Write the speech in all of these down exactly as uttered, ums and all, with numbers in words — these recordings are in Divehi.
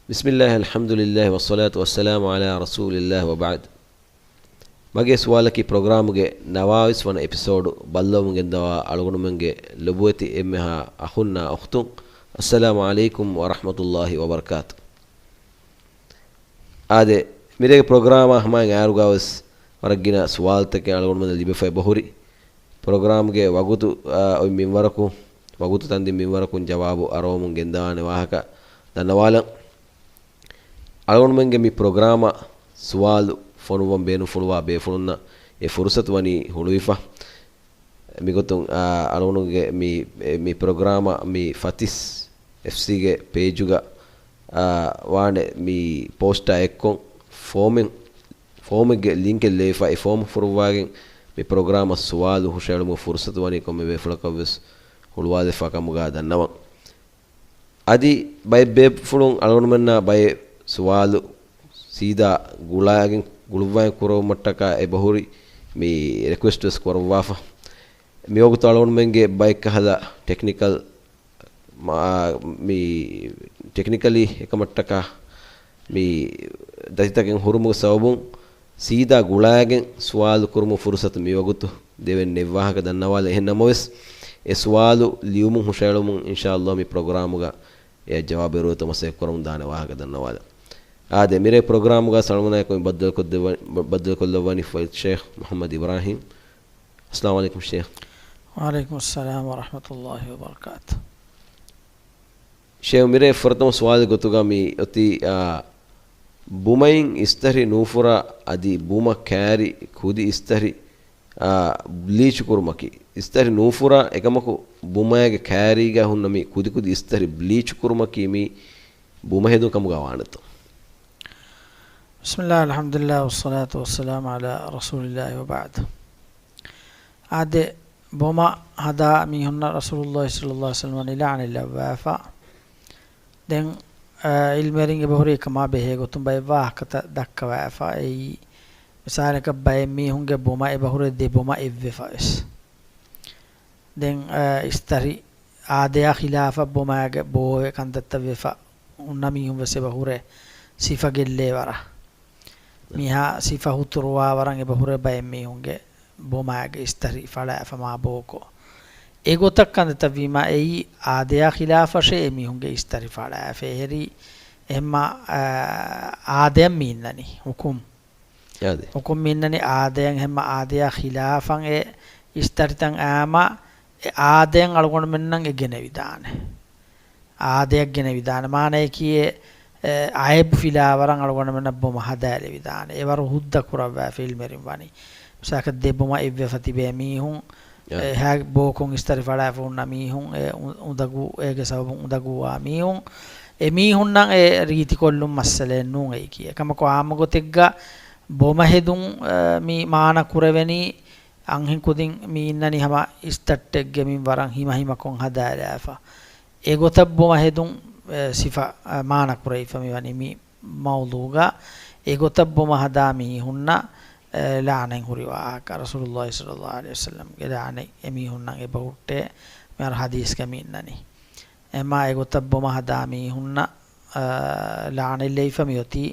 بسم الله، الحمد لله، والصلاة والسلام على رسول الله، وبعد. މަގޭ ސުވާލަކީ ޕްރޮގްރާމުގެ ނަވާވީސް ވަނަ އެޕިސޯޑު ބައްލަވަމުން ގެންދަވާ އަޅުގަނޑުމެންގެ ލޮބުވެތި އެންމެހާ އަޚުންނާ އުޚްތުން، އައްސަލާމު ޢަލައިކުމް ވަރަޙްމަތުﷲި ވަބަރަކާތު. އާދެ، މިރޭގެ ޕްރޮގްރާމާ ހަމައިން އާރުގާވެސް ވަރަށް ގިނަ ސުވާލުތަކެއް އަޅުގަނޑުމެންނަށް ލިބިފައި ބަހުރި. ޕްރޮގްރާމްގެ ވަގުތު، އާ، އޮތް މިންވަރަކު، ވަގުތު ތަންދިން މިންވަރަކުން ޖަވާބު އަރަވަމުން ގެންދާނެ ވާހަކަ ދަންނަވާލަން. އަޅުގަނޑުމެންގެ މި ޕްރޮގްރާމަށް ސުވާލު ފޮނުއްވަން ބޭނުންފުޅުވާ ބޭފުޅުންނަށް އެ ފުރުސަތު ވަނީ ހުޅުވިފަ. މިގޮތުން، އާ، އަޅުގަނޑުގެ މި، މި ޕްރޮގްރާމަށް މި ފަތިސް އެފްސީގެ ޕޭޖުގަ، އާ، ވާނެ މި ޕޯސްޓާ އެއްކޮށް ފޯމެއް، ފޯމެއްގެ ލިންކެއް ލެވިފަ، އެ ފޯމު ފުރުއްވާގެން މި ޕްރޮގްރާމަށް ސުވާލު ހުށައެޅުމުގެ ފުރުސަތު ވަނީ ކޮންމެ ބޭފުޅަކަށްވެސް ހުޅުވާލެވިފާ ކަމުގަ ދަންނަވަން. އަދި ބައެއް ބޭފުޅުން އަޅުގަނޑުމެންނާ ބައެއް ސުވާލު ސީދާ ގުޅާގެން، ގުޅުއްވާގެން ކުރެވުމަށްޓަކާ އެބަހުރި މި ރިކުއެސްޓް ވެސް ކުރައްވާފަ. މިވަގުތު އަޅުގަނޑުމެންގެ ބައެއްކަހަލަ ޓެކްނިކަލް މާ-، މި ޓެކްނިކަލީ އެކަމަށްޓަކާ މި ދަތިތަކެއް ހުރުމުގެ ސަބަބުން ސީދާ ގުޅާގެން ސުވާލު ކުރުމުގެ ފުރުސަތު މިވަގުތު ދެވެން ނެތް ވާހަކަ ދަންނަވާލަ. އެހެން ނަމަވެސް، އެ ސުވާލު ލިޔުމުން ހުށައެޅުމުން އިންޝާﷲ މި ޕްރޮގްރާމުގަ އެ ޖަވާބު އެރުވޭތޯ މަސައްކަތް ކުރަމުން ދާނެ ވާހަކަ ދަންނަވާލަ. އާދެ، މިރޭ ޕްރޮގްރާމުގަ ސަޅުމަނާއެކު މި ބައްދަލުކޮށްދެއްވަ-، ބަ-، ބައްދަލުކޮށްލައްވަނީ ފޮތް ޝޭޚް މުޙައްމަދު އިބްރާހީމް. އައްސަލާމު ޢަލައިކުމް ޝޭޚް. ވަޢަލައިކުމުއްސަލާމް ވަރަޙްމަތުﷲި ވަބަރަކާތު. ޝޭޚް، މިރޭ ފުރަތަމަ ސުވާލެއް ގޮތުގަ މި އޮތީ، އާ، ބުމައިން އިސްތަށި ނޫފުރާ އަދި ބުމަ ކާރި ކުދި އިސްތަށި، އާ، ބްލީޗު ކުރުމަކީ. އިސްތަށި ނޫފުރާ އެކަމަކު ބުމައިގެ ކާރީގަ ހުންނަ މި ކުދިކުދި އިސްތަށި ބްލީޗު ކުރުމަކީ މި ބުމަ ހެދުން ކަމުގަ ވާނެތޯ؟ بسم الله، الحمد لله، والصلاة والسلام على رسول الله، وبعد. އާދެ، ބޮމަ ހަދާ މީހުންނަށް ރަސޫލުﷲި ޞައްލަﷲު ޢަލައިހި ވަސައްލަމަ ލަޢުނަތް ލައްވާފަ. ދެން، އާ، ޢިލްމުވެރިން އެބަހުރި އެކަމާ ބެހޭ ގޮތުން ބައެއް ވާހަކަތައް ދައްކަވާފަ. އެއީ، މިސާލަކަށް ބައެއް މީހުންގެ ބޮމަ އެބަހުރޭ ދެ ބޮމަ އެއްވެފަ ވެސް. ދެން، އާ، އިސްތަށި އާދަޔާ ޚިލާފަށް ބޮމައިގެ ބޯވެ ކަންތައްތައް ވެފަ ހުންނަ މީހުން ވެސް އެބަހުރޭ ސިފަ ގެއްލޭ ވަރަށް. މިހާ ސިފަ ހުތުރުވާ ވަރަށް އެބަހުރޭ ބައެއް މީހުންގެ ބޮމައިގެ އިސްތަށި ފަޅާފަ މާ ބޯކޮށް. އެގޮތަށް ކަންތައްތައް ވީމާ އެއީ އާދަޔާ ޚިލާފަށޭ އެމީހުންގެ އިސްތަށި ފަޅާފަ. އެހެރީ އެހެންމާ، އާ، އާދަޔަށް މި އިންނަނީ ހުކުމް. އާދެ. ހުކުމް މި އިންނަނީ އާދަޔަށް އެހެންމާ އާދަޔާ ޚިލާފަށް އެ އިސްތަށިތައް އައިމާ އެ އާދަޔަށް އަޅުގަނޑުމެންނަށް އެ ގެނެވިދާނެ. އާދަޔަށް ގެނެވިދާނެ. މާނަޔަކީ އެ، އެ އައިބު ފިލާވަރަށް އަޅުގަނޑުމެންނަށް ބޮމަ ހަދާލެވިދާނެ. އެވަރު ހުއްދަ ކުރައްވާފަ އިލްމުވެރިން ވަނީ. މިސާލަކަށް ދެ ބޮމަ އެއްވެފަ ތިބޭ މީހުން، އާ. އެހާ ބޯކޮށް އިސްތަށި ފަޅާފަ ހުންނަ މީހުން، އެ އު-، އުނދަގޫ، އޭގެ ސަބަބުން އުނދަގޫވާ މީހުން، އެ މީހުންނަށް އެ ރީތިކޮށްލުން މައްސަލައެއް ނޫން އެއީކީ. އެކަމަކު އާއްމު ގޮތެއްގަ ބޮމަ ހެދުން، އަ، މި މާނަ ކުރެވެނީ އަންހެން ކުދިން މި އިންނަނީ ހަމަ އިސްތައްޓެއްގެ މިންވަރަށް ހިމަހިމަކޮށް ހަދާލާފަ. އެގޮތަށް ބޮމަ ހެދުން، އެ، ސިފަ، އަ، މާނަ ކުރެވިފަ މި ވަނީ މި މައުޟޫގަ. އެގޮތަށް ބޮމަ ހަދާ މީހުންނަށް، އެ، ލަޢުނަތް ހުރި ވާހަކަ. ރަސޫލުﷲި ޞައްލަﷲު ޢަލައިހި ވަސައްލަމްގެ ލަޢުނަތް އެމީހުންނަށް އެބަހުއްޓޭ. މިހާރު ޙަދީޘްގަ މި އިންނަނީ. އެމާ އެގޮތަށް ބޮމަ ހަދާ މީހުންނަށް، އާ، ލަޢުނަތް ލެވިފަ މިއޮތީ.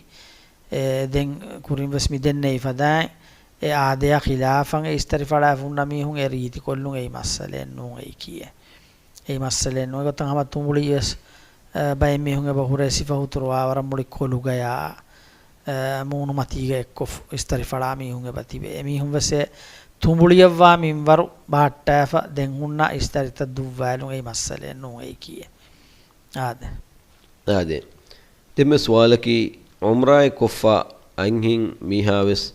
އެ، ދެން ކުރިން ވެސް މި ދެންނެވި ފަދައިން، އެ އާދަޔާ ޚިލާފަށް އެ އިސްތަށި ފަޅާފަ ހުންނަ މީހުން އެ ރީތިކޮށްލުން އެއީ މައްސަލައެއް ނޫން އެއީކީއެއް. އެއީ މައްސަލައެއް ނޫން. އެގޮތަށް ހަމަ ތުނބުޅި ވެސް، އަ، ބައެއް މީހުން އެބަ ހުރޭ ސިފަ ހުތުރުވާވަރަށް މުޅި ކޮލުގަޔާ، އަ، މޫނުމަތީގަ އެއްކޮށް އިސްތަށި ފަޅާ މީހުން އެބަ ތިބޭ. އެމީހުން ވެސް އެ ތުނބުޅިއަށްވާ މިންވަރު ބަހައްޓާފަ ދެން ހުންނަ އިސްތަށިތައް ދުއްވާލުން އެއީ މައްސަލައެއް ނޫން އެއީކީއެއް. އާދެ. އާދެ. ދެންމެ ސުވާލަކީ، ޢުމްރާއެއް ކޮށްފަ އަންހެން މީހާވެސް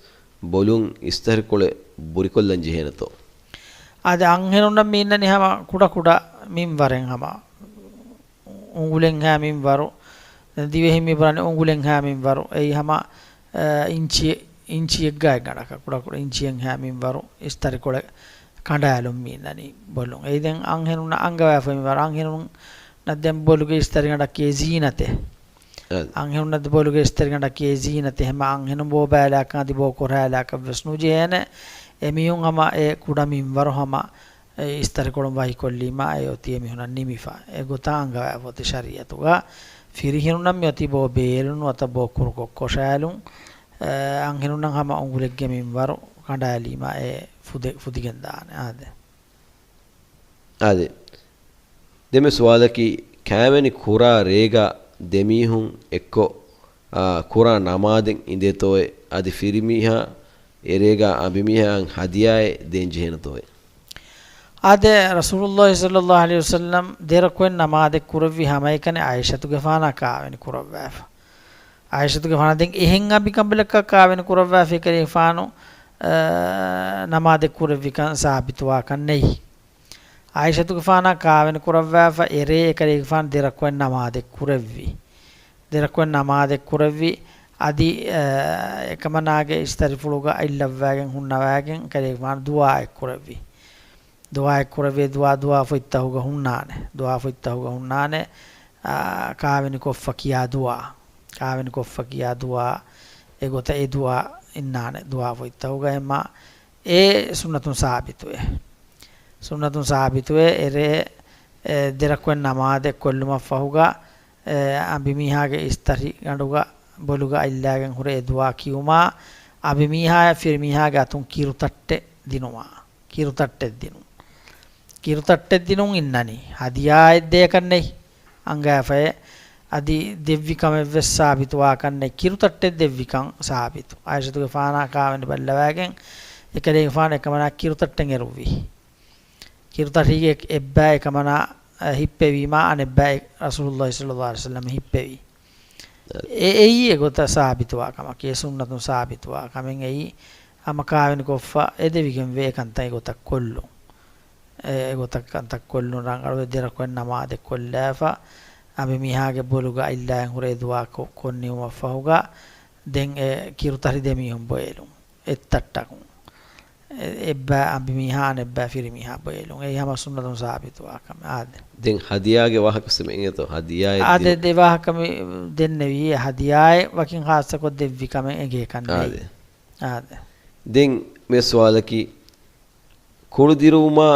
ބޮލުން އިސްތަށިކޮޅެއް ބުރިކޮށްލަން ޖެހޭނެތޯ؟ އާދެ، އަންހެނުންނަށް މި އިންނަނީ ހަމަ ކުޑަކުޑަ މިންވަރެއް ހަމަ އުނގުލެންހާ މިންވަރު. ދެން ދިވެހިން މި ބުނަނީ އުނގުލެންހާ މިންވަރު. އެއީ ހަމަ، އަ، އިންޗި، އިންޗިއެއްގަ އެއްގަނޑަކަށް ކުޑަކުޑަ އިންޗިއެއްހާ މިންވަރު އިސްތަށިކޮޅެއް ކަނޑާލުން މި އިންނަނީ ބޮލުން. އެއީ ދެން އަންހެނުންނަށް އަންގަވާފައި މިންވަރު. އަންހެނުން ނަށް ދެން ބޮލުގެ އިސްތަށިގަނޑަކީ ޒީނަތެއް. އަދި. އަންހެނުންނަށް ދެން ބޮލުގެ އިސްތަށިގަނޑަކީ ޒީނަތެއް. ހަމަ އަންހެނުން ބޯބާލާކަށް އަދި ބޯކޮށްރާލާކަށް ވެސް ނުޖެހޭނެ. އެމީހުން ހަމަ އެ ކުޑަ މިންވަރު ހަމަ އެ އިސްތަށިކޮޅުން ވަކިކޮށްލީމާ އެ އޮތީ އެމީހުންނަށް ނިމިފަ. އެގޮތަށް އަންގަވާފަ އޮތީ ޝަރީޢަތުގަ. ފިރިހެނުންނަށް މިއޮތީ ބޯ ބޭލުން ނުވަތަ ބޯ ކުރުކޮށް ކޮށާލުން. އަ، އަންހެނުންނަށް ހަމަ އުނގުލެއްގެ މިންވަރު ކަނޑާލީމާ އެ ފުދެ-، ފުދިގެން ދާނެ. އާދެ. އާދެ. ދެންމެ ސުވާލަކީ، ކާވެނި ކުރާ ރޭގަ ދެމީހުން އެއްކޮށް، އާ، ކުރާ ނަމާދެއް އިނދޭތޯއޭ؟ އަދި ފިރިމީހާ އެރޭގަ އަނބިމީހާއަށް ހަދިޔާއެއް ދޭން ޖެހޭނެތޯއޭ؟ އާދެ، ރަސޫލުﷲ ޞައްލަﷲ ޢަލައިހި ވަސައްލަމް ދެ ރަކުޢަތް ނަމާދެއް ކުރެއްވި ހަމައެކަނި ޢާއިޝަތުގެފާނާ ކާވެނި ކުރައްވާފަ. ޢާއިޝަތުގެފާނާ ދެން އެހެން އަނބިކަނބަލަކަށް ކާވެނި ކުރައްވާފަ އެކަލޭގެފާނު، އާ، ނަމާދެއް ކުރެއްވިކަން ސާބިތުވާކަށް ނެތް. ޢާއިޝަތުގެފާނާ ކާވެނި ކުރައްވާފަ އެރޭ އެކަލޭގެފާނު ދެ ރަކުޢަތް ނަމާދެއް ކުރެއްވި. ދެ ރަކުޢަތް ނަމާދެއް ކުރެއްވި. އަދި، އަ، އެކަމަނާގެ އިސްތަށިފުޅުގަ އަތްލައްވާގެން ހުންނަވާގެން އެކަލޭގެފާނު ދުޢާއެއް ކުރެއްވި. ދުޢާއެއް ކުރެއްވި، ދުޢާ، ދުޢާ ފޮތްތަހުގަ ހުންނާނެ. ދުޢާ ފޮތްތަހުގަ ހުންނާނެ. އާ، ކާވެނި ކޮށްފަ ކިޔާ ދުޢާ. ކާވެނި ކޮށްފަ ކިޔާ ދުޢާ. އެގޮތަށް އެ ދުޢާ އިންނާނެ ދުޢާ ފޮތްތަހުގަ. އެމާ އެ ސުންނަތުން ސާބިތުވޭ. ސުންނަތުން ސާބިތުވޭ އެރޭ، އެ، ދެ ރަކުޢަތް ނަމާދެއް ކޮށްލުމަށްފަހުގަ، އެ، އަނބިމީހާގެ އިސްތަށިގަނޑުގަ ބޮލުގަ އަތްލާގެން ހުރެ އެ ދުޢާ ކިޔުމާ، އަނބިމީހާއަށް ފިރިމީހާގެ އަތުން ކިރުތައްޓެއް ދިނުމާ. ކިރުތައްޓެއް ދިނުން. ކިރުތައްޓެއް ދިނުން އިންނަނީ. ހަދިޔާއެއް ދޭކަށް ނެތް. އަނގައިފައޭ. އަދި ދެއްވި ކަމެއްވެސް ސާބިތުވާކަށް ނެތް. ކިރުތައްޓެއް ދެއްވިކަން ސާބިތު. ޢާއިޝަތުގެފާނާ ކާވެނި ބައްލަވާގެން އެކަލޭގެފާނު އެކަމަނާ ކިރުތައްޓެއް އެރުއްވި. ކިރުތައްޓެއް އެއްބައި އެކަމަނާ، އަ، ހިއްޕެވީމާ އަނެއްބައި ރަސޫލުﷲ ޞައްލަﷲ ޢަލައިހި ވަސައްލަމަށް ހިއްޕެވި. އެ، އެއީ އެގޮތަށް ސާބިތުވާ ކަމަކީ، އެ ސުންނަތުން ސާބިތުވާ ކަމެއް އެއީ، ހަމަ ކާވެނި ކޮށްފަ އެދެވިގެން ވޭ އެކަންތައް އެގޮތަށް ކޮށްލުން. އެ، އެގޮތަށް ކަންތައް ކޮށްލުން ރަނގަޅުވެ ދެ ރަކުޢަތް ނަމާދެއް ކޮށްލާފަ، އަނބިމީހާގެ ބޮލުގަ އަތްލާގެން ހުރެ ދުޢާ ކޮ-، ކޮށްނިވުމަށްފަހުގަ، ދެން އެ ކިރުތައް ހުރި ދެމީހުން ބޮއެލުން. އެއްތައްޓަކުން. އެ-، އެއްބައި އަނބިމީހާ އަނެއްބައި ފިރިމީހާ ބޮއެލުން. އެއީ ހަމަ ސުންނަތުން ސާބިތުވާ ކަމެއް. އާދެ. ދެން ހަދިޔާގެ ވާހަކަ ވެސް އެނގޭތޯ؟ ހަދިޔާއެއް އާދެ، ދިނުން. ދެ ވާހަކަ މި ދެންނެވީ. އެ ހަދިޔާއެއް ވަކިން ޚާއްޞަކޮށް ދެއްވި ކަމެއް އެނގޭކަށް ނެތް. އާދެ. އާދެ. ދެން މި ސުވާލަކީ، ކުޅު ދިރުވުމާ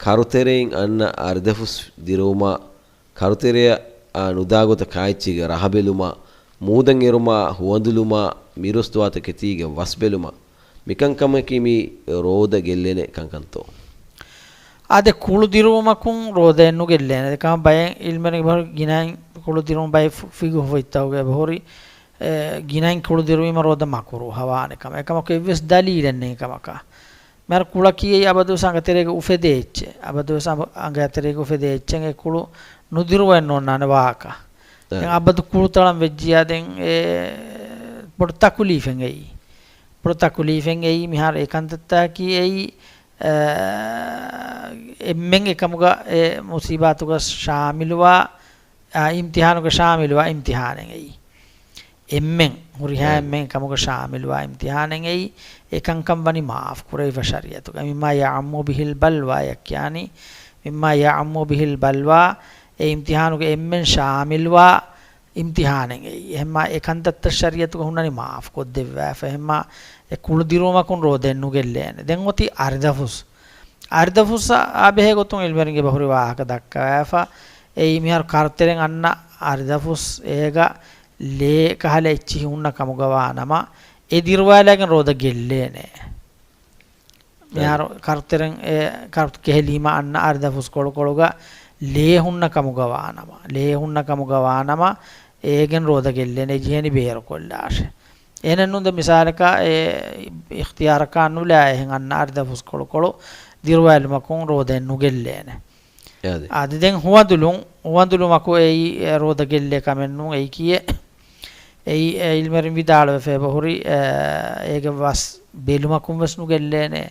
ކަރުތެރެއިން އަންނަ އަރިދަފުސް ދިރުވުމާ ކަރުތެރެއަށް އާ ނުދާ ގޮތަށް ކާއެއްޗެއްގެ ރަހަ ބެލުމާ، މޫދަށް އެރުމާ، ހުވަނދުލުމާ، މިރުސް ދުވާތަކެތީގެ ވަސް ބެލުމާ، މިކަންކަމަކީ މި ރޯދަ ގެއްލޭނެ ކަންކަންތޯ؟ އާދެ، ކުޅު ދިރުވުމަކުން ރޯދައެއް ނުގެއްލޭނެ. އެކަމަ ބައެއް އިލްމެން ބަހުރި ގިނައިން ކުޅު ދިރުވުން ބައެއް ފި-، ފިގު ފޮތްތަކުގައި ބަހުރި، އެ، ގިނައިން ކުޅު ދިރުވީމަ ރޯދަ މަކުރޫހަވާނެ ކަމަށް. އެކަމަކު އެއްވެސް ދަލީލެއް ނެތް ކަމަކަށް. މިހާރު ކުޅަކީ އެއީ އަބަދުވެސް އަނގަތެރޭގަ އުފެދޭ އެއްޗެއް. އަބަދުވެސް އަނބު-، އަނގަތެރޭގަ އުފެދޭ އެއްޗެއް އެ ކުޅު ނުދިރުވަން ނޯންނާނެ ވާހަކަ. އެ. ދެން އަބަދު ކުޅު ތަޅަން ވެއްޖިޔާ ދެން އެ ބޮޑު ތަކުލީފެއް އެއީ. ބޮޑު ތަކުލީފެއް އެއީ މިހާރު އެ ކަންތައްތަކަކީ އެއީ، އެ، އެންމެން އެކަމުގަ އެ މުސީބާތުގަ ޝާމިލުވާ، އާ، އިމްތިހާނުގަ ޝާމިލުވާ އިމްތިހާނެއް އެއީ. އެންމެން، ހުރިހާ އެ. އެންމެން ކަމުގަ ޝާމިލުވާ އިމްތިހާނެއް އެއީ، އެކަންކަން ވަނީ މާފް ކުރެވިފަ ޝަރީޢަތުގަ. މިއްމާ ޔަޢުއްމު ބިހިލް ބަލްވާ ޔަކް ޔާނީ، މިއްމާ ޔަޢުއްމު ބިހިލް ބަލްވާ، އެ އިމްތިހާނުގަ އެންމެން ޝާމިލުވާ އިމްތިހާނެއް އެއީ. އެހެންމާ އެ ކަންތައްތައް ޝަރީޢަތުގަ ހުންނަނީ މާފް ކޮށްދެއްވާފަ. އެހެންމާ އެ ކުޅުދިރުވުމަކުން ރޯދައެއް ނުގެއްލޭނެ. ދެން އޮތީ އަރިދަފުސް. އަރިދަފުސް އާ ބެހޭ ގޮތުން އިލްމެންގެ ބަހުރި ވާހަކަ ދައްކަވާފަ. އެއީ މިހާރު ކަރުތެރެން އަންނަ އަރިދަފުސް އޭގަ ލޭ ކަހަލަ އެއްޗިހި ހުންނަ ކަމުގަ ވާނަމަ، އެ ދިރުވާލާގެން ރޯދަ ގެއްލޭނެ. އަދި. މިހާރު ކަރުތެރެން އެ ކަރު ކެހެލީމަ އަންނަ އަރިދަފުސް ކޮޅުކޮޅުގަ ލޭ ހުންނަ ކަމުގަ ވާނަމަ، ލޭ ހުންނަ ކަމުގަ ވާނަމަ، އޭގެން ރޯދަ ގެއްލޭނެ ޖެހޭނީ ބޭރުކޮށްލާށޭ. އެހެނެއް ނޫން ދެން މިސާލަކަށް އެ އިޚްތިޔާރަކާ ނުލާ އެހެން އަންނަ އަރިދަފުސް ކޮޅުކޮޅު ދިރުވާލުމަކުން ރޯދައެއް ނުގެއްލޭނެ. އަދި. އަދި ދެން ހުވަނދުލުން، ހުވަނދުލުމަކު އެއީ އެ ރޯދަ ގެއްލޭ ކަމެއް ނޫން އެއީ ކިޔޭ. އެއީ އެ އިލްމެރިން ވިދާޅުވެފަ އެބަހުރި، އެ، އޭގެ ވަސް ބެލުމަކުން ވެސް ނުގެއްލޭނެ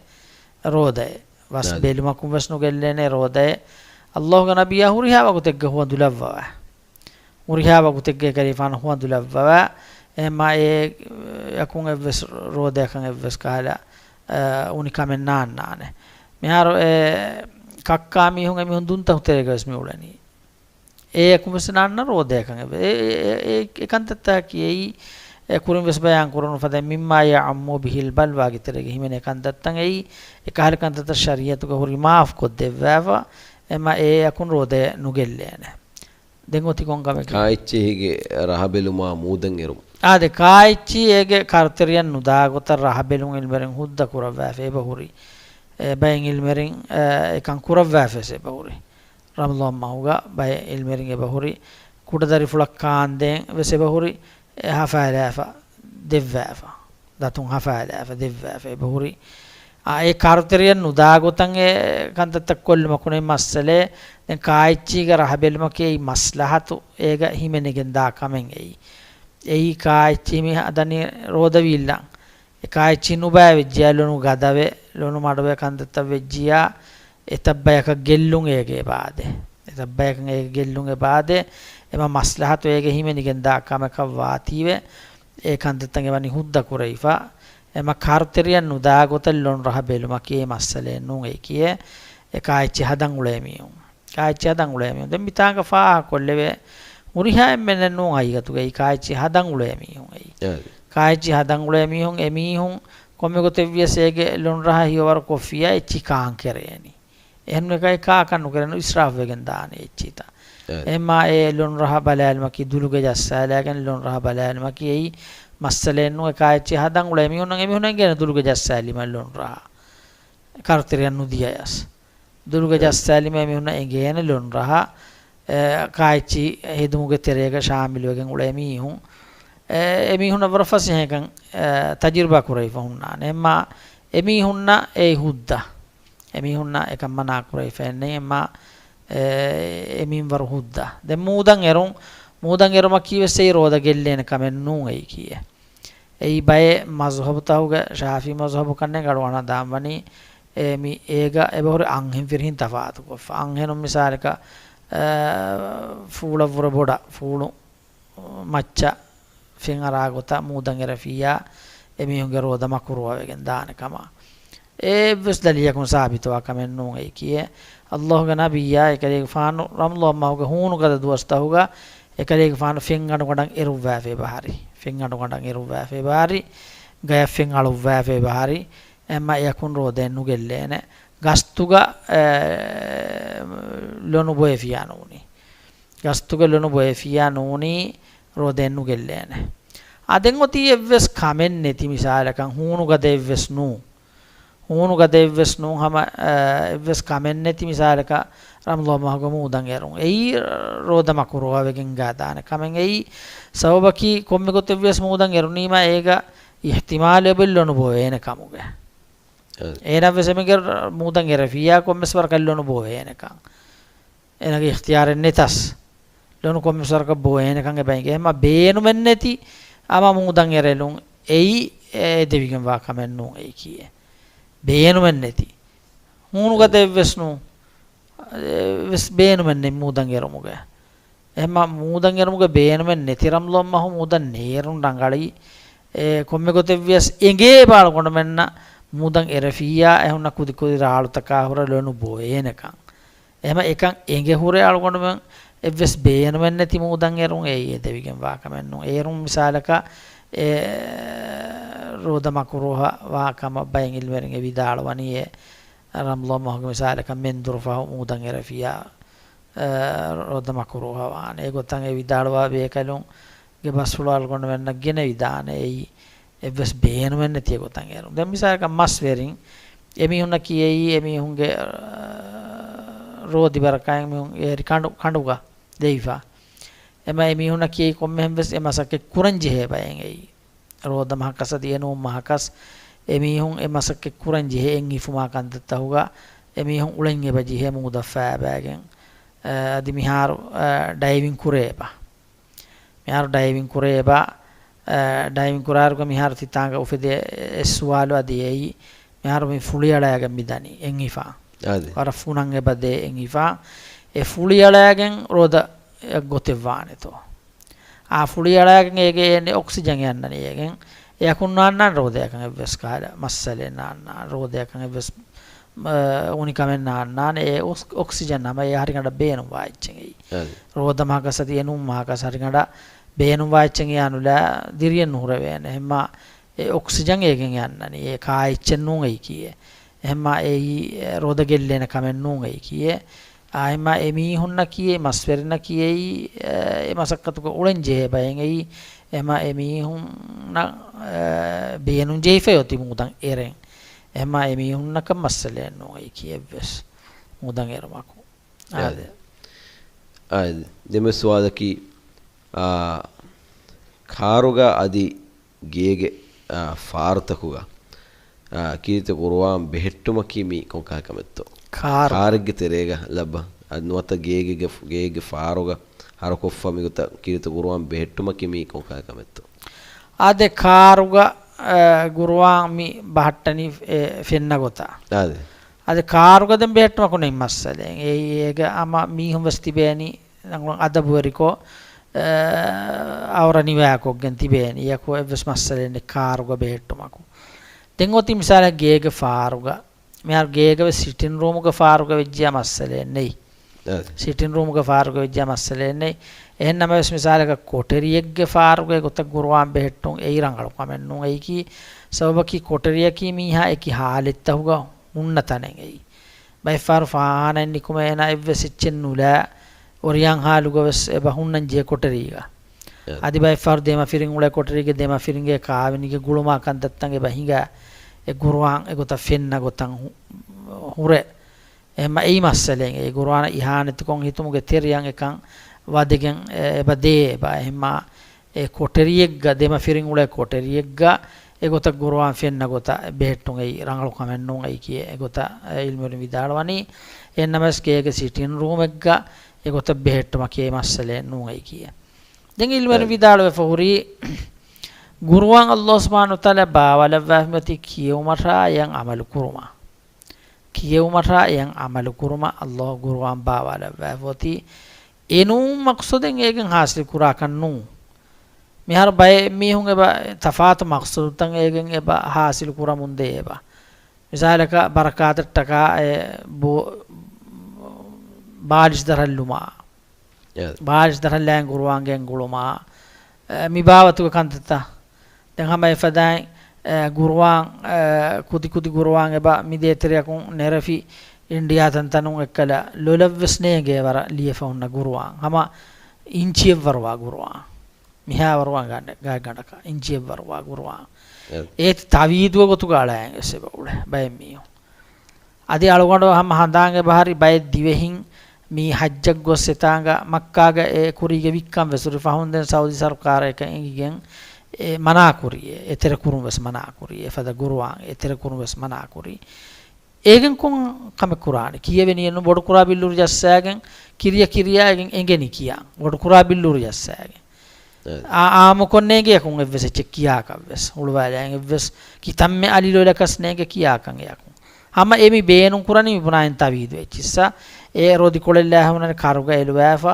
ރޯދައެއް. ވަސް އަދި. ބެލުމަކުން ވެސް ނުގެއްލޭނެ ރޯދައެއް. ﷲގެ ނަބިއްޔާ ހުރިހާ ވަގުތެއްގަ ހުވަނދު ލައްވަވާ. ހުރިހާ ވަގުތެއްގަ ކަލޭގެފާނު ހުވަނދު ލައްވަވާ. އެހެންމާ އެ އަކުން އެއްވެސް ރޯދައަކަށް އެއްވެސް ކަހަލަ، އެ، އުނި ކަމެއް ނާންނާނެ. މިހާރު އެ ކައްކާ މީހުން އެމީހުން ދުންތަކު ތެރޭގަ ވެސް މި އުޅެނީ. އެއަކުން ވެސް ނާންނަ ރޯދައަކަށް އެ، އެ، އެ، އެ، އެ ކަންތައްތަކަކީ އެއީ، އެ ކުރިން ވެސް ބަޔާން ކުރަން އުފަދަ، مما يعم به البلوى ގެ ތެރޭގަ ހިމެނޭ ކަންތައްތައް އެއީ، އެ ކަހަލަ ކަންތައްތައް ޝަރީޢަތުގަ ހުރި މާފް ކޮށްދެއްވާފަ، އެމަ އެއަކުން ރޯދައެއް ނުގެއްލޭނެ. ދެން އޮތީ ކޮން ކަމެއް؟ ކާއެއްޗިހިގެ ރަހަބެލުމާ މޫދަން އެރުމުން. އާދެ، ކާއެއްޗި އޭގެ ކަރުތެރިއަށް ނުދާ ގޮތަށް ރަހަބެލުން އިލްމެރިން ހުއްދަ ކުރައްވާފަ އެބަހުރި. އެ ބައެއް އިލްމެރިން، އެ، އެކަން ކުރައްވާފަ ވެސް އެބަހުރި. ރަމަޟާން މަހުގަ ބައެއް އިލްމެރިން އެބަހުރި. ކުޑަދަރިފުޅަށް ކާންދޭން ވެސް އެބަހުރި. އެ ހަފާލާފަ ދެއްވާފަ. ދަތުން ހަފާލާފަ ދެއްވާފަ އެބަހުރި. އާ، އެ ކަރުތެރިއަށް ނުދާ ގޮތަށް އެ ކަންތައްތައް ކޮށްލުމަކުން އެ މައްސަލައެއް. ދެން ކާއެއްޗީގެ ރަހަބެލުމަކީ އެއީ މަސްލަހަތު އޭގަ ހިމެނިގެން ދާ ކަމެއް އެއީ. އެއީ ކާއެއްޗި މި ހަދަނީ ރޯދަވީއްލަން. އެ ކާއެއްޗި ނުބައި ވެއްޖިޔާ ލޮނު ގަދަވެ، ލޮނު މަޑުވެ ކަންތައްތައް ވެއްޖިޔާ، އެތައް ބަޔަކަށް ގެއްލުން އޭގެ އެބާދޭ. އެތައް ބަޔަކަށް އޭގެ ގެއްލުން އެބާދޭ. އެމަ މަސްލަހަތު އޭގެ ހިމެނިގެން ދާ ކަމަކަށް ވާތީވެ، އެ ކަންތައްތައް އެވަނީ ހުއްދަ ކުރެވިފަ. އެމަ ކަރުތެރިއަށް ނުދާ ގޮތަށް ލޮނު ރަހަ ބެލުމަކީ އެ މައްސަލައެއް ނޫން އެއީކީއެއް. އެ ކާއެއްޗި ހަދަން އުޅޭ މީހުން. ކާއެއްޗި ހަދަން އުޅޭ މީހުން. ދެން މިތާނގަ ފާހަގަކޮށްލެވޭ. ހުރިހާ އެންމެންނެއް ނޫން ހަގީގަތުގައި ކާއެއްޗި ހަދަން އުޅޭ މީހުން އެއީ. އާދެ. ކާއެއްޗި ހަދަން އުޅޭ މީހުން، އެ މީހުން ކޮންމެ ގޮތެއްވިޔަސް އޭގެ ލޮނު ރަހަ ހިއަވަރު ކޮށްފިއްޔާ އެއްޗި ކާން ކެރޭނީ. އެހެންވެ ކާކަށް ނުކެރެނު އިސްރާފް ވެގެން ދާނެ އެއްޗިތައް. އެ. އެހެންމާ އެ ލޮނު ރަހަ ބަލާލުމަކީ ދުލުގެ ޖައްސާލާގެން ލޮނު ރަހަ ބަލާލުމަކީ އެއީ މައްސަލައެއް ނޫން. އެ ކާއެއްޗި ހަދަން އުޅޭ މީހުންނަށް އެމީހުންނަށް އެނގޭނެ ދުލުގެ ޖައްސާލީމަ ލޮނު ރަހަ. ކަރުތެރިއަށް ނުދިޔަޔަސް. ދުލުގެ އެ. ޖައްސާލީމަ އެމީހުންނަށް އެނގޭނެ ލޮނު ރަހަ، އެ، ކާއެއްޗި ހެދުމުގެ ތެރޭގަ ޝާމިލުވެގެން އުޅޭ މީހުން. އެ، އެމީހުންނަށް ވަރަށް ފަސޭހައިން، އެ، ތަޖުރިބާ ކުރެވިފަ ހުންނާނެ. އެމާ އެމީހުންނަށް އެއީ ހުއްދަ. އެމީހުންނަށް އެކަން މަނާ ކުރެވިފައެއް ނެތް. އެމާ، އެ، އެ މިންވަރު ހުއްދަ. ދެން މޫދަން އެރުން، މޫދަން އެރުމަކީ ވެސް އެއީ ރޯދަ ގެއްލޭނެ ކަމެއް ނޫން އެއީކީއެއް. އެއީ ބައެއް މަޒުހަބުތަކުގެ ޝާފިޢީ މަޒުހަބު ކަންނޭނގެ އަޅުގަނޑަށް ދާންވަނީ، އެ، މި އޭގަ އެބަހުރި އަންހެން ފިރިހެން ތަފާތުކޮށްފަ. އަންހެނުން މިސާލަކަށް، އެ، ފޫޅަށްވުރެ ބޮޑަށް، ފޫޅު މައްޗަށް ފެން އަރާ ގޮތަށް މޫދަން އެރެފިއްޔާ އެމީހުންގެ ރޯދަ މަކުރޫހަވެގެން ދާނެ ކަމަށް. އެއްވެސް ދަލީލަކުން ސާބިތުވާ ކަމެއް ނޫން އެއީކީއެއް. ﷲގެ ނަބިއްޔާ އެކަލޭގެފާނު ރަމަޟާން މަހުގެ ހޫނުގަދަ ދުވަސްތަކުގަ އެކަލޭގެފާނު ފެންގަނޑުގަނޑަށް އެރުއްވާފަ އެބަހަރި. ފެންގަނޑުގަނޑަށް އެރުއްވާފަ އެބަހަރި. ގަޔަށް ފެން އަޅުއްވާފަ އެބަހަރި. އެމަ އެއަކުން ރޯދައެއް ނުގެއްލޭނެ. ގަސްތުގަ، އެ، ލޮނު ބޮއެފިއްޔާ ނޫނީ. ގަސްތުގެ ލޮނު ބޮއެފިއްޔާ ނޫނީ ރޯދައެއް ނުގެއްލޭނެ. އާ، ދެން އޮތީ އެއްވެސް ކަމެއް ނެތި މިސާލަކަށް ހޫނުގަދައެއްވެސް ނޫން. ހޫނުގަދައެއްވެސް ނޫން ހަމަ، އަ، އެއްވެސް ކަމެއް ނެތި މިސާލަކަށް ރަމަޟާން މަހުގަ މޫދަން އެރުން. އެއީ ރޯދަ މަކުރޫހަވެގެން ގާދާނެ ކަމެއް. އެއީ ސަބަބަކީ ކޮންމެ ގޮތެއްވިޔަސް މޫދަން އެރުނީމަ އޭގަ އިޙްތިމާލު އެބައޮތް ލޮނު ބޮވޭނެ ކަމުގެ. އަ. އޭނަ ވެސް އެމީހުންގެ މޫދަން އެރެފިއްޔާ ކޮންމެސް ވަރަކަށް ލޮނު ބޮވޭނެކަން. އޭނަގެ އިޚްތިޔާރެއް ނެތަސް، ލޮނު ކޮންމެސް ވަރަކަށް ބޮވޭނެކަން އެބަ އެނގޭ. އެހެންމަ ބޭނުމެއް ނެތި އަމަ މޫދަން އެރެލުން އެއީ އެ ދެވިގެންވާ ކަމެއް ނޫން އެއީކީއެއް. ބޭނުމެއް ނެތި. ހޫނުގަދައެއްވެސް ނޫން. އެއްވެސް ބޭނުމެއް ނެތް މޫދަން އެރުމުގެ. އެހެންމަ މޫދަން އެރުމުގެ ބޭނުމެއް ނެތި ރަމަޟާން މަހު މޫދަން ނޭރުން ރަނގަޅީ. އެ، ކޮންމެ ގޮތެއްވިޔަސް އެނގޭ އެބަ އަޅުގަނޑުމެންނަށް މޫދަން އެރެފިއްޔާ އެހުންނަ ކުދިކުދި ރާޅުތަކާ ހުރެ ލޮނު ބޮވޭނެކަން. އެހެންމަ އެކަން އެނގެ ހުރެ އަޅުގަނޑުމެން އެއްވެސް ބޭނުމެއް ނެތި މޫދަން އެރުން އެއީ އެ ދެވިގެން ވާ ކަމެއް ނޫން. އޭރުން މިސާލަކަށް އެ ރޯދަ މަކުރޫހަ ވާ ކަމަށް ބައެއް އިލްމެރިން އެ ވިދާޅުވަނީ އެ ރަމަޟާން މަހުގެ މިސާލަކަށް މެންދުރު ފަހު މޫދަން އެރެފިއްޔާ، އަ، ރޯދަ މަކުރޫހަ ވާނެ. އެގޮތަށް އެ ވިދާޅުވާ ބޭކަލުންގެ ބަސްފުޅު އަޅުގަނޑުމެންނަށް ގެނެވިދާނެ. އެއީ އެއްވެސް ބޭނުމެއް ނެތި އެގޮތަށް އޭރުން. ދެން މިސާލަކަށް މަސްވެރިން އެމީހުންނަކީ އެއީ އެމީހުންގެ، އަ، ރޯދި ބަރަކާތް އެމީހުން އެހެރި ކަނޑު، ކަނޑުގަ ދެވިފަ. އެމަ އެމީހުންނަކީ ކޮންމެހެން ވެސް އެ މަސައްކަތް ކުރަން ޖެހޭ ބައެއް އެއީ. ރޯދަ މަހަކަސް އަދި އެނޫން މަހަކަސް އެމީހުން އެ މަސައްކަތް ކުރަން ޖެހޭ އެއް ހިފުމާ ކަންތައްތަކުގަ އެމީހުން އުޅެން އެބަ ޖެހޭ މޫދަށް ފައިބައިގެން. އަ، އަދި މިހާރު، އަ، ޑައިވިން ކުރޭ އެބަ. މިހާރު ޑައިވިން ކުރޭ އެބަ، އަ، ޑައިވިން ކުރާއިރުގަ މިހާރު ތިތާނގަ އުފެދޭ އެއް ސުވާލު އަދި އެއީ، މިހާރު މި ފުޅިއަޅައިގެން މި ދަނީ އެއް ހިފާ. އާދެ. ވަރަށް ފުނަން އެބަ ދޭ އެއް ހިފާ. އެ ފުޅިއަޅައިގެން ރޯދަ އެއް ގޮތެއް ވާނެތޯ. އާ ފުޅިއަޅައިގެން އޭގެ އެން އޮކްސިޖަން އެ އަންނަނީ އޭގެން. އެއަކުން ނާންނާނެ ރޯދައަކަށް އެއްވެސް ކަހަލަ މައްސަލައެއް ނާންނާނެ. ރޯދައަކަށް އެއްވެސް، އަ، އުނިކަމެއް ނާންނާނެ. އެ އޮކްސް-، އޮކްސިޖަން ހަމަ އެ ހަރިގަނޑަށް ބޭނުންވާ އެއްޗެއް އެއީ. އަދި. ރޯދަ މަހަކަސް އަދި އެނޫން މަހަކަސް ހަރިގަނޑަށް ބޭނުންވާ އެއްޗެއް އެ އަނުލާ ދިރިއެއް ނުހުރެވޭނެ. އެހެންމާ އެ އޮކްސިޖަން އޭގެން އެ އަންނަނީ. އެ ކާ އެއްޗެއް ނޫން އެއީކީއެއް. އެހެންމާ އެއީ ރޯދަ ގެއްލޭނެ ކަމެއް ނޫން އެއީކީއެއް. އާއެމާ އެމީހުންނަކީ، އެ މަސްވެރިންނަކީ އެއީ، އެ، އެ މަސައްކަތުގަ އުޅެން ޖެހޭ ބައެއް އެއީ، އެމާ އެމީހުންނަށް، އެ، ބޭނުން ޖެހިފައި އޮތީ މޫދަށް އެރެން. އެމާ އެމީހުންނަކަށް މައްސަލައެއް ނޫން އެއީކީ އެއްވެސް މޫދަށް އެރުމަކު. އާދެ. އާދެ. ދެން ސުވާލަކީ، އާ، ކާރުގަ އަދި ގޭގެ، އާ، ފާރުތަކުގަ، އާ، ކީރިތި ގުރުއާން ބެހެއްޓުމަކީ މީ ކޮންކަހަލަ ކަމެއްތޯ؟ ކާރު. ކާރެއްގެ ތެރޭގަ ލައްބަ، އަދި ނުވަތަ ގޭގެ، ގޭގެ ފާރުގަ ހަރުކޮށްފަ މިގޮތަށް ކީރިތި ގުރުއާން ބެހެއްޓުމަކީ މީ ކޮންކަހަލަ ކަމެއްތޯ؟ އާދެ، ކާރުގަ، އާ، ގުރުއާން މި ބަހައްޓަނީ، އެ، ފެންނަ ގޮތަށް. އާދެ. އަދި ކާރުގަ ދެން ބެހެއްޓުމަކު ނެތް މައްސަލައެއް. އެ، އޭގަ ހަމަ މީހުން ވެސް ތިބޭނީ ރަނގަޅު އަދަބުވެރިކޮށް، އެ، އައުރަ ނިވާކޮށްގެން ތިބޭނީ. އެއަކު އެއްވެސް މައްސަލައެއް ނެތް ކާރުގަ ބެހެއްޓުމަކު. ދެން އޮތީ މިސާލަށް ގޭގެ ފާރުގަ. މިހާރު ގޭގަ ވެސް ސިޓިން ރޫމުގަ ފާރުގަ ވެއްޖިޔާ މައްސަލައެއް ނެތް. އަދި. ސިޓިން ރޫމުގަ ފާރުގަ ވެއްޖިޔާ މައްސަލައެއް ނެތް. އެހެން ނަމަވެސް މިސާލަކަށް ކޮޓަރިއެއްގެ ފާރުގަ އެގޮތަށް ގުރުއާން ބެހެއްޓުން އެއީ ރަނގަޅު ކަމެއް ނޫން. އެއީކީ ސަބަބަކީ ކޮޓަރިއަކީ މީހާ އެކި ހާލަތްތަކުގަ ހުންނަ ތަނެއް އެއީ. ބައެއް ފަހަރު ފާހާނައެއް ނިކުމެ އޭނާ އެއްވެސް އެއްޗެއް ނުލާ، އޮރިޔާން ހާލުގަ ވެސް އެބަ ހުންނަން ޖެހޭ ކޮޓަރީގަ. އަދި ބައެއް ފަހަރު ދެމަފިރިން އުޅޭ ކޮޓަރީގެ ދެމަފިރިންގެ ކާވެނިގެ ގުޅުމާ ކަންތައްތައް އެބަ ހިނގާ، އެ ގުރުއާން އެގޮތަށް ފެންނަ ގޮތަށް ހު-، ހުރޭ. އެހެންމަ އެއީ މައްސަލައެއް. އެ ގުރުއާނަށް އިހާނެތިކޮށް ހިތުމުގެ ތެރެއަށް އެކަން ވަދެގެން އެ-، އެބަ ދޭ އެބަ. އެހެންމަ އެ ކޮޓަރިއެއްގަ، ދެމަފިރިން އުޅޭ ކޮޓަރިއެއްގަ އެގޮތަށް ގުރުއާން ފެންނަ ގޮތަށް ބެހެއްޓުން އެއީ ރަނގަޅު ކަމެއް ނޫން އެއީކީ އެގޮތަށް އިލްމުވެރިން ވިދާޅުވަނީ. އެހެން ނަމަވެސް ގޭގެ ސިޓިން ރޫމެއްގަ އެގޮތަށް ބެހެއްޓުމަކީ އެ މައްސަލައެއް ނޫން އެއީކީ. ދެން އިލްމުވެރިން ވިދާޅުވެފަ ހުރީ، ގުރުއާން ﷲ ސުބްޙާނަހޫ ވަތަޢާލާ ބާވާލައްވާފަ މިއޮތީ ކިޔެވުމަށާ އެއަށް ޢަމަލު ކުރުމަށް. ކިޔެވުމަށާ އެއަށް ޢަމަލު ކުރުމަށް ﷲ ގުރުއާން ބާވާލައްވާފަ އޮތީ. އެނޫން މަޤްޞަދެއް އޭގެން ޙާޞިލު ކުރާކަށް ނޫން. މިހާރު ބައެއް މީހުން އެބަ ތަފާތު މަޤްޞަދުތައް އޭގެން އެބަ ޙާޞިލު ކުރަމުންދޭ އެބަ. މިސާލަކަށް ބަރަކާތަށްޓަކާ އެ ބޯ-، ބާލިޝް ދަރަށްލުމާ. އެ. ބާލިޝް ދަރަށްލާން ގުރުއާން ގެންގުޅުމާ. އެ، މި ބާވަތުގެ ކަންތައްތައް. ދެން ހަމަ އެފަދައިން، އެ، ގުރުއާން، އެ، ކުދިކުދި ގުރުއާން އެބަ މި ދޭތެރެއަކުން ނެރެފި އިންޑިޔާ ތަންތަނުން އެއްކަލަ ލޮލަށްވެސް ނޭނގޭ ވަރަށް ލިޔެފަ ހުންނަ ގުރުއާން. ހަމަ އިންޗިއެއްވަރުވާ ގުރުއާން. މިހާވަރުވާ ގާ-، ގާތްގަނޑަކަށް އިންޗިއެއްވަރުވާ ގުރުއާން. އެ. އޭތި ތަވީދުގެ ގޮތުގަ އަޅައިގެން ވެސް އެބަ އުޅޭ ބައެއް މީހުން. އަދި އަޅުގަނޑު ހަމަ ހަނދާން އެބަހަރި ބައެއް ދިވެހިން މި ޙައްޖަށް ގޮސް އެތާނގަ މައްކާގަ އެ ކުރީގެ ވިއްކަން ވެސް ހުރި ފަހުން ދެން ސައުދީ ސަރުކާރަށް އެކަން އެނގިގެން އެ މަނާކުރި، އެ އެތެރެކުރުން ވެސް މަނާކުރި، އެފަދަ ގުރުއާން އެތެރެކުރުން ވެސް މަނާކުރި. އޭގެން ކޮން ކަމެއް ކުރާނީ؟ ކިޔެވެނީއެއްނު، ބޮޑުކުރާ ބިއްލޫރި ޖައްސާގެން ކިރިޔަ ކިރިޔާގެން އެނގެނީ ކިޔާން. ބޮޑުކުރާ ބިއްލޫރި ޖައްސާގެން. އެ. އާ، އާއްމުކޮށް ނޭނގެ އެކުން އެއްވެސް އެއްޗެއް ކިޔާކަށްވެސް. ހުޅުވާލައިގެން އެއްވެސް ކިތަންމެ އަލި ލޮލަކަސް ނޭނގެ ކިޔާކަށް އެއަކުން. ހަމަ އެ މި ބޭނުން ކުރަނީ މި ބުނާއިން ތަވީދު އެއްޗިއްސަށް. އެ ރޯދިކޮޅެއް ލާހެވުނަން ކަރުގަ އެލުވާފަ.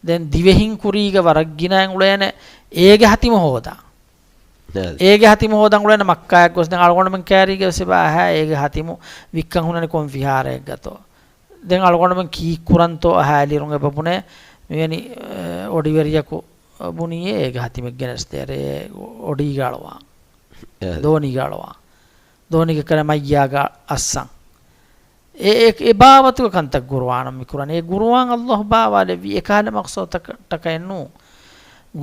ދެން ދިވެހިން ކުރީގަ ވަރަށް ގިނައިން އުޅޭނެ އޭގެ ހަތިމު ހޯދާ. އޭގެ ހަތިމު ހޯދަން އުޅޭނެ މައްކާއަށް ގޮސް ދެން އަޅުގަނޑުމެން ކައިރީގަ ވެސް އެބަ އަހާ އޭގެ ހަތިމު ވިއްކަން ހުންނަނީ ކޮން ފިހާރައެއްގަތޯ. ދެން އަޅުގަނޑުމެން ކީއްކުރަންތޯ އަހާލިއިރުން އެބަ ބުނޭ މިވެނި، އެ، އޮޑިވެރިޔަކު ބުނީ އޭގެ ހަތިމެއް ގެނެސްދޭ އަރޭ އޮޑީގަ އަޅުވާ. އެ. ދޯނީގަ އަޅުވާ. ދޯނީގެ ކަލަ މައްޔާގަ އައްސަން. އެ، އެ، އެ ބާވަތުގެ ކަންތައް ގުރުއާނަށް މި ކުރަނީ. އެ ގުރުއާން ﷲ ބާވާލެއްވީ އެކަހަލަ މަޤްޞަދުތަކަކަށެއް ނޫން.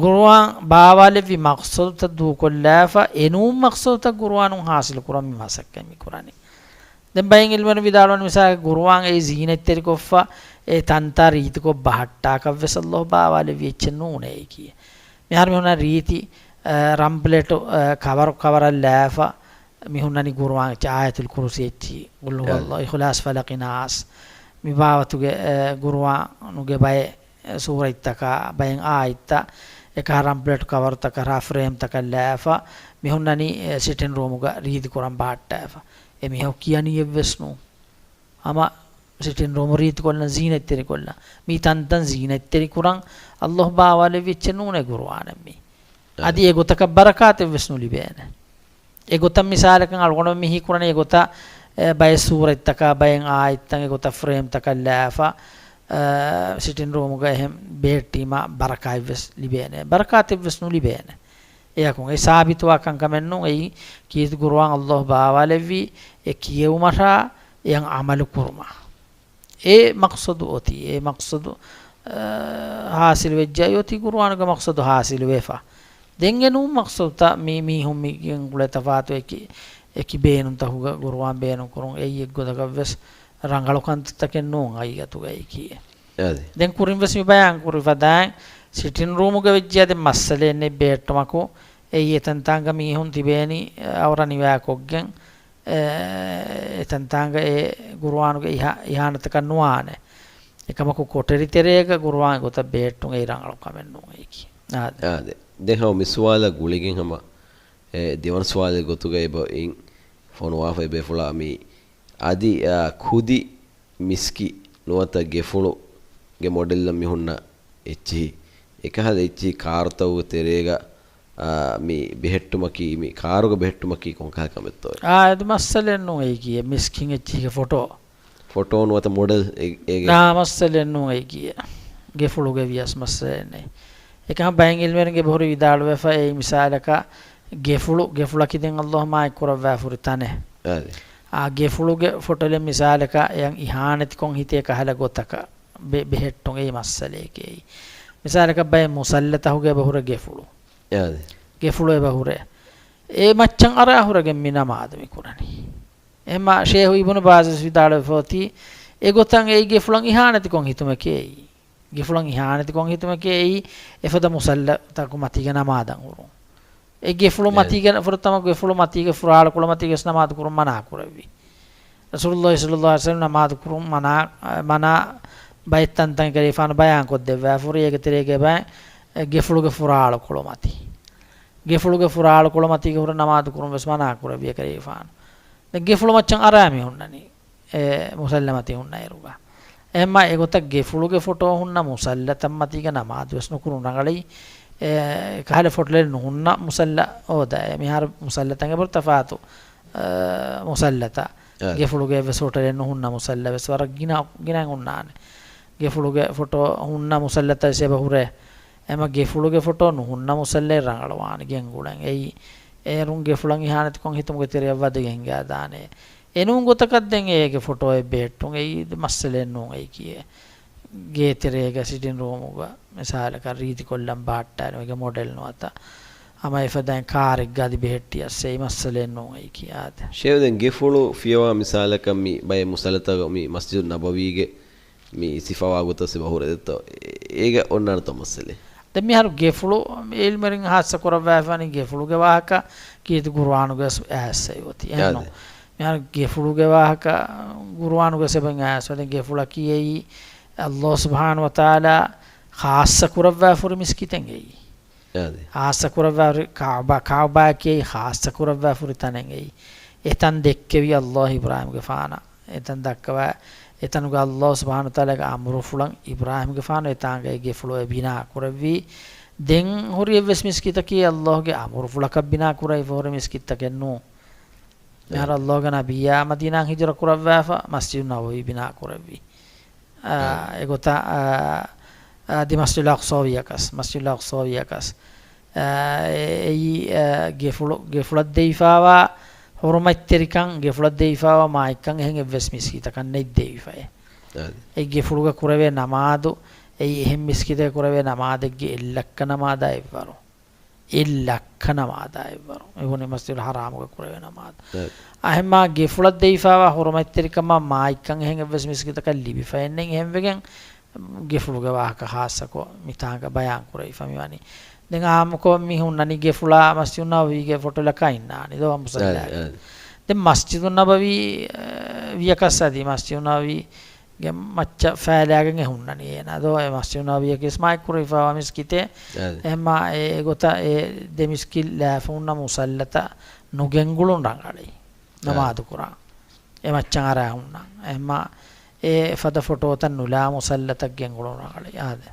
ގުރުއާން ބާވާލެއްވި މަޤްޞަދުތައް ދޫކޮށްލާފަ، އެނޫން މަޤްޞަދުތައް ގުރުއާނުން ޙާޞިލު ކުރަން މި މަސައްކަތް މި ކުރަނީ. ދެން ބައެއް ޢިލްމުވެރިން ވިދާޅުވަނީ މިސާލަކަށް ގުރުއާން އެއީ ޒީނަތްތެރިކޮށްފަ، އެ ތަންތާ ރީތިކޮށް ބަހައްޓާކަށްވެސް ﷲ ބާވާލެއްވި އެއްޗެއް ނޫނޭ އެއީކީ. މިހާރު މި ހުންނަ ރީތި، އަ، ރަންބްލެޓު، އަ، ކަވަރު ކަވަރަށް ލާފަ، މި ހުންނަނީ ގުރުއާން އެއްޗެއް، އާޔަތުލް ކުރުސީ އެއްޗި، ޤުލް ހުވައްލާހު، އިޚްލާޞް، ފަލަޤި، ނާސް. މި ބާވަތުގެ، އެ، ގުރުއާނުގެ ބައެއް ސޫރަތްތަކާ، ބައެއް އާޔަތްތައް، އެކަހަލަ ރަންބްލެޓް ކަވަރުތަކަށް ފްރޭމްތަކަށް ލާފަ، މި ހުންނަނީ، އެ، ސިޓިން ރޫމުގަ ރީތި ކުރަން ބަހައްޓާފަ. އެ މީހަކު ކިޔަނީ އެއްވެސް ނޫން. ހަމަ ސިޓިން ރޫމު ރީތިކޮށްލަން، ޒީނަތްތެރިކޮށްލަން. މި ތަންތަން ޒީނަތްތެރި ކުރަން ﷲ ބާވާލެއްވި އެއްޗެއް ނޫނޭ ގުރުއާނެއް މީ. އަދި އެގޮތަކަށް ބަރަކާތެއްވެސް ނުލިބޭނެ. އެގޮތަށް މިސާލަކަށް އަޅުގަނޑު މި ހީކުރަނީ އެގޮތަށް، އެ، ބައެއް ސޫރަތްތަކާ، ބައެއް އާޔަތްތައް އެގޮތަށް ފްރޭމްތަކަށް ލާފަ، އެ، ސިޓިން ރޫމުގަ އެހެން ބެހެއްޓީމާ ބަރަކާތްވެސް ލިބޭނެ. ބަރަކާތެއްވެސް ނުލިބޭނެ. އެއަކުން އެ ސާބިތުވާ ކަންކަމެއް ނޫން. އެއީ ކީރިތި ގުރުއާން ﷲ ބާވާލެއްވީ އެ ކިޔެވުމަށާ އެއަށް ޢަމަލު ކުރުމަށް. އެ މަޤްޞަދު އޮތީ، އެ މަޤްޞަދު، އާ، ޙާޞިލު ވެއްޖާ އޮތީ ޤުރުއާނުގެ މަޤްޞަދު ޙާޞިލު ވެފަ. ދެން އެ ނޫން މަޤްޞަދުތައް މި މީހުން މި ގެންގުޅޭ ތަފާތު އެކި، އެކި ބޭނުންތަކުގަ ޤުރުއާން ބޭނުން ކުރުން އެއީ އެއްގޮތަކަށް ވެސް ރަނގަޅު ކަންތައްތަކެއް ނޫން ހަގީގަތުގައި ކީއެއް. އަދި. ދެން ކުރިން ވެސް މި ބަޔާން ކުރި ފަދައިން ސިޓިން ރޫމުގަ ވެއްޖެއްޔާ ދެން މައްސަލައެއް ނެތް ބެހެއްޓުމަކު އެއީ އެތަންތާނގަ މީހުން ތިބޭނީ އަވަރ ނިވާކޮށްގެން އެ، އެތަންތާނގަ އެ ޤުރުއާނުގެ އިހާ-، އިހާނަތަކަށް ނުވާނެ. އެކަމަކު ކޮޓަރި ތެރޭގަ ޤުރުއާން ގޮތަށް ބެހެއްޓުން އެއީ ރަނގަޅު ކަމެއް ނޫން އެއީކީ. އާދެ. އާދެ. ދެން ހަމަ މި ސުވާލަށް ގުޅިގެން ހަމަ، އެ، ދެވަނަ ސުވާލެއް ގޮތުގަ އެބަ އިން ފޮނުވާފަ އެބޭފުޅާ މި އަދި، އާ، ކުދި މިސްކިތް ނުވަތަ ގެފުޅުގެ މޮޑެލްއަށް މި ހުންނަ އެއްޗިހި، އެކަހަލަ އެއްޗިހި ކާރުތަކުގެ ތެރޭގަ، އާ، މި ބެހެއްޓުމަކީ، މި ކާރުގަ ބެހެއްޓުމަކީ ކޮންކަހަލަ ކަމެއްތޯއޭ؟ އާ، އެދު މައްސަލައެއް ނޫން އެއީކީ، މިސްކިތް އެއްޗިހިގެ ފޮޓޯ. ފޮޓޯ ނުވަތަ މޮޑެލް އެ-، އޭގެ. އާ، މައްސަލައެއް ނޫން އެއީކީ. ގެފުޅުގެ ވިޔަސް މައްސަލައެއް ނެތް. އެކަމަ ބައެއް ޢިލްމުވެރިން އެބަހުރި ވިދާޅުވެފަ އެއީ މިސާލަކަށް ގެފުޅު، ގެފުޅަކީ ދެން ﷲ މާތް ކުރައްވާފުރި ތަނެއް. އާދެ. އާ ގެފުޅުގެ ފޮޓޯލެއް މިސާލަކަށް އެޔަށް އިހާނެތިކޮށް ހިތޭ ކަހަލަ ގޮތަކަށް ބެ-، ބެހެއްޓުން އެއީ މައްސަލައެކޭ. މިސާލަކަށް ބައެއް މުޞައްލަތަކުގަ އެބަހުރޭ ގެފުޅު. އާދެ. ގެފުޅު އެބަހުރޭ. އެ މައްޗަށް އަރާ ހުރެގެން މި ނަމާދު މި ކުރަނީ. އެހެންމާ ޝޭހު އިބުނު ބާޒު ވިދާޅުވެފަ އޮތީ، އެގޮތަށް އެއީ ގެފުޅަށް އިހާނެތިކޮށް ހިތުމެކޭ އެއީ. ގެފުޅަށް އިހާނެތިކޮށް ހިތުމެކޭ އެއީ، އެފަދަ މުޞައްލަތަކު މަތީގަ ނަމާދަށް ހުރުން. އެ ގެފުޅު އެ. މަތީގަ ފުރަތަމަ ގެފުޅު މަތީގަ ފުރާޅުކޮޅު މަތީގަސް ނަމާދު ކުރުން މަނާ ކުރެއްވި. ރަސޫލުﷲ ޞައްލަﷲ ޢަލައިހި ވަސައްލަމަ ނަމާދު ކުރުން މަނާ، މަނާ ބައެއް ތަންތަން ކަލޭފާނު ބަޔާން ކޮށްދެއްވާފަ ހުރި، އޭގެ ތެރޭގަ ބައެއް ގެފުޅުގެ ފުރާޅުކޮޅު މަތީ. ގެފުޅުގެ ފުރާޅުކޮޅު މަތީގަ ހުރެ ނަމާދު ކުރުން ވެސް މަނާ ކުރެއްވި ކަލޭފާނު. ދެން ގެފުޅު މައްޗަށް އަރާ މި ހުންނަނީ. އެ މުސައްލަ މަތީ ހުންނަ އިރުގަ. އެހެންމާ އެގޮތަށް ގެފުޅުގެ ފޮޓޯ ހުންނަ މުސައްލަތައް މަތީގަ ނަމާދު ވެސް ނުކުރުން ރަނގަޅީ. އެ ކަހަލަ ފޮޓޯލެއް ނުހުންނަ މުސައްލަ ހޯދާ. އެ މިހާރު މުސައްލަތައް އެބަހުރި ތަފާތު، އަ، މުސައްލަތައް. އާ. ގެފުޅުގެ އެއްވެސް ފޮޓޯލެއް ނުހުންނަ މުސައްލަ ވެސް ވަރަށް ގިނަ، ގިނައިން ހުންނާނެ. ގެފުޅުގެ ފޮޓޯ ހުންނަ މުސައްލަތައް ވެސް އެބަހުރޭ. އެމަ ގެފުޅުގެ ފޮޓޯ ނުހުންނަ މުސައްލައެއް ރަނގަޅުވާނެ ގެންގުޅެން. އެއީ އޭރުން ގެފުޅަށް އިހާނެތިކޮށް ހިތުމުގެ ތެރެއަށް ވަދެގެން ހިނގާދާނެ. އެނޫން ގޮތަކަށް ދެން އޭގެ ފޮޓޯއެއް ބެހެއްޓުން އެއީ މައްސަލައެއް ނޫން އެއީކީ. ގޭތެރޭގަ ސިޓިން ރޫމުގަ މިސާލަކަށް ރީތިކޮށްލަން ބަހައްޓާނެ އޭގެ މޮޑެލް ނުވަތަ ހަމަ އެފަދައިން ކާރެއްގަ އަދި ބެހެއްޓިޔަސް އެއީ މައްސަލައެއް ނޫން އެއީކީ އާދެ. ޝޭހު ދެން ގެފުޅު ފިޔަވާ މިސާލަކަށް މި ބައެއް މުސައްލަތަކު މި މަސްޖިދު ނަބަވީގެ މި ސިފަވާ ގޮތަށް ސިފަ ހުރެދެއްތޯ؟ އޭގަ އޮންނާނެތޯ މައްސަލައެއް؟ ދެން މިހާރު ގެފުޅު އިލްމުވެރިން ހާއްސަ ކުރައްވާފާނީ ގެފުޅުގެ ވާހަކަ ކީރިތި ޤުރުއާނުގަ އައިސް އޮތީ. އެހެންނު؟ އާދެ. މިހާރު ގެފުޅުގެ ވާހަކަ ޤުރުއާނުގަ ސެބެން އައިސް އޮތީ. ގެފުޅަކީ އެއީ ﷲ ސުބްޙާނަހޫ ވަތަޢާލާ ޚާއްޞަ ކުރައްވާފަ ހުރި މިސްކިތެއް އެއީ. އާދެ. ޚާއްޞަ ކުރައްވާފަ ހުރި ކަޢުބާ، ކަޢުބާއަކީ އެއީ ޚާއްޞަ ކުރައްވާފަ ހުރި ތަނެއް އެއީ. އެތަން ދެއްކެވީ ﷲ އިބްރާހީމްގެފާނަށް. އެތަން ދައްކަވާ، އެތަނުގަ ﷲ ސުބްޙާނަހޫ ވަތަޢާލާގެ އަމުރުފުޅަށް އިބްރާހީމްގެފާނު އެތާނގައި ގެފުޅު އެ ބިނާ ކުރެއްވީ. ދެން ހުރި އެއްވެސް މިސްކިތަކީ ﷲގެ އަމުރުފުޅަކަށް ބިނާ ކުރެވިފަ ހުރި މިސްކިތްތަކެއް ނޫން. މިހާރު އެ. ﷲގެ ނަބިއްޔާ މަދީނާއަށް ހިޖުރަ ކުރައްވާފަ މަސްޖިދު ނަބަވީ ބިނާ ކުރެއްވީ. އާ، އެ. އެގޮތަށް، އާ، އާ، ދި މަސްޖިދުލް އަޤްޞާ ވިޔަކަސް، މަސްޖިދުލް އަޤްޞާ ވިޔަކަސް. އާ، އެ-، އެއީ، އާ، ގެފުޅު-، ގެފުޅަށް ދެވިފައިވާ ޙުރުމަތްތެރިކަން، ގެފުޅަށް ދެވިފައިވާ މާތްކަން އެހެން އެއްވެސް މިސްކިތަކަށް ނެތް ދެވިފައެއް. އާދެ. އެ ގެފުޅުގަ ކުރެވޭ ނަމާދު، އެއީ އެހެން މިސްކިތެއް ކުރެވޭ ނަމާދެއްގެ އެއްލައްކަ ނަމާދާ އެއްވަރު. އެއްލައްކަ ނަމާދާ އެއްވަރު. މިބުނީ މަސްޖިދުލް ޙަރާމުގަ ކުރެވޭ ނަމާދު. އެ. އެހެންމާ ގެފުޅަށް ދެވިފައިވާ ޙުރުމަތްތެރިކަމާ މާތްކަން އެހެން އެއްވެސް މިސްކިތަކަށް ލިބިފައެއް ނެތް. އެހެންވެގެން ގެފުޅުގެ ވާހަކަ ޚާއްޞަކޮށް މިތާނގަ ބަޔާން ކުރެވިފަ މިވަނީ. ދެން އާއްމުކޮށް މި ހުންނަނީ ގެފުޅާ މަސްޖިދު ނަބަވީގެ ފޮޓޯލަކާ އިންނާނީ ދޯ މުޞައްލާގަ. އަދި، އަދި. ދެން މަސްޖިދު ނަބަވީ، އަ، ވިޔަކަސް އަދި މަސްޖިދު ނަބަވީ ގެ މައްޗަށް ފައިލާގެން އެ ހުންނަނީ އޭނާ ދޯ؟ އެ މަސްޖިދު ނަބަވީއަކީ ވެސް މާތްކުރެވިފައިވާ މިސްކިތެއް. އަދި. އެހެންމާ އެ ގޮތަށް އެ ދެ މިސްކިތް ލާފަ ހުންނަ މުޞައްލަތައް ނުގެންގުޅުން ރަނގަޅީ އަދި. ނަމާދު ކުރާ. އެ މައްޗަށް އަރާ ހުންނަ. އެހެންމާ އެ ފަދަ ފޮޓޯތައް ނުލާ މުޞައްލަތައް ގެންގުޅުން ރަނގަޅީ. އާދެ.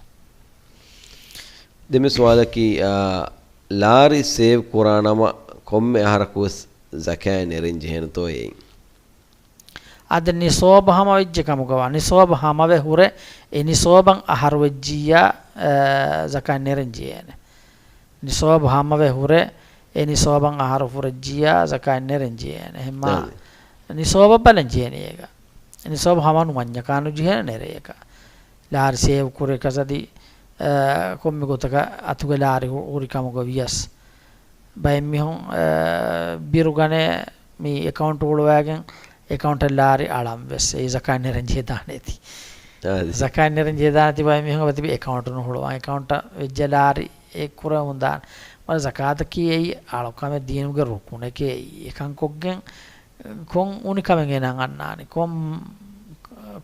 ދެން މި ސުވާލަކީ، އާ، ލާރި ސޭވް ކުރާނަމަ ކޮންމެ އަހަރަކު ވެސް ޒަކާތް ނެރެން ޖެހޭނެތޯ އެއިން؟ އަދި ނިޞާބު ހަމަވެއްޖެ ކަމުގަވާ، ނިޞާބު ހަމަވެ ހުރެ، އެ ނިޞާބަށް އަހަރު ވެއްޖިއްޔާ، އަ، ޒަކާތް ނެރެން ޖެހޭނެ. ނިޞާބު ހަމަވެ ހުރެ، އެ ނިޞާބަށް އަހަރު ފުރެއްޖިއްޔާ ޒަކާތް ނެރެން ޖެހޭނެ. އެހެންމާ އަދި. ނިޞާބަށް ބަލަން ޖެހޭނެ އޭގަ. ނިސާބު ހަމަ ނުވަންޏަކާ ނުޖެހޭނެ ނެރެޔަކަށް. ލާރި ސޭވް ކުރޭކަސް އަދި، އަ، ކޮންމެ ގޮތަކަށް އަތުގެ ލާރި ހު-، ހުރި ކަމުގަ ވިޔަސް. ބައެއް މީހުން، އަ، ބިރުގަނެ މި އެކައުންޓް ހުޅުވައިގެން އެކައުންޓަށް ލާރި އަޅަން ވެސް އެއީ ޒަކާތް ނެރެން ޖެހިދާނެތީ. އާދެ. ޒަކާތް ނެރެން ޖެހިދާނެތީ ބައެއް މީހުން އެބަތިބި އެކައުންޓް ނުހުޅުވާ. އެކައުންޓަށް ވެއްޖެ ލާރި އެ ކުރަމުން ދާނެ. މަރ ޒަކާތަކީ އެއީ އަޅުކަމެއް ދީނުގެ ރުކުނެކޭ އެއީ. އެކަން ކޮށްގެން ކޮން އުނިކަމެއް އޭނާ އަންނާނީ؟ ކޮން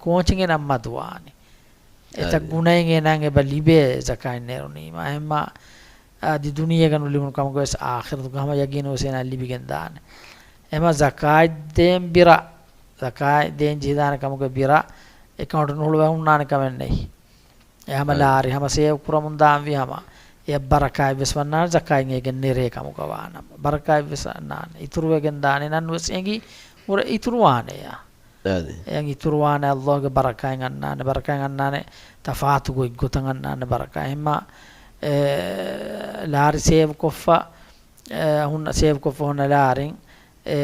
ކޯޗެއް އޭނާ މަދުވާނީ؟ އެތައް އާދެ. ގުނައެއް އޭނާ އެބަ ލިބޭ ޒަކާތް ނެރުނީމަ. އެހެންމަ އަދި ދުނިޔޭގަ ނުލިބުނު ކަމުގަ ވެސް އާޚިރަތުގަ ހަމަ ޔަގީނު ވެސް އޭނާ ލިބިގެން ދާނެ. އެހެންމަ ޒަކާތް ދޭން ބިރަ، ޒަކާތް ދޭން ޖެހިދާނެ ކަމުގެ ބިރަ އެކައުންޓް ނުހުޅުވެ ހުންނާނެ ކަމެއް ނެތް. އެ ހަމަ އަދި. ލާރި ހަމަ ސޭވް ކުރަމުން ދާންވީ ހަމަ. އެ ބަރަކާތް ވެސް ވަންނާނެ ޒަކާތް އޭގެން ނެރޭ ކަމުގަ ވާނަމަ. ބަރަކާތް ވެސް ވަންނާނެ. އިތުރުވެގެން ދާނެ ނަން ވެސް އެނގި ހުރެ އިތުރުވާނެޔާ. އަދި. އެ އިތުރުވާނެ އައްލާހުގެ ބަރަކާތް އަންނާނެ. ބަރަކާތް އަންނާނެ ތަފާތު ގޮތްގޮތަށް އަންނާނެ ބަރަކާތް. އެހެންމަ، އެ، ލާރި ސޭވް ކޮށްފަ، އެ، ހުންނަ ސޭވް ކޮށްފަ ހުންނަ ލާރިން، އެ،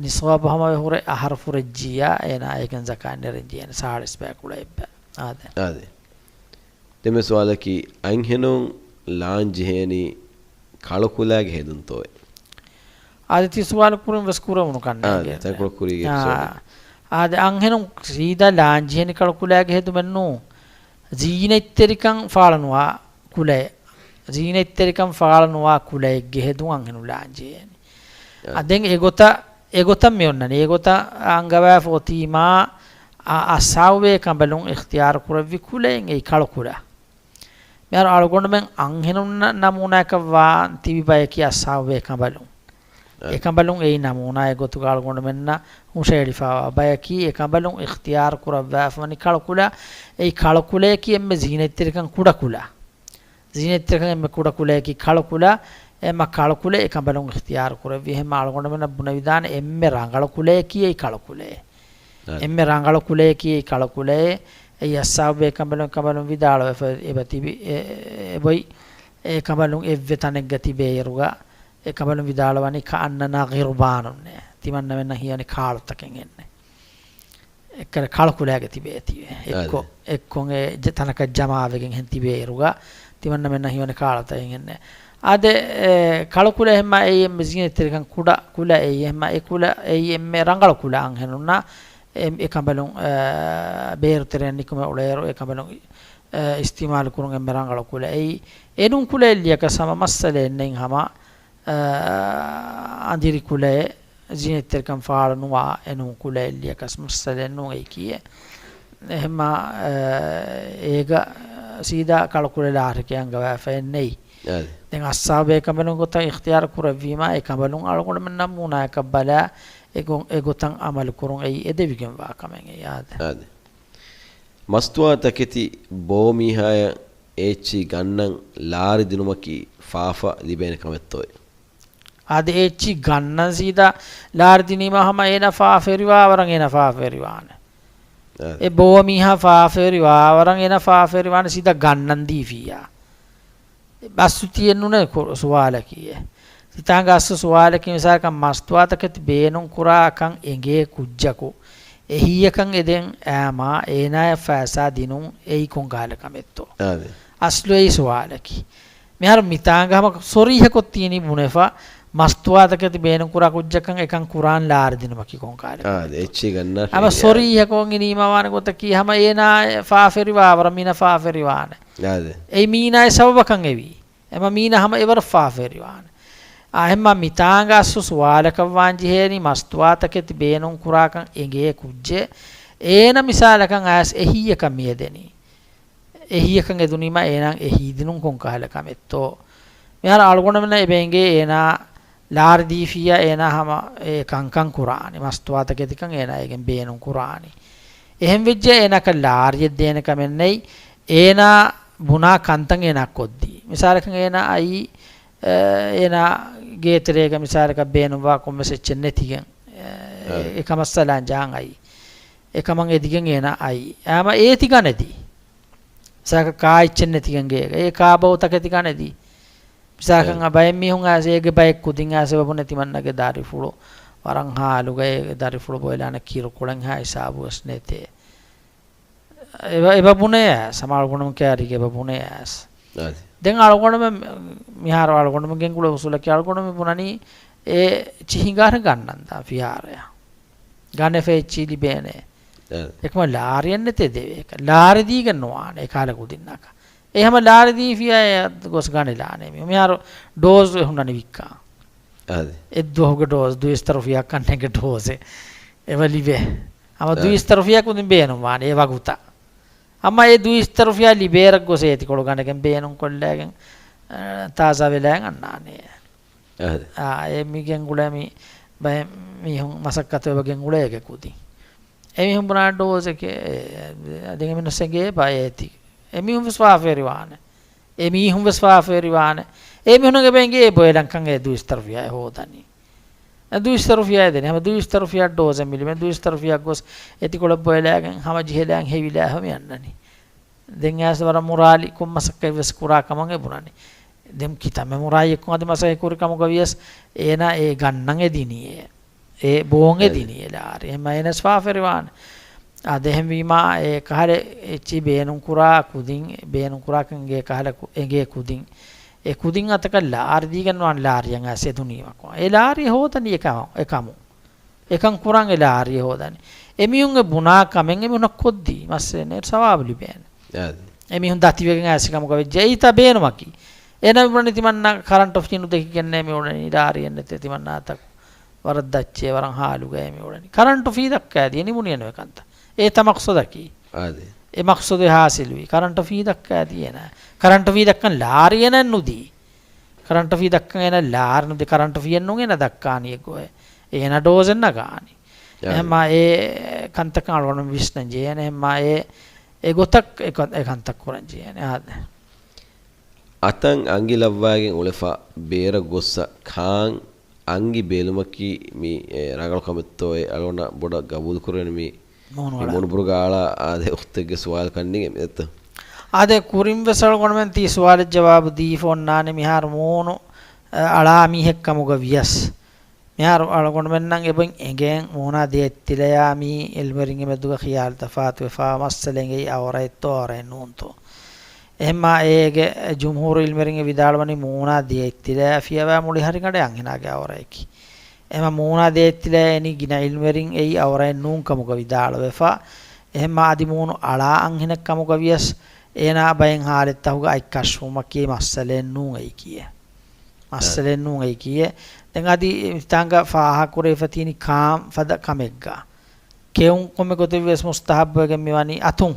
ނިސާބު ހަމަވެ ހުރެ އަހަރު ފުރެއްޖިއްޔާ އޭނާ އޭގެން ޒަކާތް ނެރެން ޖެހޭނެ ސާޅީސް ބަޔަކު އެއްބަ. އާދެ. އާދެ. ދެން މި ސުވާލަކީ، އަންހެނުން ލާން ޖެހޭނީ ކަޅުކުލައިގެ ހެދުންތޯއޭ؟ އާދެ، ތި ސުވާލު ކުރިން ވެސް ކުރެވުނު ކަންނޭނގެ. އާދެ، ތަންކޮޅު ކުރީގެ އާ، އެޕިސޯޑެއް. އާދެ، އަންހެނުން ސީދާ ލާން ޖެހޭނީ ކަޅުކުލައިގެ ހެދުމެއް ނޫން. ޒީނަތްތެރިކަން ފާޅުނުވާ ކުލައެއް. ޒީނަތްތެރިކަން ފާޅުނުވާ ކުލައެއްގެ ހެދުން އަންހެނުން ލާން ޖެހޭނީ. އާ. އާ، ދެން އެގޮތަށް، އެގޮތަށް މި އޮންނަނީ. އެގޮތަށް އަންގަވާފަ އޮތީމާ، އަ، އައްސާވޭ ކަނބަލުން އިޚްތިޔާރު ކުރެއްވި ކުލައެއް އެއީ ކަޅުކުލަ. މިހާރު އަޅުގަނޑުމެން އަންހެނުންނަށް ނަމޫނާއަކަށް ވާން ތިބި ބަޔަކީ އައްސާވޭ ކަނބަލުން. އެ. އެކަނބަލުން އެއީ ނަމޫނާއެއް ގޮތުގަ އަޅުގަނޑުމެންނަށް ހުށައެޅިފައިވާ ބަޔަކީ، އެކަނބަލުން އިޚްތިޔާރު ކުރައްވާފަވަނީ ކަޅުކުލަ. އެއީ ކަޅުކުލައަކީ އެންމެ ޒީނަތްތެރިކަން ކުޑަކުލަ. ޒީނަތްތެރިކަން އެންމެ ކުޑަކުލައަކީ ކަޅުކުލަ. އެމަ ކަޅުކުލަ އެކަނބަލުން އިޚްތިޔާރު ކުރެއްވި. އެހެންމަ އަޅުގަނޑުމެންނަށް ބުނެވިދާނެ އެންމެ ރަނގަޅު ކުލައަކީ އެއީ ކަޅުކުލައޭ. އެންމެ ރަނގަޅު ކުލައަކީ އެއީ ކަޅުކުލައޭ. އެއީ އައްސާބޭ ކަނބަލުން، ކަނބަލުން ވިދާޅުވެފަ އެބަ ތިބި، އެ، އެބޮތް އެ ކަނބަލުން އެއްވެ ތަނެއްގަ ތިބޭއިރުގަ، އެ ކަނބަލުން ވިދާޅުވަނީ ކައަންނަނާ ޣިރުބާނުންނޭ. ތިމަންނަމެންނަށް ހީވަނީ ކާޅުތަކެއް ހެންނޭ. އެއްކަލަ ކަޅުކުލައިގަ ތިބޭތީވެ. އެއްކޮ-، އާދެ. އެއްކޮން އެ ޖެ-، ތަނަކަށް ޖަމާވެގެން ހެން ތިބޭއިރުގަ، ތިމަންނަމެންނަށް ހީވަނީ ކާޅުތައް ހެންނޭ. އާދެ، އެ، ކަޅުކުލަ އެހެންމާ އެއީ އެންމެ ޒީނަތްތެރިކަން ކުޑަ ކުލަ އެއީ އެހެންމާ އެ ކުލަ އެއީ އެންމެ ރަނގަޅު ކުލަ އަންހެނުންނަށް އެ، އެ ކަނބަލުން، އެ، ބޭރު ތެރެއަށް ނިކުމެ އުޅޭއިރު އެ ކަނބަލުން، އެ، އިސްތިޢުމާލު ކުރުން އެންމެ ރަނގަޅު ކުލަ އެއީ. އެނޫން ކުލައެއް ލިޔަކަސް ހަމަ މައްސަލައެއް ނެތް ހަމަ އަނދިރި ކުލައެއް، ޒީނަތްތެރިކަން ފާޅު ނުވާ އެނޫން ކުލައެއް ލިޔަކަސް މައްސަލައެއް ނޫން އެކީ. އެހެންމާ، އޭގަ ސީދާ ކަޅުކުލަ ލާރިކެއް އަންގަވާފައެއް ނެތް. އާދެ. ދެން އައްސާބޭ ކަނބަލުން ގޮތަށް އިޚްތިޔާރު ކުރެއްވީމާ، އެ ކަނބަލުން އަޅުގަނޑުމެން ނަމޫނާއަކަށް ބަލާ، އެ ގޮ-، އެ ގޮތަށް އަމަލު ކުރުން އެއީ އެދެވިގެންވާ ކަމެއް އެއީ. އާދެ. އާދެ. މަސްތުވާ ތަކެތި ބޯ މީހާޔަށް އެއްޗިހި ގަންނަން ލާރި ދިނުމަކީ ފާފަ ލިބޭނެ ކަމެއްތޯއޭ؟ އާދެ، އެއްޗިހި ގަންނަން ސީދާ ލާރި ދިނީމާ ހަމަ އޭނާ ފާފަވެރިވާވަރަށް އޭނާ ފާފަވެރިވާނެ. އާދެ. އެ ބޯ މީހާ ފާފަވެރިވާވަރަށް އޭނާ ފާފަވެރިވާނެ ސީދާ ގަންނަން ދީފިއްޔާ. އަސްލު ތިއެއްނޫނޭ ކު-، ސުވާލަކީ އެ. ތިތާނގަ އަސްލު ސުވާލަކީ މިސާލަކަށް މަސްތުވާތަކެތި ބޭނުން ކުރާކަން އެނގޭ ކުއްޖަކު އެހީއަކަށް އެދެން އައިމާ އޭނާޔަށް ފައިސާ ދިނުން އެއީ ކޮންކަހަލަ ކަމެއްތޯ؟ އާދެ. އަސްލު އެއީ ސުވާލަކީ. މިހާރު މިތާނގަ ހަމަ ސޮރީހަކޮށް ތީނީ ބުނެފަ، މަސްތުވާތަކެތި ބޭނުން ކުރާ ކުއްޖަކަށް އެކަން ކުރާން ލާރި ދިނުމަކީ ކޮންކަހަލަ އާދެ، ކަމެއްތޯ؟ އެއްޗިހި ގަންނަށް ހަމަ އެހީ. ސޮރީހަކޮށް އިނީމާ ވާނެ ގޮތަކީ ހަމަ އޭނާ ފާފަވެރިވާވަރަށް މީނަ ފާފަވެރިވާނެ. އާދެ. އެއީ މީނާގެ ސަބަބަކަށް އެވީ. އެމަ މީނަ ހަމަ އެވަރަށް ފާފަވެރިވާނެ. އާ، އެހެންމާ މިތާނގަ އަސްލު ސުވާލަކަށް ވާން ޖެހޭނީ މަސްތުވާތަކެތި ބޭނުން ކުރާކަން އެނގޭ ކުއްޖެއް އޭނަ މިސާލަކަށް އައިސް އެހީއަކަށް މިއެދެނީ. އެހީއަކަށް އެދުނީމާ އޭނާ އެހީ ދިނުން ކޮންކަހަލަ ކަމެއްތޯ؟ މިހާރު އަޅުގަނޑުމެންނަށް އެބަ އެނގޭ އޭނާ ލާރި ދީފިއްޔާ އޭނާ ހަމަ އެ ކަންކަން ކުރާނީ، މަސްތުވާތަކެތިކަން އޭނާ އޭގެން ބޭނުން ކުރާނީ. އެހެން ވެއްޖެ އޭނާއަކަށް ލާރިއެއް ދޭނެ ކަމެއް ނެތް. އޭނާ ބުނާ ކަންތައް އޭނާ ކޮށްދީ. މިސާލަކަށް އޭނާ އައީ، އެ، އޭނާ ގޭތެރޭގަ މިސާލަކަށް ބޭނުންވާ ކޮންމެސް އެއްޗެއް ނެތިގެން، އެ، އެ ކަމަށް ސަލާން ޖާން އައީ. އެކަމަށް އެދިގެން އޭނާ އައީ. އައިމަ އޭތި ގަނެދީ. މިސާލަކަށް ކާ އެއްޗެއް ނެތިގެން ގޭގަ. އެ ކާ ބައު ތަކެތި ގަނެދީ. މިސާލަކަށް އެ. ބައެއް މީހުން އައިސް އޭގެ ބައެއް ކުދިން އައިސް އެބަ ބުނެ ތިމަންނަގެ ދަރިފުޅު ވަރަށް ހާލުގައި ދަރިފުޅު ބޮއެލާނެ ކިރުކޮޅެއްހާ ހިސާބުވެސް ނެތޭ. އެބަ، އެބަ ބުނެޔާސް، ހަމަ އަޅުގަނޑުމެން ކައިރީގަ އެބަ ބުނެޔާސް. އަދި. ދެން އަޅުގަނޑުމެން، މިހާރު އަޅުގަނޑުމެން ގެންގުޅޭ އުސޫލަކީ އަޅުގަނޑުމެން ބުނަނީ އެ އެއްޗިހި ހިނގާރެ ގަންނަންދާ ފިހާރަޔަށް. ގަނެފަ އެއްޗިހި ލިބޭނެ. އަދި. އެކަމަ ލާރިއެއް ނެތޭ ދެވޭކަށް. ލާރި ދީގެން ނުވާނެ އެކަހަލަ ކުދިންނަކަށް. އެ ހަމަ ލާރި ދީފިޔާ އެ ގޮސް ގަނެލާނެ މި. މިހާރު ޑޯޒް ހުންނަނީ ވިއްކާ. އަދި. އެއްދުވަހުގެ ޑޯޒް ދުއިސައްތަ ރުފިޔާ ކަންނޭނގެ ޑޯޒެއް. އެބަ ލިބޭ. ހަމަ އަދި. ދުއިސައްތަ ރުފިޔާ ކުދިން ބޭނުންވާނެ އެ ވަގުތަށް. ހަމަ އެ ދުއިސައްތަ ރުފިޔާ ލިބޭއިރަށް ގޮސް އޭތިކޮޅު ގަނެގެން ބޭނުންކޮށްލައިގެން، އަ، ތާޒާ ވެލާގެން އަންނާނެ. އަދި. އާ، އެ މި ގެންގުޅޭ މި ބައެއް މީހުން މަސައްކަތު އެބަ ގެންގުޅޭ އޭގެ ކުދިން. އެމީހުން ބުނާ ޑޯޒެކޭ، އެ، ދެން އެމީހުން ސެނގޭ ބައެއް ތި. އެމީހުން ވެސް ފާފަވެރިވާނެ. އެމީހުން ވެސް ފާފަވެރިވާނެ. އެމީހުންގެ ބެނގޭ ބޮއެލަންކަން އެ ދުއިސައްތަ ރުފިޔާ އެ ހޯދަނީ. އެ ދުއިސައްތަ ރުފިޔާ ދެނީ. ހަމަ ދުއިސައްތަ ރުފިޔާ ޑޯޒެއް މި ލިބެން. ދުއިސައްތަ ރުފިޔާ ގޮސް އެތިކޮޅަށް ބޮއެލާގެން ހަމަ ޖެހިލާން ހެވިލާ ހަމަ އަންނަނީ. ދެން އައިސް ވަރަށް މުރާލި ކޮން މަސައްކަތްވެސް ކުރާ ކަމަށް އެ ބުނަނީ. ދެން ކިތަންމެ މުރާއެއްކޮށް އަދި މަސައްކަތް ކުރި ކަމުގަ ވިޔަސް އޭނާ އެ ގަންނަން އެ ދިނީ އެ. އެ ބޯން އެ އެ. ދިނީ އެ ލާރި. އެހެންމަ އޭނަސް ފާފަވެރިވާނެ. އާ، ދެހެންވީމާ އެ ކަހަލަ އެއްޗި ބޭނުން ކުރާ ކުދިން، ބޭނުން ކުރާކަން އެނގޭ ކަހަލަ ކު-، އެނގޭ ކުދިން. އެ ކުދިން އަތަކަށް ލާރި ދީގެން ވާން ލާރިއަށް އައިސް އެ ދުނީމަކޮށް. އެ ލާރި ހޯދަނީ އެ ކަމު-، އެ ކަމު. އެކަން ކުރަން އެ ލާރި ހޯދަނީ. އެމީހުންގެ ބުނާ ކަމެއް އެމީހުންނަށް ކޮށްދީ، މައްސަލައެއް ނެތް، ސަވާބު ލިބޭނެ. އާދެ. އެމީހުން ދަތިވެގެން އައިސް ކަމުގަ ވެއްޖެ. އެއީތާ ބޭނުމަކީ. އޭނަ މި ބުނަނީ ތިމަންނަ ކަރަންޓު ފީ ނުދެކިގެންނޭ މި އުޅެނީ، ލާރިއެއް ނެތޭ ތިމަންނާތަކު. ވަރަށް ދައްޗޭ، ވަރަށް ހާލުގައޭ މި އުޅެނީ. ކަރަންޓު ފީ ދައްކާދީ ނިމުނީ އެންމެ ކަންތައް. އެއީތާ މަޤްޞަދަކީ. އާދެ. އެ މަޤްޞަދު ހާސިލުވީ. ކަރަންޓު ފީ ދައްކާދީ އޭނަ. ކަރަންޓު ފީ ދައްކަން ލާރި އޭނަ ނުދީ. ކަރަންޓު ފީ ދައްކަން އޭނަ ލާރި ނުދީ. ކަރަންޓު ފީއެއް ނޫން އޭނަ ދައްކާނީ އެއްގޮތް. އޭނަ ޑޯޒެއް ނަގާނީ. އާދެ. އެހެންމާ އެ ކަންތަކަށް އަޅުގަނޑު ވިސްނަން ޖެހޭނެ. އެހެންމާ އެ، އެ ގޮތަށް އެ ކަ-، އެ ކަންތައް ކުރަން ޖެހޭނެ. އާދެ. އަތަން އަނގި ލައްވާގެން އުޅެފަ ބޭރަށް ގޮއްސަ ކާން އަނގި ބެލުމަކީ މި، އެ، ރަނގަޅު ކަމެއްތޯއޭ؟ އަޅުގަނޑަށް ބޮޑަށް ގަބޫލު ކުރެވެނީ މި، މޫނު މި އަޅާ. މޫނު ބުރުގާ އަޅާ. އާދެ، އުޚްތެއްގެ ސުވާލަކަށް ނިގެ މި ދެއްތޯ؟ އާދެ، ކުރިން ވެސް އަޅުގަނޑުމެން ތީ ސުވާލަށް ޖަވާބު ދީފަ އޮންނާނެ މިހާރު މޫނު، އަ، އަޅާ މީހެއް ކަމުގަ ވިޔަސް. މިހާރު އަޅުގަނޑުމެންނަށް އެބަ އެނގޭން މޫނާ ދިޔައެއް ތިލަޔާ މީ އިލްމުވެރިންގެ މެދުގަ ޚިޔާލު ތަފާތުވެފާ މައްސަލައެއް އެއީ އަވަރައެއްތޯ އަވަރައެއް ނޫންތޯ؟ އެހެންމާ އޭގެ ޖުމްހޫރު އިލްމުވެރިން ވިދާޅުވަނީ މޫނާ ދިޔައެއް ތިލަޔާ ފިޔަވާ މުޅި ހަރިގަނޑެއް އަންހެނާގެ އަވަރައެކީ. އެހެންމާ މޫނާ ދިޔައެއް ތިލަޔާ އެނީ ގިނަ އިލްމުވެރިން އެއީ އަވަރައެއް ނޫން ކަމުގަ ވިދާޅުވެފަ. އެހެންމާ އަދި މޫނު އަޅާ އަންހެނެއް ކަމުގަ ވިޔަސް އޭނާ ބައެއް ހާލަތްތަކުގަ އަތް ކަޝްފުވުމަކީ މައްސަލައެއް ނޫން އެއީކީއެއް. މައްސަލައެއް ނޫން އެއީކީއެއް. ދެން އަދި މިތާނގަ ފާހަގަކުރެވިފަ ތިނި ކާން ފަދަ ކަމެއްގަ. ކެއުން ކޮންމެ ގޮތެއްވިޔަސް މުސްތަހައްބުވެގެން މިވަނީ އަތުން.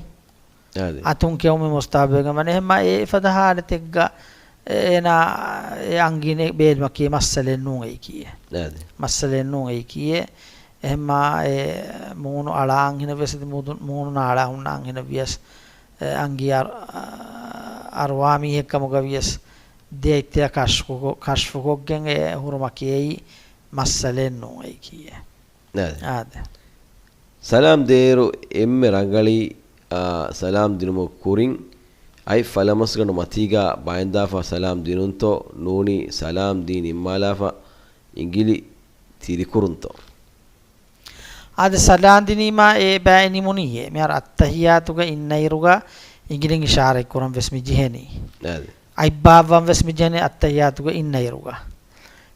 އާދެ. އަތުން ކެއުމެއް މުސްތަހައްބުވެގެން ވަނީ. އެހެންމާ އެ ފަދަ ހާލަތެއްގަ އޭނާ އެ އަނގި ބޭލުމަކީ މައްސަލައެއް ނޫން އެއީކީއެއް. އާދެ. މައްސަލައެއް ނޫން އެއީކީއެއް. އެހެންމާ އެ މޫނު އަޅާ އަންހެނެއްވިޔަސް އަދި މޫދު-، މޫނު ނާޅާ ހުންނަ އަންހެނެއްވިޔަސް، އެ އަނގި އަރު-، އަރުވާ މީހެއް ކަމުގަ ވިޔަސް ދިޔައެއްތިލަ ކަޝްފުކޮ-، ކަޝްފުކޮށްގެން އެ ހުރުމަކީ އެއީ މައްސަލައެއް ނޫން އެއީކީއެއް. އާދެ. އާދެ. ސަލާމް ދޭއިރު އެންމެ ރަނގަޅީ، އާ، ސަލާމް ދިނުމުގެ ކުރިން އަތް ފަލަމަސްގަނޑު މަތީގަ ބައިންދާފަ ސަލާމް ދިނުންތޯ ނޫނީ ސަލާމް ދީ ނިންމާލާފަ އިނގިލި ތިރިކުރުންތޯ؟ އާދެ، ސަލާމް ދިނީމާ އެ ބައި ނިމުނީއޭ. މިހާރު އައްތަހިޔާތުގަ އިންނައިރުގަ އިނގިލިން އިޝާރަތް ކުރަން ވެސް މި ޖެހެނީ. އާދެ. އަތް ބާއްވަން ވެސް މި ޖެހެނީ އައްތަހިޔާތުގަ އިންނައިރުގަ.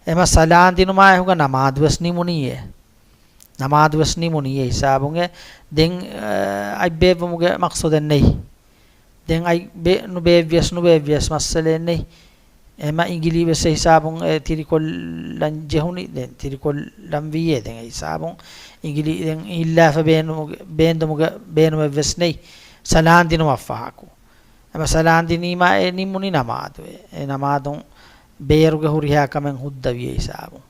އެމަ ސަލާމް ދިނުމާ އެހުގަ ނަމާދު ވެސް ނިމުނީއޭ. ނަމާދު ވެސް ނިމުނީ އެ ހިސާބުން އެ. ދެން، އަ، އަތް ބޭއްވުމުގެ މަޤްޞަދެއް ނެތް. ދެން އަތް ބޭ-، ނުބޭއްވިޔަސް، ނުބޭއްވިޔަސް މައްސަލައެއް ނެތް. އެމަ އިނގިލީ ވެސް އެ ހިސާބުން އެ ތިރިކޮށްލަން ޖެހުނީ. ދެން ތިރިކޮށްލަން ވީއޭ ދެން އެ ހިސާބުން. އިނގިލީ ދެން އިއްލާފަ ބޭނުމުގެ، ބޭންދުމުގެ ބޭނުމެއް ވެސް ނެތް. ސަލާން ދިނުމަށްފަހަކު. އެމަ ސަލާން ދިނީމާ އެ ނިމުނީ ނަމާދު އެ. އެ ނަމާދުން ބޭރުގެ ހުރިހާ ކަމެއް ހުއްދަވި އެ ހިސާބުން.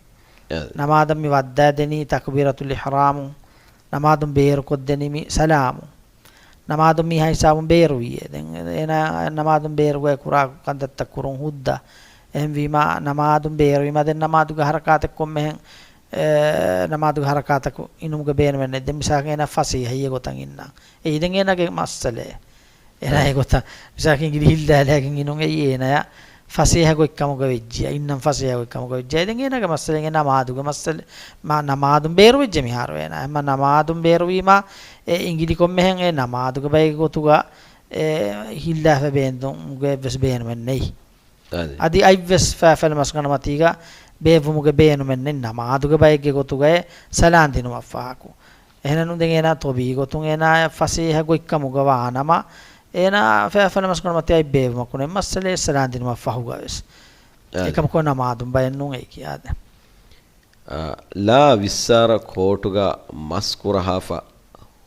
އެ. ނަމާދަށް މި ވައްދާދެނީ ތަކުބީރަތުލް އިޙްރާމުން. ނަމާދުން ބޭރުކޮށްދެނީ މި ސަލާމުން. ނަމާދުން މީހާ ހިސާބުން ބޭރުވީއޭ. ދެން އޭނާ ނަމާދުން ބޭރުގައި ކުރާ ކަންތައްތައް ކުރުން ހުއްދަ. އެހެންވީމާ ނަމާދުން ބޭރުވީމާ ދެން ނަމާދުގެ ހަރަކާތެއް ކޮންމެހެން، އެ، ނަމާދުގެ ހަރަކާތަކު އިނުމުގެ ބޭނުމެއް ނެތް. ދެން މިސާލަކަށް އޭނާ ފަސޭހަ އެގޮތަށް އިންނަން. އެއީ ދެން އޭނާގެ މައްސަލައެއް. އޭނާ އެގޮތަށް މިސާލަކަށް އިނގިލި ހިއްލާލާގެން އިނުން އެއީ އޭނާޔަށް ފަސޭހަ ގޮތްކަމުގަ ވެއްޖިޔާ، އިންނަން ފަސޭހަ ގޮތްކަމުގަ ވެއްޖިޔާ. ދެން އޭނާގެ މައްސަލަ އެނގޭ ނަމާދުގެ މައްސަލަ، މާ، ނަމާދުން ބޭރުވެއްޖެ މިހާރު އޭނާ. އެމަ ނަމާދުން ބޭރުވީމާ، އެ އިނގިލި ކޮންމެހެން އެ ނަމާދުގެ ބައެއްގެ ގޮތުގަ، އެ، ހިއްލާފަ ބޭންދުމުގެ އެއްވެސް ބޭނުމެއް ނެތް. އާދެ. އަދި އަތްވެސް ފައިފަލު މަސްގަނޑު މަތީގަ ބޭއްވުމުގެ ބޭނުމެއް ނެތް ނަމާދުގެ ބައެއްގެ ގޮތުގައި ސަލާން ދިނުމަށްފަހަކު. އެހެނެއްނު ދެން އޭނާ ތޮބީ ގޮތުން އޭނާ ފަސޭހަ ގޮތްކަމުގަ ވާނަމަ، އޭނާ ފައިފަލު މަސްގަނޑު މަތި އަތް ބޭއްވުމަކު ނެތް މައްސަލައެއް ސަލާން ދިނުމަށްފަހުގަވެސް. އާދެ. އެކަމަކު ނަމާދުން ބައެއްނޫން އެއީކީ އާދެ. އާ، ލާ ވިއްސާރަ ކޯޓުގަ މަސް ކުރަހާފަ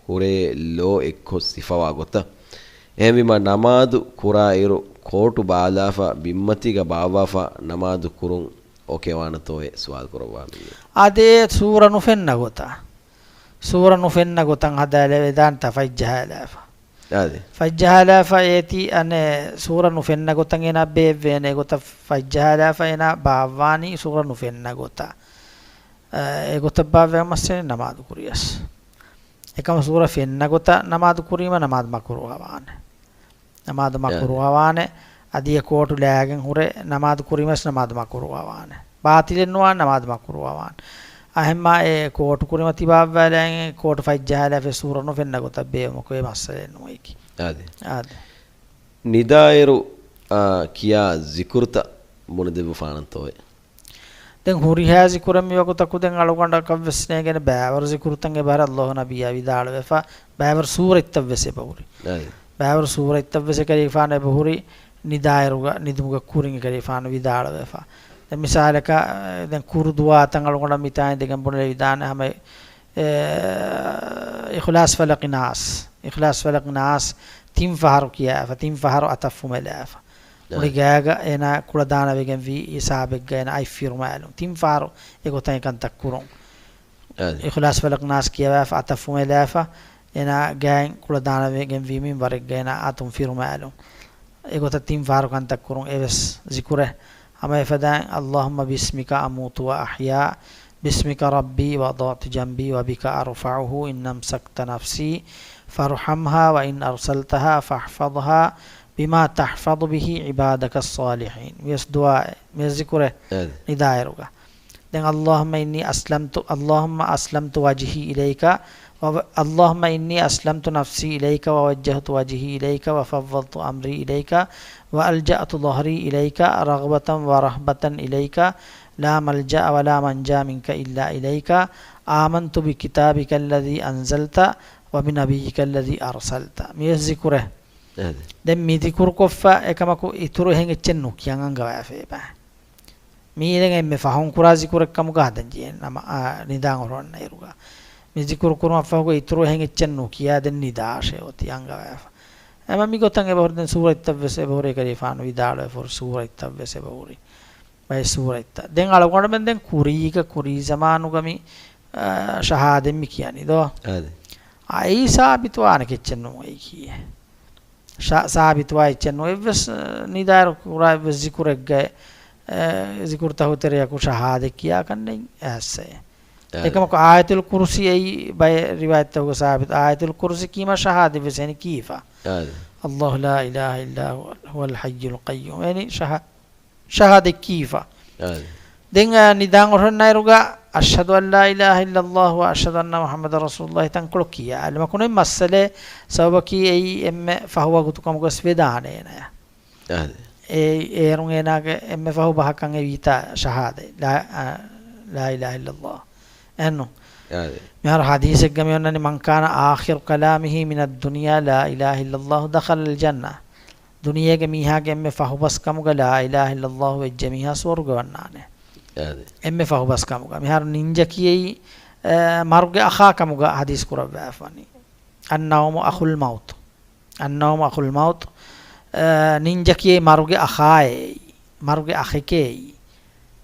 ހުރޭ ލޯ އެއްކޮށް ސިފަވާ ގޮތަށް. އެހެންވީމަ ނަމާދު ކުރާ އިރު ކޯޓު ބާލާފަ ބިންމަތީގަ ބާއްވާފަ ނަމާދު ކުރުން އޯކޭވާނެތޯއޭ ސުވާލު ކުރައްވާ މީ. އާދެ، ސޫރަ ނުފެންނަ ގޮތަށް. ސޫރަ ނުފެންނަ ގޮތަށް ހަދާލެވެދާނެތާ ފަތްޖަހާލާފަ. އާދެ. ފަތްޖަހާލާފަ އޭތި އަނެއް ސޫރަ ނުފެންނަ ގޮތަށް އޭނާ ބޭއްވޭނެ ގޮތަށް ފަތްޖަހާލާފަ އޭނާ ބާއްވާނީ ސޫރަ ނުފެންނަ ގޮތަށް. އެ، އެގޮތަށް ބާއްވާ މައްސަލަ ނަމާދު ކުރިޔަސް. އެކަމަ ސޫރަ ފެންނަ ގޮތަށް ނަމާދު ކުރީމަ ނަމާދު މަކުރޫހަވާނެ. ނަމާދު މަކުރޫހަވާނެ. އަދި އެ ކޯޓު ލާގެން ހުރެ ނަމާދު ކުރީމަސް ނަމާދު މަކުރޫހަވާނެ. ބާތިލެއް ނުވާނެ ނަމާދު މަކުރޫހަވާނެ. އަހެންމާ އެ ކޯޓު ކުރިމަތި ބާއްވާލައިގެން ކޯޓު ފަތްޖަހާލާފަ ސޫރަ ނުފެންނަ ގޮތަށް ބޭއްވުމަކު އެ މައްސަލައެއް ނުވައިކި. އާދެ. އާދެ. ނިދާއިރު، އާ، ކިޔާ ޒިކުރުތައް ބުނެދެއްވުފާނަންތޯއޭ؟ ދެން ހުރިހާ ޒިކުރެއް މިވަގުތަކު ދެން އަޅުގަނޑަކަށްވެސް ނޭނގޭނެ ބައިވަރު ޒިކުރުތައް އެބަހުރި އައްލާހު ނަބިއްޔާ ވިދާޅުވެފަ، ބައިވަރު ސޫރަތްތައްވެސް އެބަހުރި. އައި. ބައިވަރު ސޫރަތްތައްވެސް އެކަލޭގެފާނު އެބަހުރި ނިދާއިރުގަ، ނިދުމުގެ ކުރިން އެކަލޭގެފާނު ވިދާޅުވެފަ. ދެން މިސާލަކަށް، ދެން ކުރު ދުޢާތައް އަޅުގަނޑަށް މިތާނގައި ދެން ބުނެލެވިދާނެ ހަމަ، އެ، އިޚްލާޞް ފަލަޤި ނާސް، އިޚްލާޞް ފަލަޤި ނާސް ތިން ފަހަރު ކިޔާފަ، ތިން ފަހަރު އަތަށް ފުމެލާފަ. އައި. މުޅި ގާގަ އޭނާ ކުޅަދާނަވެގެންވީ ހިސާބެއްގަ އޭނާ އަތް ފިރުމާލުން. ތިން ފަހަރު އެގޮތަށް އެކަންތައް ކުރުން. އަދި. އިޚްލާޞް ފަލަޤް ނާސް ކިޔަވާފަ އަތަށް ފުމެލާފަ، އޭނާ ގާތް ކުޅަދާނަވެގެންވީ މިންވަރެއްގަ އޭނާ އަތުން ފިރުމާލުން. އެގޮތަށް ތިން ފަހަރު ކަންތައް ކުރުން އެވެސް ޒިކުރެއް. ހަމަ އެފަދައިން، اللهم باسمك أموت وأحيا، باسمك ربي وضعت جنبي وبك أرفعه، إن أمسكت نفسي فارحمها وإن أرسلتها فاحفظها بما تحفظ به عبادك الصالحين. މިވެސް ދުޢާއެއް، މިވެސް ޒިކުރެއް އަދި. ނިދާއިރުގަ. ދެން، اللهم إني أسلمت، اللهم أسلمت وجهي إليك، و، اللهم إني أسلمت نفسي إليك ووجهت وجهي إليك وفوضت أمري إليك وألجأت ظهري إليك رغبة ورهبة إليك لا ملجأ ولا منجا منك إلا إليك، آمنت بكتابك الذي أنزلت وبنبيك الذي أرسلت. މިވެސް ޒިކުރެއް. އަދި. ދެން މި ޒިކުރުކޮށްފަ އެކަމަކު އިތުރު އެހެން އެއްޗެއް ނުކިޔަން އަންގަވާފައިބާ. މީ ދެން އެންމެ ފަހުން ކުރާ ޒިކުރެއް ކަމުގަ ހަދަން ޖެހޭ ނަމަ، އާ، ނިދާން އޮހޮރޮންނަ އިރުގަ. މި ޒިކުރު ކުރުމަށްފަހުގަ އިތުރު އެހެން އެއްޗެއް ނުކިޔާ ދެން ނިދާށޭ އޮތީ އަންގަވާފަ. އެމަ މި ގޮތަށް އެބަހުރި ދެން ސޫރަތްތައްވެސް އެބަހުރި އެކަލޭގެފާނު ވިދާޅުވެފަ ހުރި ސޫރަތްތައްވެސް އެބަހުރި. ބައެއް ސޫރަތްތައް. ދެން އަޅުގަނޑުމެން ދެން ކުރީގަ ކުރީ ޒަމާނުގަ މި، އާ، ޝަހާދަތް މި ކިޔަނީ ދޯ؟ އަދި. އައި ސާބިތުވާނެ ކެއްޗެއް ނޫން އެއީކީ. ޝާ-، ސާބިތުވާ އެއްޗެއް ނޫން. އެއްވެސް، އަ، ނިދާއިރު ކުރާ އެއްވެސް ޒިކުރެއްގައި، އެ، ޒިކުރުތަކުގެ ތެރެއަކު ޝަހާދަތް ކިޔާކަށް ނެތް އައްސައެއް. އެ. އެކަމަކު އާޔަތުލް ކުރުސީ އެއީ ބައެއް ރިވާޔަތްތަކުގަ ސާބިތު. އާޔަތުލް ކުރުސީ ކީމަ ޝަހާދަތްވެސް އެނި ކީފަ. އަދި. الله لا إله إلا هو، هو الحي القيوم. އެނި ޝަހާ-، ޝަހާދަތް ކީފަ. އަދި. ދެން، އަ، ނިދާން އޮހޮރޮންނައިރުގަ، أشهد أن لا إله إلا الله وأشهد أن محمدا رسول الله ތަންކޮޅު ކިޔާ. އަލިމަކުނެ މައްސަލެ ސަބަބަކީ އެއީ އެންމެ ފަހުވަގުތު ކަމުގަސް ވެދާނެ އޭނަޔަށް. އަދި. އެ، އޭރުން އޭނާގެ އެންމެ ފަހު ބަހަކަށް އެވީތާ ޝަހާދަތް. ލާ، އަ، لا إله إلا الله. އެއްނު. އަދި. މިހާރު ހަދީސެއްގަ މި އޮންނަނީ، من كان آخر كلامه من الدنيا لا إله إلا الله دخل الجنة. ދުނިޔޭގެ މީހާގެ އެންމެ ފަހުބަސް ކަމުގަ ލާ އިލާހަ އިއްލައްލާހު ވެއްޖެ މީހާ ސުވަރުގެ ވަންނާނެ. އަދި. އެންމެ ފަހުބަސް ކަމުގަ. މިހާރު ނިންޖަ ކިޔައީ، އަ، މަރުގެ އަޚާ ކަމުގަ ހަދީސް ކުރައްވާފަނީ. النوم أخو الموت. النوم أخو الموت. އަ، ނިންޖަ ކިޔައީ މަރުގެ އަޚާއޭ. މަރުގެ އަޚެކޭ.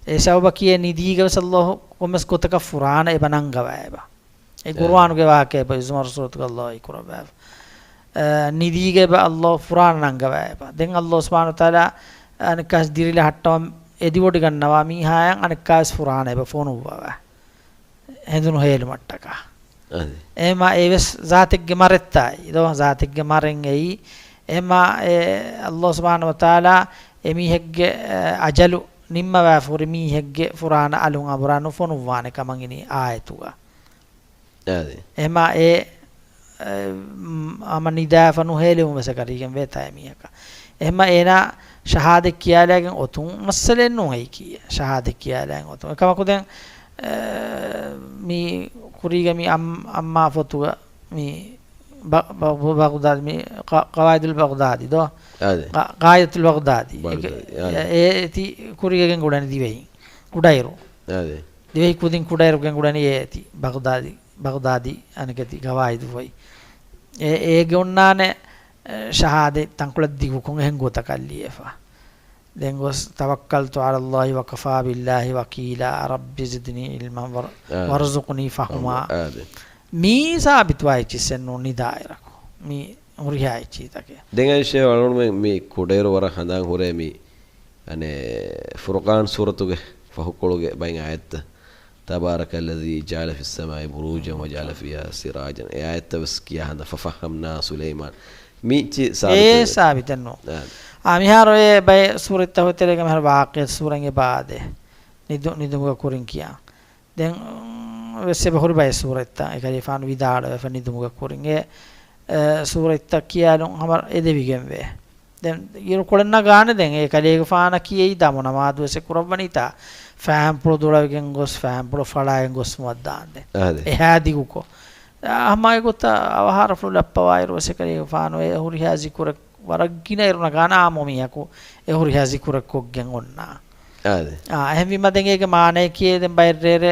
އެ ސަބަބަކީ އެ ނިދީގަވެސް އައްލާހު ކޮންމެސް ގޮތަކަށް ފުރާނަ އެބަ ނަންގަވައިބަ. އެ އެ. ގުރުއާނުގެ ވާހަކަ އެބަ ޒުމަރު ސޫރަތުގަ އައްލާހު ކުރައްވާފަ. އަ، ނިދީގަ އެބަ އައްލާހު ފުރާނަ ނަންގަވައިބަ. ދެން އައްލާހު ސުބްޙާނަހޫ ވަތަޢާލާ އަނެއްކާވެސް ދިރިލަ ހައްޓަވަން އެދިވޮޑިގަންނަވާ މީހާޔަށް އަނެއްކާވެސް ފުރާނަ އެބަ ފޮނުއްވަވާ. ހެނދުނު ހޭލުމަށްޓަކާ. އަދި. އެމާ އެވެސް ޒާތެއްގެ މަރެއްތާއި، ދޯ ޒާތެއްގެ މަރެއް އެއީ. އެމާ އެ އައްލާހު ސުބްޙާނަހޫ ވަތަޢާލާ އެމީހެއްގެ، އަ، އަޖަލު ނިންމަވާފަ ހުރި މީހެއްގެ ފުރާނަ އަލުން އަނބުރާ ނުފޮނުއްވާނެ ކަމަށް އިނީ އާޔަތުގަ. އާދެ. އެމާ އެ، އެ، މް، ހަމަ ނިދާފަ ނުހޭލެވުން ވެސް އެކަރީގެން ވޭތާ އެމީހަކަށް. އެހެމާ އޭނާ ޝަހާދަތް ކިޔާލާގެން އޮތުން މައްސަލައެއް ނޫން އެއީކީ. ޝަހާދަތް ކިޔާލާގެން އޮތުން. އެކަމަކު ދެން، އެ، މި ކުރީގަ މި އަން-، އަންމާ ފޮތުގަ މި ބަ-، ބަ-، ބަ-، ބަޣްދާދީ މި ޤަ-، ޤަވާއިދުލް ބަޣްދާދީ ދޯ؟ އާދެ. ޤާ-، ޤާއިދަތުލް ބަޣްދާދީ. ބަޣްދާދީ، އާދެ. އެ-، އޭތި ކުރީގަ ގެންގުޅެނީ ދިވެހި ކުޑައިރު. އާދެ. ދިވެހި ކުދިން ކުޑައިރު ގެންގުޅެނީ އޭތި. ބަޣްދާދީ، ބަޣްދާދީ އަނެކެތި ޤަވާއިދު ފޮތް. އެ-، އޭގެ އޮންނާނެ، އެ، ޝަހާދަތް ތަންކޮޅެއް ދިގުކޮށް އެހެން ގޮތަކަށް ލިޔެފަ. ދެން ގޮސް، "توكلت على الله وكفى بالله وكيلا، رب زدني علما ور-، އާ. وارزقني فهما." އާދެ. މީ ސާބިތުވާ އެއްޗިއްސެއް ނޫން ނިދާއިރަކު. މީ ހުރިހާ އެއްޗިތަކެއް. ދެން އައިޝޭ އަޅުގަނޑުމެން މި ކުޑައިރު ވަރަށް ހަނދާން ހުރޭ މި، އަނެއް، ފުރުޤާން ސޫރަތުގެ ފަހުކޮޅުގެ ބައިން އާޔަތްތައް. "تبارك الذي جعل في السماء بروجا وجعل فيها سراجا." އެ އާޔަތްތައް ވެސް ކިޔާ ހަނދަށް، "ففهمنا سليمان." މި އެއްޗި ސާބިތެއް ނޫން. އާ. އާ، މިހާރު އެ ބައެއް ސޫރަތްތައް ހުއްޓޭގަ މިހާރު ވާޤިޢަތު ސޫރައިން އެބަ އާދޭ. ނިދު-، ނިދުމުގެ ކުރިން ކިޔާ. ދެން ވެސް އެބަ ހުރި ބައެއް ސޫރަތްތައް އެކަލޭގެފާނު ވިދާޅުވެފަ ނިދުމުގެ ކުރިން އެ، އެ، ސޫރަތްތައް ކިޔާލުން ހަމަ އެދެވިގެންވޭ. ދެން އިރުކޮޅެއް ނަގާނެ ދެން އެކަލޭގެފާނަކީ އެއީ ދަމު ނަމާދު ވެސް އެ ކުރައްވަނީތާ ފާންޕުޅު ދުޅަވިގެން ގޮސް ފާންޕުޅު ފަޅާގެން ގޮސް މުއައްދާންދެން. އާދެ. އެހާ ދިގުކޮށް. އާ، ހަމަ އެގޮތަށް އަވަހާރަފުޅު ލައްޕަވާއިރު ވެސް އެކަލޭގެފާނު އެ ހުރިހާ ޒިކުރެއް ވަރަށް ގިނަ އިރު ނަގާނެ އާއްމު މީހަކު އެ ހުރިހާ ޒިކުރެއް ކޮށްގެން އޮންނާ. އާދެ. އާ، އެހެންވީމަ ދެން އޭގެ މާނަޔަކީ ދެން ބައެއްރޭރޭ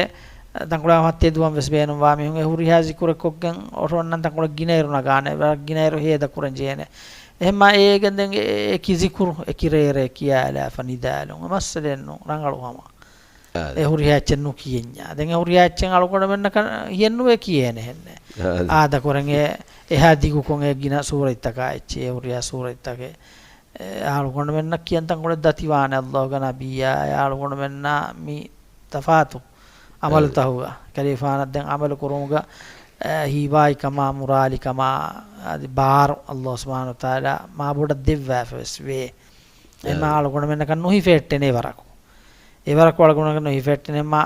ތަންކޮޅެއް ހަމަ ތެދުވަން ވެސް ބޭނުންވާ މީހުން އެ ހުރިހާ ޒިކުރެއް ކޮށްގެން އޮށޯންނަން ތަންކޮޅެއް ގިނަ އިރު ނަގާނެ، ވަރަށް ގިނަ އިރު ހޭދަ ކުރަން ޖެހޭނެ. އެހެންމާ އޭގެން ދެން އެ-، އެކި ޒިކުރު، އެކި ރޭރޭ ކިޔާލާފަ ނިދާލުން. އެ މައްސަލައެއް ނޫން، ރަނގަޅު ހަމަ. އާދެ. އެ ހުރިހާ އެއްޗެއް ނުކިޔެންޏާ. ދެން އެ ހުރިހާ އެއްޗެއް އަޅުގަނޑުމެންނަކަށް ހިޔެއްނުވޭ ކިޔޭނެ ހެންނެ. އާދެ. އާދަކުރެން އެ އެހާ ދިގުކޮށް އެ ގިނަ ސޫރަތްތަކާ އެއްޗެއް، އެ ހުރިހާ ސޫރަތްތަކެއް. އެ އަޅުގަނޑުމެންނަށް ކިޔަން ތަންކޮޅެއް ދަތިވާނެ އައްލާހުގެ ނަބިއްޔާ، އެ އަޅުގަނޑުމެންނާ މި ތަފާތު އަމަލުތަކުގަ. އެކަލޭގެފާނަށް ދެން އަމަލު ކުރުމުގަ، އެ، ހީވާއިކަމާ، މުރާލިކަމާ، އަދި ބާރު އައްލާހު ސުބްޙާނަހު ވަތަޢާލާ މާބޮޑަށް ދެއްވާފަ ވެސް ވޭ. އެމާ އާ. އަޅުގަނޑުމެންނަކަށް ނުހިފެއްޓެނޭ ވަރަކު. އެވަރަކު އަޅުގަނޑުމެންނަކަށް ނުހިފެއްޓެނޭ. އެމާ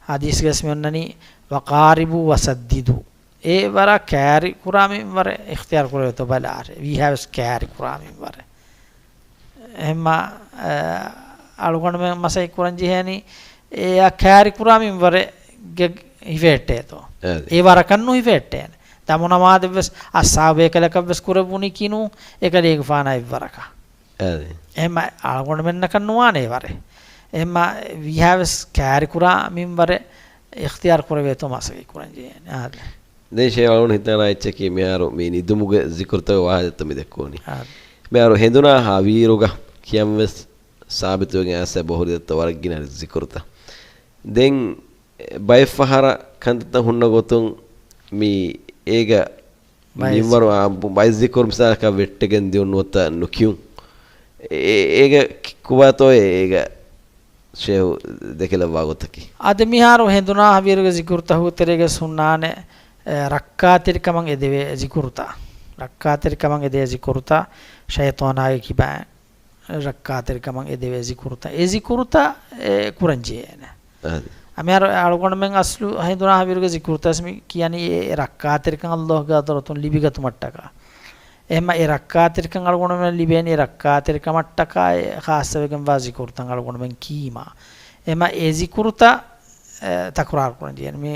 ޙަދީޘްގަސް މި އޮންނަނީ، "وقاربوا وسددوا." އެ ވަރަށް ކާރި ކުރާ މިންވަރެއް އިޚްތިޔާރު ކުރެވޭތޯ ބަލާށޭ. ވީހާވެސް ކާރި ކުރާ މިންވަރެއް. އެހެންމާ، އަ، އަޅުގަނޑުމެން މަސައްކަތް ކުރަން ޖެހޭނީ، އެއާ ކާރި ކުރާ މިންވަރެއްގެ ހިފެހެއްޓޭތޯ. އާދެ. އެ ވަރަކަށް ނުހިފެހެއްޓޭނެ. ދަމު ނަމާދެއްވެސް އައްސާބޭކަލަކަށްވެސް ކުރެއްވުނީކީ ނޫން، އެކަލޭގެފާނާ އެއްވަރަކަށް. އާދެ. އެހެންމާ އަޅުގަނޑުމެންނަކަށް ނުވާނެ އެވަރެއް. އެހެންމާ ވީހާވެސް ކާރި ކުރާ މިންވަރެއް އިޚްތިޔާރު ކުރެވޭތޯ މަސައްކަތް ކުރަން ޖެހޭނެ. އާދެ. ދެން ޝޭޚް އަޅުގަނޑު ހިތަށް އަރާ އެއްޗަކީ މިހާރު މި ނިދުމުގެ ޒިކުރުތަކުގެ ވާހަކަ ދެއްތޯ މި ދެއްކުވަނީ. އާ. މިހާރު ހެނދުނާ ހަވީރުގަ ކިޔަން ވެސް ސާބިތުވެގެން އައިސް ބަހުރި ދެއްތޯ ވަރަށް ގިނަ ޒިކުރުތައް. ދެން ބައެއް ފަހަރަށް ކަންތައްތައް ހުންނަ ގޮތުން މި އޭގަ ބައެއް މިންވަރު، ޒިކުރު. އާ، ބައެއް ޒިކުރު މިސާލަކަށް ވެއްޓެގެން ދިއުން ނުވަތަ ނުކިޔުން. އޭ-، އޭގަ ކި-، ކޮބާތޯ އޭގަ ޝޭޚް ދެކެލައްވާ ގޮތަކީ. އަދި މިހާރު ހެނދުނާ ހަވީރުގެ ޒިކުރުތަކުގެ ތެރޭގަ ހުންނާނެ، އެ، ރައްކާތެރިކަމަށް އެދެވޭ ޒިކުރުތައް. ރައްކާތެރިކަމަށް އެދޭ ޒިކުރުތައް، ޝައިޠާނާގެ ކިބައިން ރައްކާތެރިކަމަށް އެދެވޭ ޒިކުރުތައް. އެ ޒިކުރުތައް އެ ކުރަން ޖެހޭނެ. އަދި. އަ، މިހާރު އަޅުގަނޑުމެން އަސްލު ހެނދުނާ ހަވީރުގެ ޒިކުރުތައް މި ކިޔަނީ އެ ރައްކާތެރިކަން އައްލާހުގެ ޙަޟްރަތުން ލިބިގަތުމަށްޓަކާ. އެހެންމަ އެ ރައްކާތެރިކަން އަޅުގަނޑުމެން ލިބޭނީ ރައްކާތެރިކަމަށްޓަކާ އެ ޚާއްޞަވެގެންވާ ޒިކުރުތައް އަޅުގަނޑުމެން ކީމާ. އެހެންމަ އެ ޒިކުރުތައް، އެ، ތަކުރާރު ކުރަން ޖެހޭނެ. މި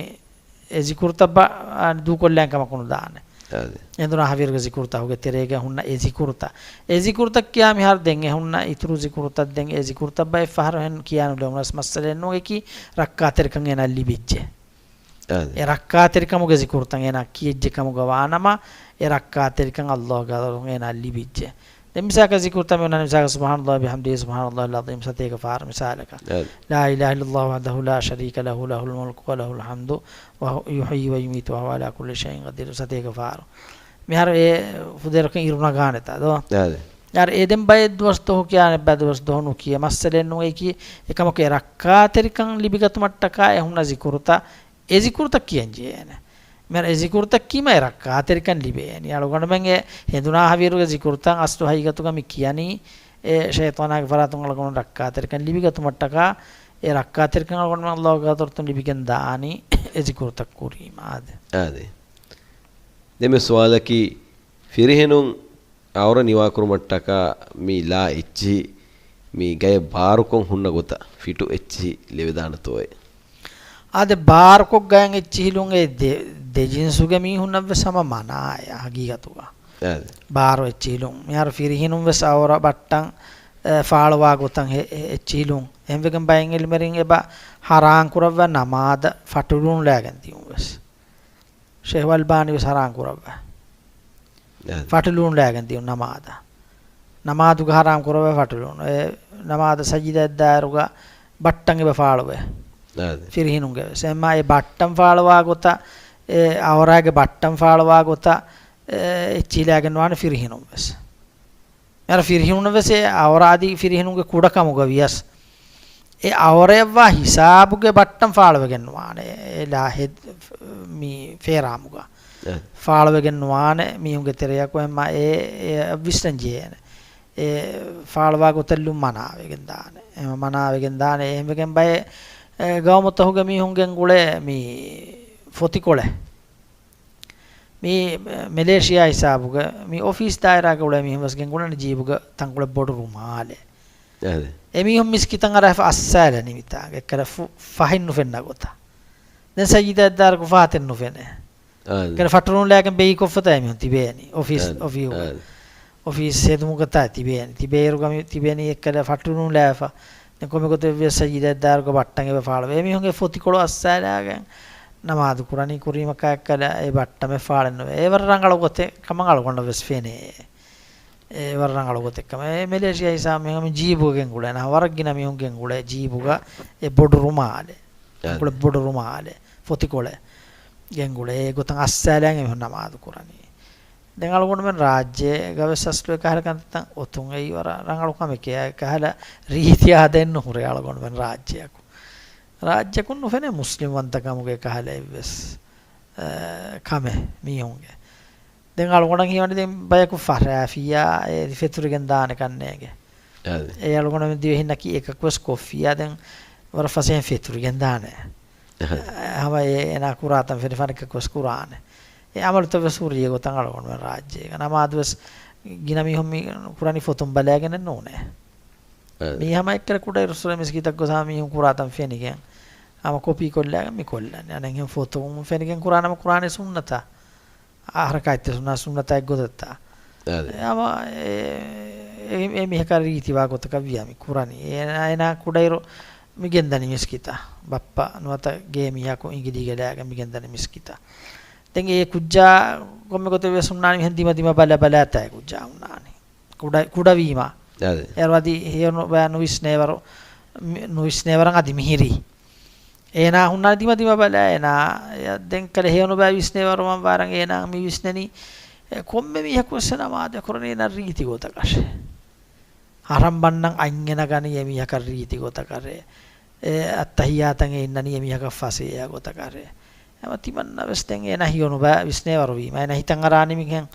އެ ޒިކުރުތައް ބަ-، އާ، ދޫކޮށްލަން ކަމަކު ނުދާނެ. އަދި. ހެނދުނާ ހަވީރުގެ ޒިކުރުތަކުގެ ތެރޭގަ ހުންނަ އެ ޒިކުރުތައް. އެ ޒިކުރުތައް ކިޔާ މިހާރު ދެން އެ ހުންނަ އިތުރު ޒިކުރުތައް ދެން އެ ޒިކުރުތައް ބައެއް ފަހަރު ހެން ކިޔާނުލެވުނަސް މައްސަލައެއް ނޫން އެކީ ރައްކާތެރިކަން އޭނާ ލިބިއްޖެ. އަދި. އެ ރައްކާތެރިކަމުގެ ޒިކުރުތައް އޭނާ ކިޔެއްޖެ ކަމުގަ ވާނަމަ، އެ ރައްކާތެރިކަން އައްލާހުގެ ޙަޟްރަތުން އޭނާ ލިބިއްޖެ. ދެން މިސާލަކަށް ޒިކުރުތައް މި އޮންނާނެ މިސާލަކަށް سبحان الله وبحمده سبحان الله العظيم ސަތޭކަ ފަހަރު މިސާލަކަށް. އަދި. لا إله إلا الله وحده لا شريك له له الملك وله الحمد وهو يحيي ويميت وهو على كل شيء قدير ސަތޭކަ ފަހަރު. މިހާރު އެ ފުދޭވަރަކަށް އިރު ނަގާނެތާ ދޯ؟ އަދި. އަދި އެ ދެން ބައެއް ދުވަސް ދޮހު ކިޔާނެ ބައެއް ދުވަސް ދޮހު ނުކިޔޭ މައްސަލައެއް ނޫން އެކީ އެކަމަކު އެ ރައްކާތެރިކަން ލިބިގަތުމަށްޓަކާ އެ ހުންނަ ޒިކުރުތައް އެ ޒިކުރުތައް ކިޔަން ޖެހޭނެ. މިހާރު އެ ޒިކުރުތައް ކީމަ އެ ރައްކާތެރިކަން ލިބޭނީ. އަޅުގަނޑުމެން އެ ހެނދުނާ ހަވީރުގެ ޒިކުރުތައް އަސްލު ހަގީގަތުގަ މި ކިޔަނީ އެ ޝައިޠާނާގެ ފަރާތުން އަޅުގަނޑު ރައްކާތެރިކަން ލިބިގަތުމަށްޓަކާ، އެ ރައްކާތެރިކަން އަޅުގަނޑުމެން ﷲ ގެ ޙަޟްރަތުން ލިބިގެން ދާނީ އެ ޒިކުރުތައް ކުރީމަ. އާދެ. އާދެ. ދެން މި ސުވާލަކީ، ފިރިހެނުން އައުރަ ނިވާކުރުމަށްޓަކާ މި ލާ އެއްޗިހި މި ގަޔަށް ބާރުކޮށް ހުންނަ ގޮތަށް ފިޓު އެއްޗިހި ލެވެދާނެތޯއޭ؟ އާދެ، ބާރުކޮށް ގަޔަށް އެއްޗިހިލުން އެ ދެ، ދެ ޖިންސުގެ މީހުންނަށްވެސް ހަމަ މަނާއޭ ހަގީގަތުގަ. އާދެ. ބާރު އެއްޗިހިލުން. މިހާރު ފިރިހެނުންވެސް އައުރަ ބައްޓަން، އެ، ފާޅުވާ ގޮތަށް ހެ، އެ، އެއްޗިހިލުން. އެހެންވެގެން ބައެއް ޢިލްމުވެރިން އެބަ ޙަރާން ކުރައްވާ ނަމާދަށް ފަޓުރޫނު ލާގެން ދިޔުންވެސް. ޝޭޚް އަލްބާނީވެސް ޙަރާން ކުރައްވާ. އާދެ. ފަޓުރޫނު ލާގެން ދިޔުން ނަމާދަށް. ނަމާދުގަ ޙަރާން ކުރައްވާ ފަޓުރޫނު. އެ ނަމާދަށް ސަޖިދައަށް ދާއިރުގަ ބައްޓަން އެބަ ފާޅުވޭ. އާދެ. ފިރިހެނުންގެވެސް. އެހެންމާ އެ ބައްޓަން ފާޅުވާ ގޮތަށް، އެ އައުރާގެ ބައްޓަން ފާޅުވާ ގޮތަށް، އެ އެއްޗިހި ލާގެން ވާނެ ފިރިހެނުންވެސް. މިހާރު ފިރިހެނުންނަށްވެސް އެ އައުރާ އަދި ފިރިހެނުންގެ ކުޑަކަމުގަ ވިޔަސް، އެ އައުރަޔަށްވާ ހިސާބުގެ ބައްޓަން ފާޅުވެގެން ނުވާނެ. އެ ލާ ހެދް، މި ފޭރާމުގަ އެ. ފާޅުވެގެން ނުވާނެ މީހުންގެ ތެރެޔަކު. އެހެންމާ އެ، އެ ވިސްނަން ޖެހޭނެ. އެ ފާޅުވާ ގޮތަށް ލުން މަނާވެގެން ދާނެ. އެ މަނާވެގެން ދާނެ. އެހެންވެގެން ބައެއް، އެ، ގައުމުތަކުގެ މީހުން ގެންގުޅޭ މި ފޮތިކޮޅެއް. މި މެލޭޝިޔާ ހިސާބުގަ މި އޮފީސް ދާއިރާގަ އުޅޭ މީހުން ވެސް ގެންގުޅެން ޖީބުގަ ތަންކޮޅެއް ބޮޑު ރުމާލެއް. އާދެ. އެމީހުން މިސްކިތަށް އަރާފަ އައްސާލަނީ މިތާގަ އެއްކަލަ ފު-، ފަހެއް ނުފެންނަ ގޮތަށް. ދެން ސަޖިދައަށް ދާއިރުގަ ފަހަތެއް ނުފެނޭ. އާދެ. އެއްކަލަ ފަޓުރޫނު ލާގެން ބެހިކޮށްފަތާ އެމީހުން ތިބޭނީ. އޮފީސް، އާދެ. އޮފީހުގަ. އާދެ. އޮފީސް ހެދުމުގަތާ ތިބޭނީ. ތިބޭއިރުގަ މި ތިބޭނީ އެއްކަލަ ފަޓުރޫނު ލާފަ. ދެން ކޮންމެ ގޮތެއްވިޔަސް ސަޖިދައަށް ދާއިރުގަ ބައްޓަން އެބަ ފާޅުވޭ. އެމީހުންގެ ފޮތިކޮޅު އައްސާލާގެން ނަމާދު ކުރަނީ ކުރީމަކާ އެއްކަލަ އެ ބައްޓަމެއް ފާޅެއް ނުވޭ. އެ ވަރަށް ރަނގަޅު ގޮތެއް ކަމަށް އަޅުގަނޑަށް ވެސް ފެނޭ. އެ ވަރަށް ރަނގަޅު ގޮތެއް ކަމަށް. އެ މެލޭޝިޔާ ހިސާބު މީހުން ޖީބުގަ ގެންގުޅޭ. ނަހަ ވަރަށް ގިނަ މީހުން ގެންގުޅޭ ޖީބުގަ އެ ބޮޑު ރުމާލެއް. އާދެ. ގެންގުޅޭ ބޮޑު ރުމާލެއް. ފޮތިކޮޅެއް ގެންގުޅޭ. އެ ގޮތަށް އައްސާލާގެން އެމީހުން ނަމާދު ކުރަނީ. ދެން އަޅުގަނޑުމެން ރާއްޖޭގަ ވެސް އަސްލު އެކަހަލަ ކަންތައްތައް އޮތުން އެއީ ވަރަށް ރަނގަޅު ކަމެކޭ. އެކަހަލަ ރީތި އާދައެއް ނުހުރޭ އަޅުގަނޑުމެން ރާއްޖެއަކު. ރާއްޖެކުން ނުފެނޭ މުސްލިމްވަންތަކަމުގެ ކަހަލަ އެއްވެސް، އަ، ކަމެއް މީހުންގެ. ދެން އަޅުގަނޑަށް ހީވަނީ ދެން ބަޔަކު ފަށާފިއްޔާ އެ ފެތުރިގެން ދާނެ ކަންނޭނގެ. އާދެ. އެ އަޅުގަނޑުމެން ދިވެހިންނަކީ އެކަކުވެސް ކޮށްފިއްޔާ ދެން ވަރަށް ފަސޭހައިން ފެތުރިގެން ދާނެ. އަހަ. އެ ހަމަ އެ އޭނާ ކުރާތަން ފެނިފާނެ އެކަކުވެސް ކުރާނެ. އެ އަމަލުތައް ވެސް ހުރި އެގޮތަށް އަޅުގަނޑުމެން ރާއްޖޭގަ. ނަމާދު ވެސް ގިނަ މީހުން މި ކުރަނީ ފޮތުން ބަލާގެނެއް ނޫނޭ. އަދި. މީ ހަމަ އެއްކަލަ ކުޑައިރުއްސުރެ މިސްކިތަށް ގޮސް ހަމަ މީހުން ކުރާތަން ފެނިގެން، ހަމަ ކޮޕީ ކޮށްލާގެން މި ކޮށްލަނީ. އަނެއްހެން ފޮތުން ފެނިގެން ކުރާ ނަމަ ކުރާނީ ސުންނަތާ. އަހަރަކާ އެއްތަ ސުންނަ، ސުންނަތާ އެއްގޮތަށްތާ. އަދި. އެ ހަމަ އެ، އެ، އެ މީހަކާ ރީތިވާ ގޮތަކަށް ވިޔާ މި ކުރަނީ. އޭނާ، އޭނާ ކުޑައިރު މި ގެންދަނީ މިސްކިތަށް. ބައްޕަ ނުވަތަ ގޭ މީހަކު އިނގިލީގަ ލާގެން މި ގެންދަނީ މިސްކިތަށް. ދެން އެ ކުއްޖާ ކޮންމެ ގޮތެއް ވެސް ހުންނާނީ މިހެން ދިމަ ދިމަ ބަލަ ބަލާތާ އެ ކުއްޖާ ހުންނާނީ. ކުޑަ، ކުޑަވީމަ. އަދި. އޭރު އަދި ހެޔޮނު ބަ ނުވިސްނޭވަރު، މި، ނުވިސްނޭވަރަށް އަދި މިހިރީ. އޭނާ ހުންނާނެ ދިމަ ދިމަ ބަލާ އޭނާ. އެ ދެން ކަލޭ ހެޔޮނު ބަ ވިސްނޭވަރު ވަން ވާރަން އޭނާ މި ވިސްނެނީ، އެ ކޮންމެ މީހަކު ވެސް ނަމާދެއް ކުރަނީ އޭނާ ރީތި ގޮތަކަށް. ހަރަމް ބަންނަން އަތް އެނަގަނީ އެ މީހަކަށް ރީތި ގޮތަކަށް. އެ އައްތަހިއްޔާތަށް އެ އިންނަނީ އެ މީހަކަށް ފަސޭހަ ގޮތަކަށް. އެމަ ތިމަންނަ ވެސް ދެން އޭނާ ހެޔޮނުބަ ވިސްނޭވަރު ވީމަ، އޭނާ ހިތަށް އަރާނީ މިހެން.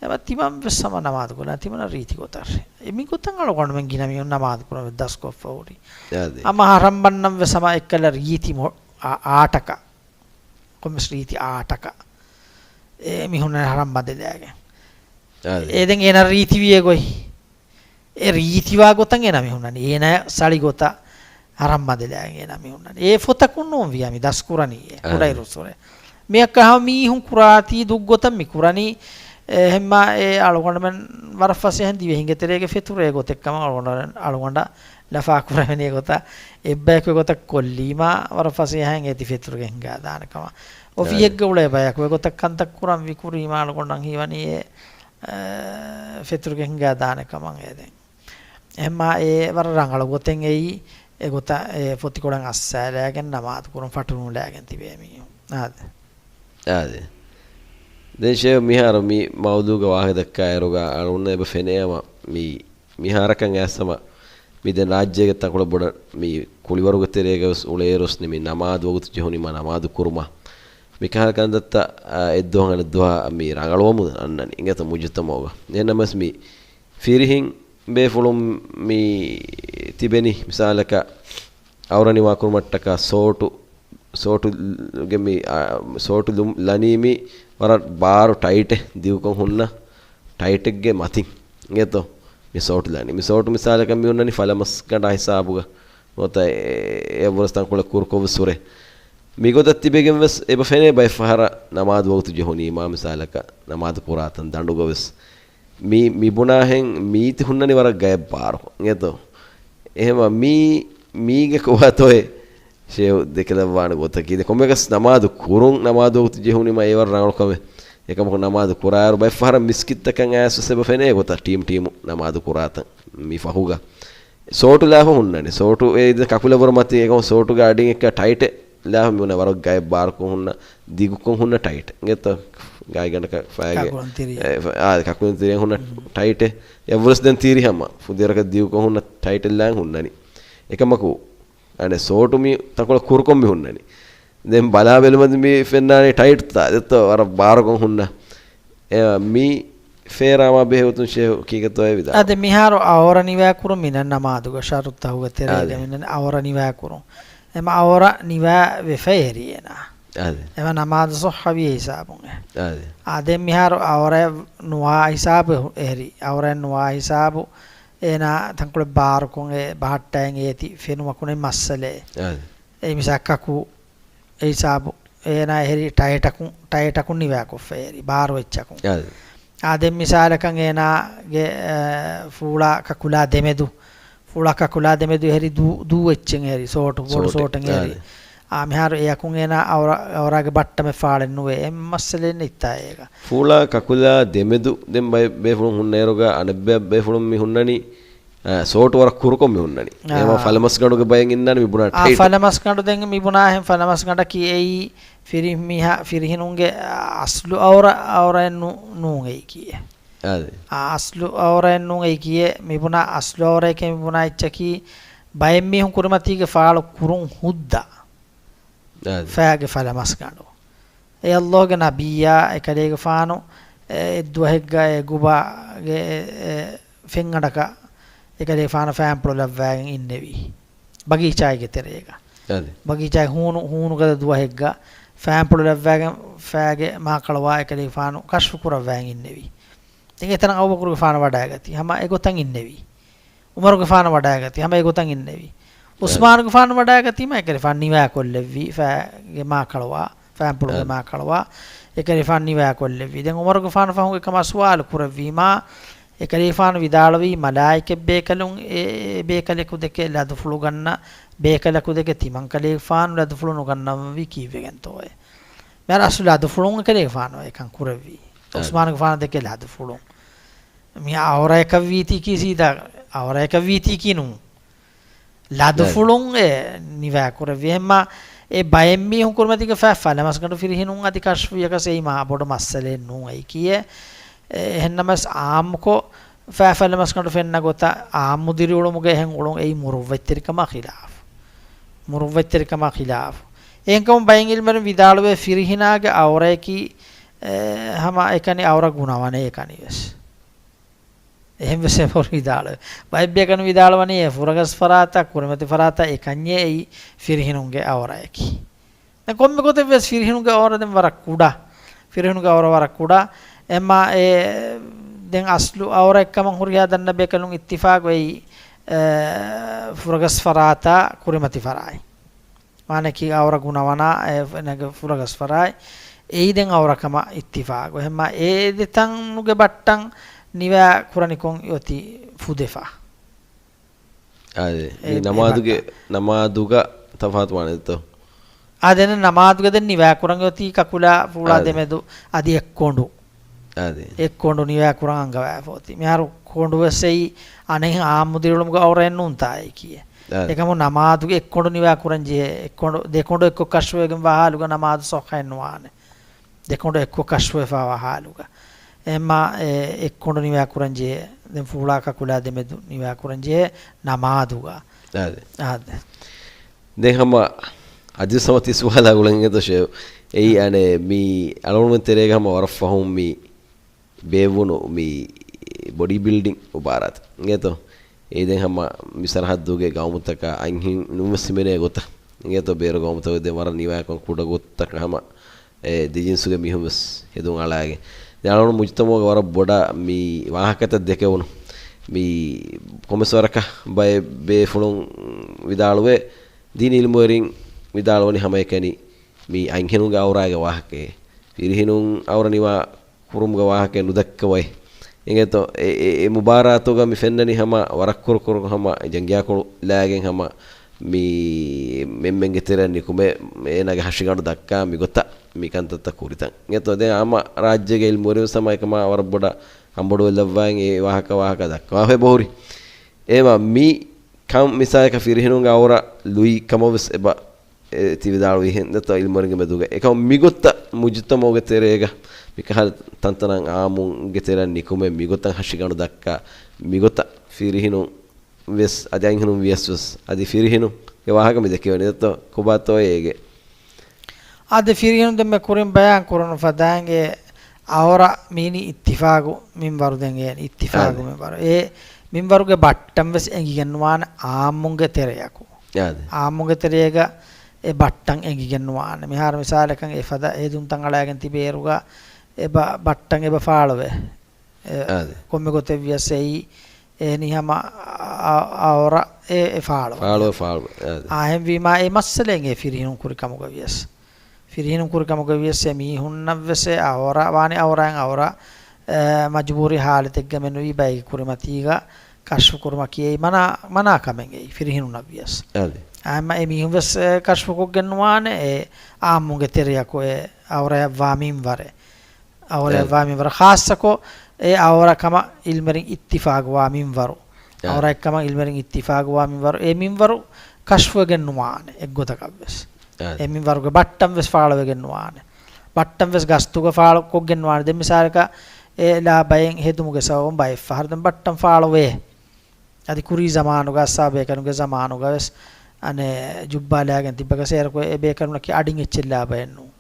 އެމަ ތިމަން ވެސް ހަމަ ނަމާދު ކުރާ، ތިމަން ރީތި ގޮތަށް. އެ މި ގޮތަށް އަޅުގަނޑުމެން ގިނަ މީހުން ނަމާދު ކުރަން ވެސް ދަސްކޮށްފަ ހުރީ. އަދި. ހަމަ ހަރަމް ބަންނަން ވެސް ހަމަ އެއްކަލަ ރީތި މޮ-، އާ-، އާޓަކަށް. ކޮންމެސް ރީތި އާޓަކަށް. އެ މީހުން ހަރަމް ބަނދެލައިގެން. އަދި. އެ ދެން އޭނާ ރީތި ވިޔޭ ގޮތް. އެ ރީތިވާ ގޮތަށް އޭނާ މި ހުންނަނީ. އޭނާ ސަޅި ގޮތަށް ހަރަމް ބަނދެލާގެން އޭނާ މި ހުންނަނީ. އެ ފޮތަކުން ނޫން ވިޔާ މި ދަސްކުރަނީ އެ އާ. ކުޑައިރުއްސުރެ. މިއަކަށް ހަމަ މީހުން ކުރާތީ ދުށްގޮތަށް މި ކުރަނީ. އެހެންމާ އެ އަޅުގަނޑުމެން ވަރަށް ފަސޭހައިން ދިވެހިންގެ ތެރޭގެ ފެތުރޭ ގޮތެއް ކަމަށް އަޅުގަނޑަށް، އަޅުގަނޑަށް ލަފާ ކުރެވެނީ ގޮތަށް އެއްބަޔަކު އެގޮތަށް ކޮށްލީމާ ވަރަށް ފަސޭހައިން އޭތި ފެތުރުގެ ހިނގާ ދާނެ ކަމަށް. އޮފީހެއްގަ އާ. އުޅޭ ބަޔަކު އެގޮތަށް ކަންތައް ކުރަން ވި ކުރީމާ އަޅުގަނޑަށް ހީވަނީ އެ، އަ، ފެތުރުގެ ހިނގާ ދާނެ ކަމަށް އެ ދެން. އެހެންމާ އެ ވަރަށް ރަނގަޅު ގޮތެއް އެއީ، އެ ގޮތަށް އެ ފޮތިކޮޅެއް އައްސާލާގެން ނަމާދު ކުރުން ފަޓުރޫނުލާގެން ތިބޭ މީހުން. އާދެ. އާދެ. ދެން ޝޭހް މިހާރު މި މައުޟޫގަ ވާހަކަ ދައްކާއިރުގަ އަޅުގަނޑަށް އެބަ ފެނޭ ހަމަ މި، މިހާރަކަށް އައިސް ހަމަ މި ދެން ރާއްޖޭގެ ތަންކޮޅެއް ބޮޑަށް މި ކުޅިވަރުގެ ތެރޭގަ ވެސް އުޅޭއިރު ވެސް މި ނަމާދު ވަގުތު ޖެހުނީމާ ނަމާދު ކުރުމަށް މި ކަހަލަ ކަންތައްތައް، އާ، އެއްދުވަހު އަނެއްދުވަހަށް މި ރަނގަޅުވަމުން އަންނަނީ. އިނގޭތަ މުޖުތަމަޢުގަ. އެހެންނަމަވެސް މި ފިރިހެން ބޭފުޅުން މި ތިބެނީ މިސާލަކަށް އައުރަ ނިވާކުރުމަށްޓަކާ ސޯޓު، ސޯޓުގެ މި، އާ، ސޯޓު ލު-، ލަނީ މި ވަރަށް ބާރު ޓައިޓެއް ދިގުކޮށް ހުންނަ ޓައިޓެއްގެ މަތިން އިނގޭތޯ. މި ސޯޓު ލަނީ. މި ސޯޓު މިސާލަކަށް މި ހުންނަނީ ފަލަމަސްގަނޑާ ހިސާބުގަ. ނުވަތަ އެ-، އެއަށްވުރެސް ތަންކޮޅެއް ކުރުކޮށްވެސް ހުރޭ. މިގޮތަށް ތިބެގެން ވެސް އެބަ ފެނޭ ބައެއް ފަހަރަށް ނަމާދު ވަގުތު ޖެހުނީމާ މިސާލަކަށް ނަމާދު ކުރާތަން ދަނޑުގަ ވެސް. މީ، މި ބުނާހެން މީތި ހުންނަނީ ވަރަށް ގަޔަށް ބާރުކޮށް އިނގޭތޯ. އެހެމަ މީ، މީގެ ކޮބާތޯއޭ ޝޭހު ދެކެލައްވާނެ ގޮތަކީ. ދެ ކޮންމެއަކަސް ނަމާދު ކުރުން، ނަމާދު ވަގުތު ޖެހުނީމާ އެ ވަރަށް ރަނގަޅު ކަމެއް. އެކަމަކު ނަމާދު ކުރާއިރު ބައެއް ފަހަރަށް މިސްކިތްތަކަށް އައިސް ވެސް އެބަ ފެނޭ ގޮތަށް ޓީމް ޓީމު ނަމާދު ކުރާތަން މި ފަހުގަ. ސޯޓު ލާފަ ހުންނަނީ. ސޯޓު އެ ދެ ކަކުލަ ވަރު މަތި އެގޮން ސޯޓުގެ އަޑިން އެއްކާ ޓައިޓެއް ލާފަ މި ވަރަށް ގަޔަށް ބާރުކޮށް ހުންނަ، ދިގުކޮށް ހުންނަ ޓައިޓެއް. އިނގޭތޯ ގާތްގަނޑަކަށް ފައިގެ، ކަކުލުން ތިރިއެއް. އެ، ފަ-، އާ، ކަކުލުން ތިރިއެއް ހުންނަ ޓައިޓެއް. އެއަށްވުރެސް ދެން ތިރި ހަމަ ފުދޭވަރަކަށް ދިގުކޮށް ހުންނަ ޓައިޓެއް ލާން ހުންނަނީ. އެކަމަކު، އަނެއް ސޯޓު މި ތަންކޮޅެއް ކުރުކޮށް މި ހުންނަނީ. ދެން ބަލާ ބެލުމަށް މި ފެންނާނީ ޓައިޓްތައް ދެއްތޯ ވަރަށް ބާރުކޮށް ހުންނަ. އެ، މި ފޭރާމާ ބެހޭ ގޮތުން ޝޭހު ކީކޭތޯއޭ ވިދާޅު. އާދެ، މިހާރު އައުރަ ނިވާކުރުން މިނަން ނަމާދުގަ ޝަރުތުތަކުގެ ތެރޭގަ އާދެ. މިނަން އައުރަ ނިވާކުރުން. އެމަ އައުރަ ނިވާ ވެފަ އެހެރީ އޭނާ. އާދެ. އެމަ ނަމާދު ސޮއްހަވި ހިސާބުން އެ. އާދެ. އާދެ، މިހާރު އައުރަ ނުވާ ހިސާބު އެހެރީ. އައުރަ ނުވާ ހިސާބު އޭނާ ތަންކޮޅެއް ބާރުކޮށް އެ ބަހައްޓައިން އޭތި ފެނުމަކުނެ މައްސަލައެއް. އާދެ. އެ މިސާ ކަކު އެ ހިސާބު އޭނާ އެހެރީ ޓައިޓަކުން، ޓައިޓަކުން ނިވާކޮށްފަ އެހެރީ، ބާރު އެއްޗަކުން. އާދެ. އާ، ދެން މިސާލަކަށް އޭނާގެ، އެ، ފޫޅާ ކަކުލާ ދެމެދު، ފޫޅާ ކަކުލާ ދެމެދު އެހެރީ ދޫ، ދޫ އެއްޗެއް އެހެރީ، ސޯޓު، ބޮޑު ސޯޓެއް. ސޯޓެއް އެހެރީ. އާދެ. އާ، މިހާރު އެއަކުން އޭނާ އައުރަ، އައުރާގެ ބައްޓަމެއް ފާޅެއް ނުވޭ، އެ މައްސަލައެއް ނެތްތާ އޭގަ. ފޫޅާ ކަކުލާ ދެމެދު ދެން ބައެއް ބޭފުޅުން ހުންނައިރުގަ އަނެއް ބައެއް ބޭފުޅުން މި ހުންނަނީ އާ، ސޯޓު ވަރަށް ކުރުކޮށް މި ހުންނަނީ. އާ. އެހެމަ ފަލަމަސްގަނޑުގެ ބައެއް އިންނާނެ މި ބުނާ އާ، ޓައިޓް. ފަލަމަސްގަނޑު ދެން މި ބުނާހެން ފަލަމަސްގަނޑަކީ އެއީ ފިރި-، މީހާ ފިރިހިނުންގެ އަސްލު އައުރަ-، އައުރައެއް ނު-، ނޫން އެއީކީއެއް. އާދެ. އާ، އަސްލު އައުރައެއް ނޫން އެއީކީއެއް. މި ބުނާ އަސްލު އައުރައެކޭ މި ބުނާ އެއްޗަކީ ބައެއް މީހުން ކުރިމަތީގެ ފާޅު ކުރުން ހުއްދަ. އާދެ. ފައިގެ ފަލަމަސްގަނޑު. އެ ﷲ ގެ ނަބިއްޔާ އެކަލޭގެފާނު އެ އެއްދުވަހެއްގަ އެ ގުބާގެ އެ، އެ ފެންގަނޑަކަށް އެކަލޭގެފާނު ފައިންޕުޅު ލައްވާގެން އިންނެވީ. ބަގީޗާއިގެ ތެރޭގަ. އާދެ. ބަގީޗާއި ހޫނު، ހޫނުގަދަ ދުވަހެއްގަ ފައިންޕުޅު ލައްވާގެން ފައިގެ މާކަޅުވާ އެކަލޭގެފާނު ކަޝްފު ކުރައްވާގެން އިންނެވީ. ދެން އެތަނަށް އަބޫބަކުރުގެފާނު ވަޑައިގަތީ. ހަމަ އެގޮތަށް އިންނެވީ. ޢުމަރުގެފާނު ވަޑައިގަތީ، ހަމަ އެގޮތަށް އިންނެވީ. އާ. ޢުސްމާނުގެފާނު ވަޑައިގަތީމަ އެކަލޭގެފާނު ނިވާކޮށްލެއްވީ، ފައިގެ މާކަޅުވާ، ފައިންޕުޅުގެ އާ. މާކަޅުވާ، އެކަލޭގެފާނު ނިވާކޮށްލެއްވީ. ދެން ޢުމަރުގެފާނު ފަހުން އެކަމާ ސުވާލު ކުރެއްވީމާ، އެކަލޭގެފާނު ވިދާޅުވީ، މަލާއިކަ ބޭކަލުން އެ، އެ ބޭކަލަކު ދެކެ ލަދުފުޅު ގަންނަ ބޭކަލަކު ދެކެ ތިމަންކަލޭގެފާނު ލަދުފުޅު ނުގަންނަވަންވީ ކީއްވެގެންތޯއޭ؟ މިހާރު އަސްލު ލަދުފުޅުން އެކަލޭގެފާނު އެކަން ކުރެއްވީ. އާ. ޢުސްމާނުގެފާނު ދެކެ ލަދުފުޅުން. މި އައުރައަކަށް ވީތީކީ ސީދާ އައުރައަކަށް ވީތީކީ ނޫން. ލަދުފުޅުން އެ ނިވާކުރެއްވި. އެހެންމާ އެ ބައެއް މީހުން ކުރިމަތީގެ ފަ-، ފަލަމަސްގަނޑު ފިރިހިނުން އަދި ކަޝްފުވިޔަކަސް އެއީ މާ ބޮޑު މައްސަލައެއް ނޫން އެއީކީއެއް. އެ، އެހެންނަމަސް އާއްމުކޮށް ފަ-، ފަލަމަސްގަނޑު ފެންނަ ގޮތަށް އާއްމު ދިރިއުޅުމުގަ އެހެން އުޅުން އެއީ މުރުއްވަތްތެރިކަމާ ޚިލާފު. މުރުއްވަތްތެރިކަމާ ޚިލާފު. އެހެންކަމުން ބައެއް ޢިލްމުވެރިން ވިދާޅުވޭ ފިރިހިނާގެ އައުރައަކީ، އެ، ހަމަ އެކަނި އައުރަ ގުނަވަނޭ އެކަނިވެސް. އެހެންވެސް އެބަހުރި ވިދާޅުވޭ. ބައެއް ބޭކަލުން ވިދާޅުވަނީ އެ ފުރަގަސް ފަރާތާ ކުރިމަތި ފަރާތާ އެކަންޏޭ އެއީ ފިރިހިނުންގެ އައުރައަކީ. ދެން ކޮންމެ ގޮތެއްވެސް ފިރިހިނުގެ އައުރަ ދެން ވަރަށް ކުޑަ. ފިރިހިނުގެ އައުރަ ވަރަށް ކުޑަ. އެމާ އެ ދެން އަސްލު އައުރައެއްކަމަށް ހުރިހާ ދަންނަ ބޭކަލުން އިއްތިފާގު އެއީ، އެ، ފުރަގަސް ފަރާތާ ކުރިމަތި ފަރާތް. މާނައަކީ އައުރަ ގުނަވަނާ އެ ފު-، އޭނާގެ ފުރަގަސް ފަރާތް. އެއީ ދެން އައުރަކަމަށް އިއްތިފާގު. އެހެންމާ އެ ދެތަނުގެ ބައްޓަން ނިވާ ކުރަނިކޮށް އޮތީ ފުދެފަ. އާދެ. މި އެ، އެ ނަމާދުގެ، ބައްޓަ. ނަމާދުގަ ތަފާތު ވާނެތޯ؟ އާދެ، ނަމާދުގަ ދެން ނިވާ ކުރަން އޮތީ ކަކުލާ ފޫޅާ އާދެ. ދެމެދު އަދި އެއްކޮނޑު. އާދެ. އެއްކޮނޑު ނިވާ ކުރަން އަންގަވާފަ އޮތީ. މިހާރު ކޮނޑު ވެސް އެއީ އަނެއް އާއްމު ދިރިއުޅުމުގެ އައުރައެއް ނޫންތާ އެއީކީއެއް. އާދެ. އެކަމު ނަމާދުގެ އެއްކޮނޑު ނިވާ ކުރަން ޖެހޭ، އެއްކޮނޑު، ދެކޮނޑު އެއްކޮށް ކަޝްފުވެގެން ވާ ހާލުގަ ނަމާދު ޞައްޙައެއް ނުވާނެ. ދެކޮނޑު އެއްކޮށް ކަޝްފުވެފަވާ ހާލުގަ. އެހެންމާ އެ އެއްކޮނޑު ނިވާ ކުރަން ޖެހޭ. ދެން ފޫޅާ ކަކުލާ ދެމެދު ނިވާ ކުރަން ޖެހޭ ނަމާދުގަ. އާދެ. އާދެ. ދެން ހަމަ އަދިވެސް ހަމަ ތި ސުވާލާ ގުޅެން އެދޯ ޝޭހު. އެއީ އަނެއް މި އަޅުގަނޑުމެން ތެރޭގަ ހަމަ ވަރަށް ފަހުން މި ބޭއްވުނު މި ބޮޑީ ބިލްޑިން މުބާރާތު. އިނގޭތޯ؟ އެ ދެން ހަމަ މި ސަރަހައްދުގެ ގައުމުތަކާ އަންހެނުން ވެސް ހިމެނޭ ގޮތަށް. އިނގޭތޯ؟ ބޭރު ގައުމުތަކު ދެން ވަރަށް ނިވާކޮށް ކުޑަ ގޮތަކަށް ހަމަ އެ ދެ ޖިންސުގެ މީހުން ވެސް ހެދުން އަޅާގެން. ދެން އަޅުގަނޑު މުޖުތަމަޢުގަ ވަރަށް ބޮޑަށް މި ވާހަކަތައް ދެކެވުނު. މި ކޮންމެސް ވަރަކަށް ބައެއް ބޭފުޅުން ވިދާޅުވޭ، ދީނީ އިލްމުވެރިން ވިދާޅުވަނީ ހަމައެކަނި މި އަންހެނުންގެ އައުރާގެ ވާހަކައެއް. ފިރިހެނުން އައުރަ ނިވާ ކުރުމުގެ ވާހަކައެއް ނުދައްކަވައި. އިނގޭތޯ؟ އެ، އެ، އެ މުބާރާތުގަ މި ފެންނަނީ ހަމަ ވަރަށް ކުރު ކުރު ހަމަ ޖަނގިޔާކޮޅު ލާގެން ހަމަ މި މެންމެންގެ ތެރެއަށް ނިކުމެ، އޭނާގެ ހަށިގަނޑު ދައްކާ މިގޮތަށް މި ކަންތައްތައް ކުރިތަން. އިނގޭތޯ؟ ދެން އާއްމު ރާއްޖޭގެ އިލްމުވެރިން ވެސް ހަމަ އެކަމާ ވަރަށް ބޮޑަށް އަނބޮޑުވެލައްވާ އެ ވާހަކަ، ވާހަކަ ދައްކަވާފައި ބަހުރި. އެމަ މި ކަން މިސާލަކަށް ފިރިހެނުންގެ އައުރަ ލުއި ކަމަށް ވެސް އެބަ އެ ތި ވިދާޅުވިހެން ދެތޯ އިލްމުވެރިންގެ މެދުގަ. އެކަމަ މިގޮތަށް މުޖުތަމަޢުގެ ތެރޭގަ މިކަހަލަ ތަންތަނަށް އާއްމުންގެ ތެރެއަށް ނިކުމެ މިގޮތަށް ހަށިގަނޑު ދައްކާ މިގޮތަށް ފިރިހެނުން ވެސް އަދި އަންހެނުން ވިޔަސް ވެސް އަދި ފިރިހެނުންގެ ވާހަކަ މި ދެކެވެނީ ދެތޯ ކޮބާތޯ އޭގެ. އާދެ، ފިރިހެނުން ދެންމެ ކުރިން ބަޔާން ކުރުނު ފަދައިން އެ އައުރަ މީނީ އިއްތިފާގު މިންވަރު ދެން އޭން އިއްތިފާގު އާދެ. މިންވަރު. އެ މިންވަރުގެ ބައްޓަން ވެސް އެނގިގެން ނުވާނެ އާއްމުންގެ ތެރެއަކު. އާދެ. އާއްމުންގެ ތެރޭގަ އެ ބައްޓަން އެނގިގެން ނުވާނެ. މިހާރު މިސާލަކަށް އެ ފަދަ އެ ދުންތަން އަޅާގެން ތިބޭރުގަ އެ ބަ-، ބައްޓަން އެބަ ފާޅުވޭ. އެ އާދެ. ކޮންމެ ގޮތެއް ވިޔަސް އެއީ އެ ނިހަމަ އަ-، އަ-، އައުރަ އެ، އެ ފާޅު. ފާޅުވެ، ފާޅުވެ. އާދެ. އާހެންވީމާ އެ މައްސަލައެއް އެ ފިރިހެނުން ކުރި ކަމުގަ ވިޔަސް. ފިރިހެނުން ކުރި ކަމުގަ ވިޔަސް އެ މީހުންނަށް ވެސް އެ އައުރަ ވާނެ އައުރައިން އައުރަ، އެ، މަޖުބޫރީ ހާލަތެއްގަ މެނުވީ ބައެއްގެ ކުރިމަތީގަ ކަޝްފު ކުރުމަކީ އެއީ މަނާ، މަނާ ކަމެއް އެއީ ފިރިހެނުންނަށް ވިޔަސް. އާދެ. އެމަ އެ މީހުން ވެސް، އެ، ކަޝްފު ކޮށްގެން ނުވާނެ އެ އާއްމުންގެ ތެރެއަކު އެ އައުރަޔަށް ވާ މިންވަރެއް. އައުރަޔަށް އެ. ވާ މިންވަރު ޚާއްޞަކޮށް އެ އައުރަ ކަމަށް އިލްމުވެރިން އިއްތިފާގުވާ މިންވަރު. އެ. އައުރައެއްކަމަށް އިލްމުވެރިން އިއްތިފާގުވާ މިންވަރު. އެ މިންވަރު ކަޝްފުވެގެން ނުވާނެ އެއްގޮތަކަށް ވެސް. އެ. އެ މިންވަރުގެ ބައްޓަން ވެސް ފާޅުވެގެން ނުވާނެ. ބައްޓަން ވެސް ގަސްތުގަ ފާޅު ކޮށްގެން ނުވާނެ. ދެން މިސާލަކަށް އެ ލާ ބައެއް ހެދުމުގެ ސަބަބުން ބައެއް ފަހަރު ދެން ބައްޓަން ފާޅުވޭ. އަދި ކުރީ ޒަމާނުގަ އައްސާބޭކަލުންގެ ޒަމާނުގަ ވެސް އަނެއް ޖުއްބާ ލާގެން ތިއްބަކަސް އޭރަކު އެ ބޭކަލުންނަކީ އަޑިން އެއްޗެއް ލާ ބައެއް ނޫން.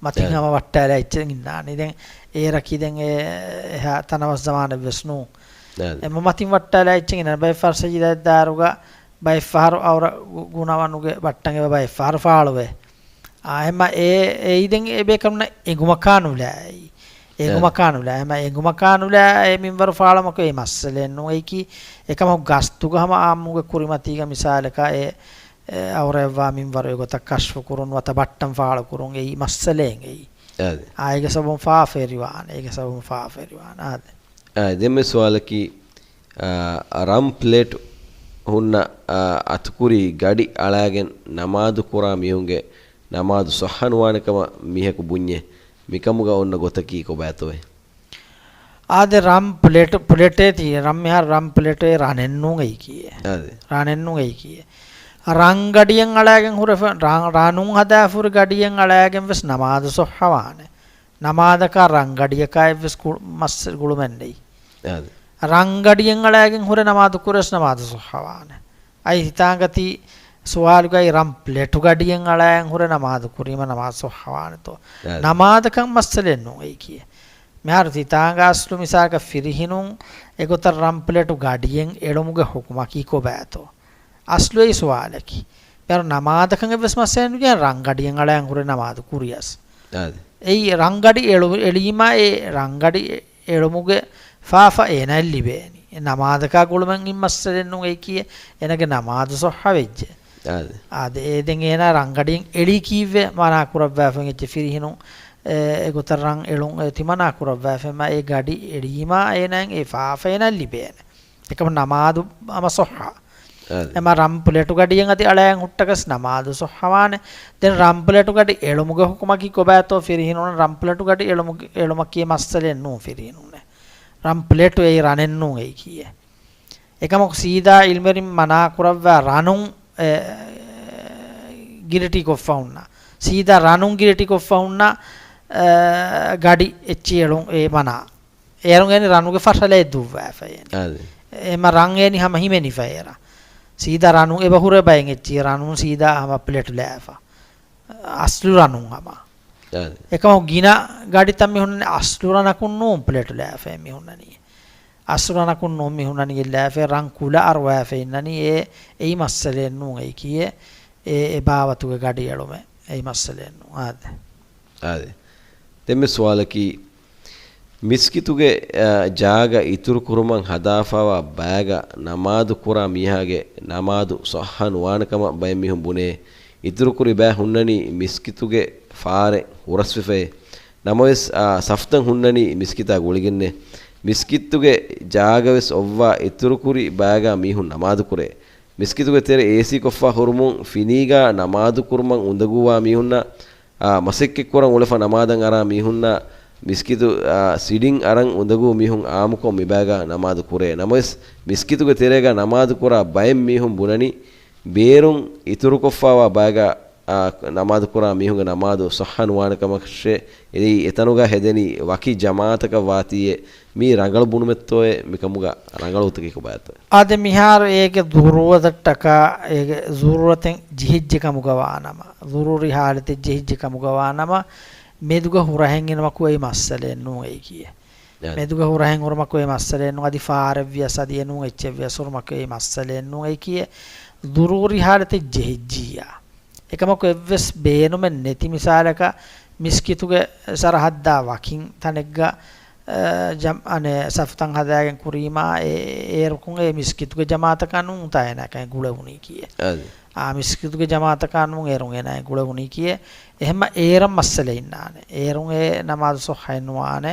މަތިން އެ. ހަމަ ވައްޓާލާ އެއްޗެއް އިންނާނެ. ދެން އޭރަކީ ދެން އެ އެހާ ތަނަވަސް ޒަމާނެއް ވެސް ނޫން. އެ. އެމަ މަތިން ވައްޓާލާ އެއްޗެއް އިންނާނެ. ބައެއް ފަހަރު ސަޖިދައަށް ދާއިރުގަ ބައެއް ފަހަރު އައުރަ ގު-، ގުނަވަނުގެ ބައްޓަން އެބަ ބައެއް ފަހަރު ފާޅުވޭ. އާ، އެމަ އެ، އެއީ ދެން އެ ބޭކަލުންނަށް އެނގުމަކާ ނުލާ އެއީ. އެ. އެނގުމަކާ ނުލާ. އެމަ އެނގުމަކާ ނުލާ އެ މިންވަރު ފާޅުވުމަކު އެ މައްސަލައެއް ނޫން. އެއީކީ އެކަމަކު ގަސްތުގަ ހަމަ އާއްމުގެ ކުރިމަތީގަ މިސާލަކަށް އެ، އެ އައުރައަށްވާ މިންވަރު އެގޮތަށް ކަޝްފު ކުރުން ވަތަ ބައްޓަން ފާޅު ކުރުން އެއީ މައްސަލައެއް އެއީ. އާދެ. އާ، އޭގެ ސަބަބުން ފާފައެރިވާނެ. އޭގެ ސަބަބުން ފާފައެރިވާނެ. އާދެ. އާ، ދެންމެ ސުވާލަކީ، އާ، ރަން ޕްލޭޓު ހުންނަ، އާ، އަތުކުރީ ގަޑި އަޅާގެން ނަމާދު ކުރާ މީހުންގެ ނަމާދު ޞައްޙަ ނުވާނެ ކަމަށް މީހަކު ބުންޏޭ. މިކަމުގަ އޮންނަ ގޮތަކީ ކޮބާތޯއޭ؟ އާދެ، ރަން ޕްލޭޓު، ޕްލޭޓޭ ތި-، ރަން މިހާރު ރަން ޕްލޭޓޭ ރަނެއް ނޫން އެއީކީއޭ. އާދެ. ރަނެއް ނޫން އެއީކީއޭ. ރަން ގަޑިއެއް އަޅާގެން ހުރެފަ-، ރަން، ރަނުން ހަދާފަ ހުރި ގަޑިއެއް އަޅާގެން ވެސް ނަމާދު ޞައްޙަވާނެ. ނަމާދަކާ ރަންގަޑިޔަކާ އެއްވެސް ގު-، މައްސަ ގުޅުމެއް ނެތް. އާދެ. ރަންގަޑިއެއް އަޅާގެން ހުރެ ނަމާދު ކުރެސް ނަމާދު ޞައްޙަވާނެ. އައި ހިތާނގަތީ ސުވާލުގައި ރަން ޕްލޭޓު ގަޑިއެއް އަޅާގެން ހުރެ ނަމާދު ކުރީމަ ނަމާދު ޞައްޙަވާނެތޯ؟ އާދެ. ނަމާދަކަށް މައްސަލައެއް ނޫން އެއީކީ. މިހާރު ތިތާނގަ އަސްލު މިސާލަކަށް ފިރިހިނުން އެގޮތަށް ރަން ޕްލޭޓު ގަޑިއެއް އެޅުމުގެ ޙުކުމަކީ ކޮބާތޯ؟ އަސްލު އެއީ ސުވާލަކީ. މިހާރު ނަމާދަކަށް އެއްވެސް މައްސަލައެއް ނުޖެހޭ، ރަންގަޑިއެއް އަޅާން ހުރެ ނަމާދު ކުރިޔަސް. އާދެ. އެއީ ރަންގަޑި އެޅު-، އެޅީމާ އެ ރަންގަޑި އެ-، އެޅުމުގެ ފާފަ އޭނާއަށް ލިބޭނީ. އެ ނަމާދަކާ ގުޅުމެއް އިން މައްސަލައެއް ނޫން އެއީކީ އޭނާގެ ނަމާދު ޞައްޙަވެއްޖެ. އާދެ. އާދެ، އޭ ދެން އޭނާ ރަންގަޑިއެއް އެޅީ ކީއްވެ މަނާ ކުރައްވާފަ އެއްޗެއް ފިރިހިނުން، އެ، އެގޮތަށް ރަން އެޅުން އެ ތިމަނާ ކުރައްވާފަ އެމަ އެ ގަޑި އެޅީމާ އޭނާއަށް އެ ފާފަ އޭނާއަށް ލިބޭނެ. އެކަމަ ނަމާދު ހަމަ ޞައްޙަ. އާދެ. އެމަ ރަން ޕްލޭޓު ގަޑިއެއް އަދި އަޅައިގެން ހުއްޓަކަސް ނަމާދު ޞައްޙަވާނެ. ދެން ރަން ޕްލޭޓު ގަޑި އެޅުމުގެ ޙުކުމަކީ ކޮބާތޯ ފިރިހިނުން ރަން ޕްލޭޓު ގަޑި އެޅުމުގެ، އެޅުމަކީ މައްސަލައެއް ނޫން ފިރިހިނުންނެ. ރަން ޕްލޭޓު އެއީ ރަނެއް ނޫން އެއީކީއެއް. އެކަމަކު ސީދާ އިލްމުވެރިން މަނާ ކުރައްވާ ރަނުން، އެ، ގިރިޓި ކޮށްފަ ހުންނަ. ސީދާ ރަނުން ގިރިޓި ކޮށްފަ ހުންނަ، އެ، ގަޑި އެއްޗި އެޅުން އެ މަނާ. އޭރުން އޭނި ރަނުގެ ފަށަލައެއް ދުއްވާފަ އޭނި. އާދެ. އެމަ ރަން އޭނި ހަމަ ހިމެނިފަ އޭރަ. ސީދާ ރަނު އެބަ ހުރެ ބައެއް އެއްޗި ރަނުން ސީދާ ހަމަ ޕްލޭޓު ލާފަ. އަސްލު ރަނުން ހަމަ. އާދެ. އެކަމަކު ގިނަ ގަޑިތައް މި ހުންނަނީ އަސްލު ރަނަކުން ނޫން ޕްލޭޓު ލާފަ މި ހުންނަނީ. އަސްރަނަކުން ނޫން މި ހުންނަނީ ގެއްލާފަ ރަން ކުލަ އަރުވާފަ އިންނަނީ. އެ އެއީ މައްސަލައެއް ނޫން އެއީކީއެއް. އެ އެ ބާވަތުގެ ގަޑިއެޅުމެއް އެއީ މައްސަލައެއް ނޫން. އާދެ. އާދެ. ދެންމެ ސުވާލަކީ، މިސްކިތުގެ، އަ، ޖާގަ އިތުރުކުރުމަށް ހަދާފައިވާ ބައިގަ ނަމާދު ކުރާ މީހާގެ ނަމާދު ޞައްޙަ ނުވާނެ ކަމަށް ބައެއް މީހުން ބުނޭ. އިތުރުކުރި ބައި ހުންނަނީ މިސްކިތުގެ ފާރެއް ހުރަސްވެފައޭ. ނަމަވެސް، އާ، ސަފްތައް ހުންނަނީ މިސްކިތާ ގުޅިގެންނޭ. މިސްކިތުގެ ޖާގަވެސް އޮއްވާ އިތުރުކުރި ބައިގާ މީހުން ނަމާދުކުރޭ. މިސްކިތުގެ ތެރެ އޭސީ ކޮށްފަ ހުރުމުން ފިނީގާ ނަމާދުކުރުމަށް އުނދަގޫވާ މީހުންނަށް، އާ، މަސައްކަތްކުރަން އުޅެފަ ނަމާދަށް އަރާ މީހުންނަށް މިސްކިތު، އާ، ސިޑިން އަރަން އުނދަގޫ މީހުން އާއްމުކޮށް މިބައިގާ ނަމާދު ކުރޭ. ނަމަވެސް، މިސްކިތުގެ ތެރޭގާ ނަމާދު ކުރާ ބައެއް މީހުން ބުނަނީ، ބޭރުން އިތުރުކޮށްފައިވާ ބައިގާ، އާ، ނަމާދު ކުރާ މީހުންގެ ނަމާދު ޞައްޙަ ނުވާނެ ކަމަށްށޭ. އެއީ އެތަނުގާ ހެދެނީ ވަކި ޖަމާޢަތަކަށް ވާތީއޭ. މީ ރަނގަޅު ބުނުމެއްތޯއޭ؟ މިކަމުގަ ރަނގަޅު ގޮތަކީ ކޮބާތޯ؟ އާދެ، މިހާރު އޭގެ ޟުރޫރަތަށްޓަކާ، އޭގެ ޟުރޫރަތެއް ޖެހިއްޖެ ކަމުގަ ވާނަމަ، ޟުރޫރީ ޙާލަތެއް ޖެހިއްޖެ ކަމުގަ ވާނަމަ، މެދުގަ ހުރަހެއް އިނުމަކު އެއީ މައްސަލައެއް ނޫން އެއީކީއެއް. އަދި. މެދުގަ ހުރަހެއް ހުރުމަކު އެއީ މައްސަލައެއް ނޫން. އަދި ފާރެއްވިޔަސް އަދި އެނޫން އެއްޗެއްވިޔަސް ހުރުމަކު އެއީ މައްސަލައެއް ނޫން އެއީކީއެއް. ޟުރޫރީ ޙާލަތެއް ޖެހިއްޖިއްޔާ. އެކަމަކު އެއްވެސް ބޭނުމެއް ނެތި މިސާލަކަށް މިސްކިތުގެ ސަރަޙައްދާ ވަކިން ތަނެއްގަ، އަ، ޖަމް-، އަނެއް ސަފުތައް ހަދާގެން ކުރީމާ އެ-، އޭރުކުން އެ މިސްކިތުގެ ޖަމާޢަތަކާ ނޫން ތާ އޭނާ ކައި ގުޅެވުނީކީއެއް. އަދި. އާ މިސްކިތުގެ ޖަމާޢަތަކާ ނޫން އޭރުން އޭނާ ގުޅެވުނީކީއެއް. އެހެންމަ އޭރަށް މައްސަލަ އިންނާނެ. އޭރުން އެ ނަމާދު ޞައްޙައެއް ނުވާނެ.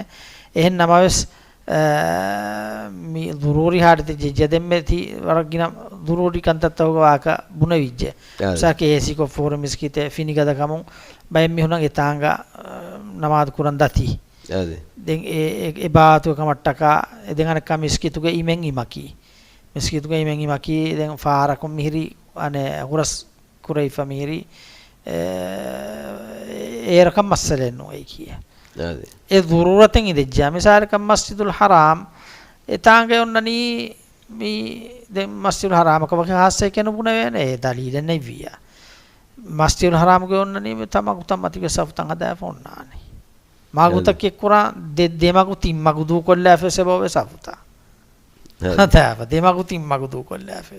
އެހެން ނަމަވެސް، އަ، މި ޟުރޫރީ ޙާލަތެއް ޖެއްޖެ ދެންމެ ތި ވަރަށް ގިނަ ޟުރޫރީ ކަންތައްތަކުގެ ވާހަކަ ބުނެވިއްޖެ. އާދެ. މިސާލަކަށް އޭސީ ކޮށްފަ ހުރި މިސްކިތެއް ފިނިގަދަ ކަމުން ބައެއް މީހުންނަށް އެތާނގަ، އަ، ނަމާދު ކުރަން ދަތީ. އާދެ. ދެން އެ، އެ، އެ ބާވަތުގެ ކަމަށްޓަކާ، އެ ދެން އަނެއްކާ މިސްކިތުގެ އިމެން އިމަކީ. މިސްކިތުގެ އިމެން އިމަކީ ދެން ފާރަކުން މިހިރީ، އަނެއް ހުރަސް ކުރެވިފަ މިހިރީ، އެ، އޭރަކަށް މައްސަލައެއް ނޫން އެއީކީއެއް. އާދެ. އެ ޟުރޫރަތެއް އިނދެއްޖިއްޔާ. މިސާލަކަށް މަސްޖިދުލް ޙަރާމް އެތާނގަ އޮންނަނީ މި ދެން މަސްޖިދުލް ޙަރާމަކަށް ވަކި ޚާއްޞައެއް ނުބުނެވޭނެ. އެ ދަލީލެއް ނެތްވިއްޔާ. މަސްޖިދުލް ޙަރާމްގަ އޮންނަނީ މި ތަ މަގުތައް މަތިވެ ސަފުތައް ހަދާފަ އޮންނާނީ. މަގުތަކެއް ކުރާ ދެ، ދެ މަގު ތިން މަގު ދޫކޮށްލާފަ ސެބަވޭ ސަފުތައް. ހަދާފަ ދެ މަގު ތިން މަގު ދޫކޮށްލާފަ.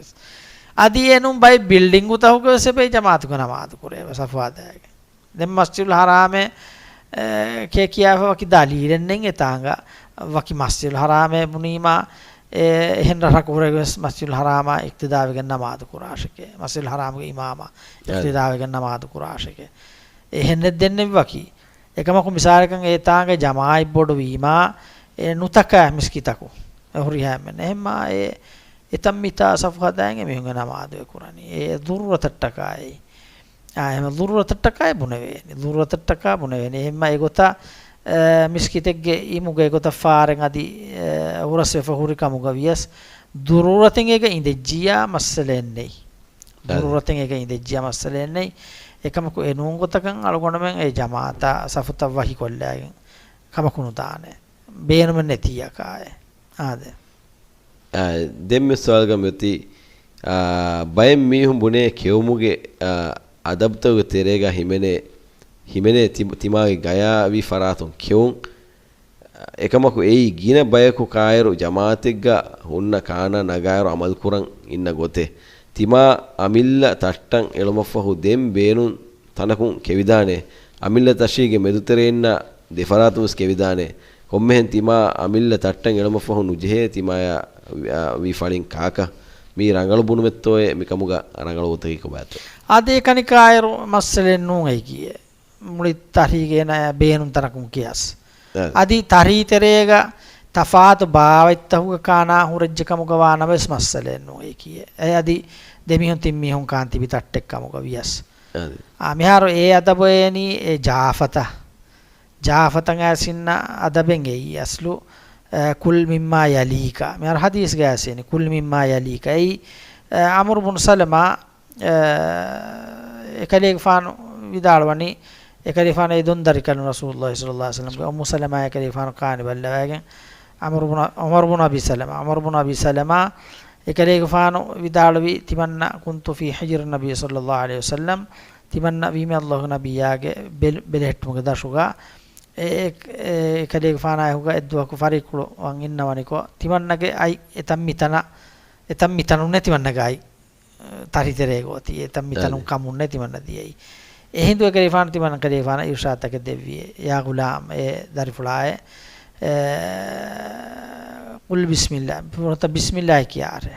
އަދި އެނޫން ބައެއް ބިލްޑިންގުތަކުގަ ސެބަ ޖަމާޢަތުގެ ނަމާދު ކުރޭ ސަފު ހަދާގެން. ދެން މަސްޖިދުލް ޙަރާމެއް، އެ، ކޭ ކިޔާފަ ވަކި ދަލީލެއް ނެތް އެތާނގަ. ވަކި މަސްޖިދުލް ޙަރާމެއް ބުނީމާ، އެ، އެހެން ރަށަކު ހުރެގެން ވެސް މަސްޖިދުލް ޙަރާމާ އިޤްތިދާވެގެން ނަމާދު ކުރާށެކޭ. މަސްޖިދުލް ޙަރާމުގެ އިމާމާ އިޤްތިދާވެގެން ނަމާދު ކުރާށެކޭ. އެހެންނެއް ދެންނެއްވަކީ. އެކަމަކު މިސާލަކަށް އެތާނގަ ޖަމާޢަތް ބޮޑުވީމާ، އެ ނުތަކާ މިސްކިތަކު އެ ހުރިހާ އެންމެން. އެހެންމާ އެ އެތަން މިތާ ސަފު ހަދާގެން އެމީހުންގެ ނަމާދު އެ ކުރަނީ. އެ ޟުރޫރަތަށްޓަކާއި. އާ، އެހެން ޟުރޫރަތަށްޓަކާއި ބުނެވޭނެ. ޟުރޫރަތަށްޓަކާ ބުނެވޭނެ. އެހެންމާ އެގޮތަށް، އެ، މިސްކިތެއްގެ އިމުގެ އެގޮތަށް ފާރެއް އަދި، އެ، ހުރަސްވެފަ ހުރި ކަމުގަ ވިޔަސް، ޟުރޫރަތެއް އޭގަ އިނދެއްޖިއްޔާ މައްސަލައެއް ނެތް. އަދި. ޟުރޫރަތެއް އޭގަ އިނދެއްޖިއްޔާ މައްސަލައެއް ނެތް. އެކަމަކު އެ ނޫން ގޮތަކަށް އަޅުގަނޑުމެން އެ ޖަމާޢަތާ ސަފުތައް ވަކިކޮށްލާގެން ކަމަކު ނުދާނެ. ބޭނުމެއް ނެތިއްޔާ ކާއެއް. އާދެ. އާ، ދެންމެ ސުވާލުގަ މިއޮތީ، އާ، ބައެއް މީހުން ބުނޭ ކެއުމުގެ، އާ، އަދަބުތަކުގެ ތެރޭގަ ހިމެނޭ، ހިމެނޭ ތި-، ތިމާގެ ގަޔާވީ ފަރާތުން ކެއުން. އެކަމަކު އެއީ ގިނަ ބަޔަކު ކާއިރު ޖަމާޢަތެއްގަ ހުންނަ ކާނާ ނަގާއިރު އަމަލުކުރަން އިންނަ ގޮތެއް. ތިމާ އަމިއްލަ ތައްޓަން އެޅުމަށްފަހު ދެން ބޭނުން ތަނަކުން ކެވިދާނެ. އަމިއްލަ ތަށީގެ މެދުތެރެއިންނާ ދެފަރާތުން ވެސް ކެވިދާނެ. ކޮންމެހެން ތިމާ އަމިއްލަ ތައްޓަން އެޅުމަށްފަހު ނުޖެހޭ ތިމާޔާ ވި-، އާ، ވީ ފަޅިން ކާކަށް؟ މީ ރަނގަޅު ބުނުމެއްތޯއޭ؟ މިކަމުގަ ރަނގަޅު ގޮތަކީ ކޮބާތޯ؟ އާދެ، އެކަނި ކާއިރު މައްސަލައެއް ނޫން އެއީކީއެއް. މުޅި ތަށީގެ އޭނާ ބޭނުން ތަނަކުން ކިޔަސް. އަދި ތަށީ ތެރޭގަ ތަފާތު ބާވަތްތަކުގެ ކާނާ ހުރެއްޖެ ކަމުގަ ވާނަމަވެސް މައްސަލައެއް ނޫން އެއީކީއެއް. އެ އަދި ދެމީހުން ތިންމީހުން ކާން ތިބި ތައްޓެއް ކަމުގަ ވިޔަސް. އަދި. އާ، މިހާރު އެ އަދަބު އޭނީ އެ ޖާފަތައް. ޖާފަތަށް އައިސް އިންނަ އަދަބެއް އެއީ އަސްލު، އަ، ކުލް މިއްމާ ޔަލީކަ. މިހާރު ހަދީސްގަ އައިސް އިންނަ ކުލް މިއްމާ ޔަލީކަ. އެއީ، އަ، ޢަމްރު ބުނު ސަލަމާ، އަ، އެކަލޭގެފާނު ވިދާޅުވަނީ، އެކަލޭގެފާނު އެ ދޮންދަރިކަލުން ރަސޫލުﷲ ޞައްލަﷲ ޢަލައިހި ވަސައްލަމްގެ އުއްމު ސަލަމާ އެކަލޭގެފާނު ކާނި ބައްލަވައިގެން، ޢަމްރު ބުނު، ޢުމަރު ބުނު އަބީ ސަލަމާ، ޢުމަރު ބުނު އަބީ ސަލަމާ އެކަލޭގެފާނު ވިދާޅުވީ، ތިމަންނަ ކުންތު ފީ ޙިޖްރި ނަބީ ޞައްލަﷲ ޢަލައިހި ވަސައްލަމް، ތިމަންނަ ވީމީ ﷲގެ ނަބިއްޔާގެ ބެލެ-، ބެލެހެއްޓުމުގެ ދަށުގަ، އެ، އެ، އެ، އެކަލޭގެފާނާ އެކުގަ އެއްދުވަހަކު ފަރިއްކުޅު ވަން އިންނަވަނިކޮށް، ތިމަންނަގެ އަތް އެތައް މިތަނަށް، އެތައް މިތަނުންނޭ ތިމަންނަގެ އަތް، އެ، ތަރިތެރޭގަ އޮތީ. އެތައް މިތަނުން އަދެ. ކަމުންނޭ ތިމަންނަ ދިޔައީ. އެހިނދު އެކަލޭގެފާނު ތިމަން ކަލޭގެފާނަށް އިރުޝާދުތަކެއް ދެއްވި، ޔާ ޣުލާމް، އޭ ދަރިފުޅާއޭ، އެ، قل بسم الله. ފުރަތަމަ ބިސްމިއްލާހި ކިޔާށޭ.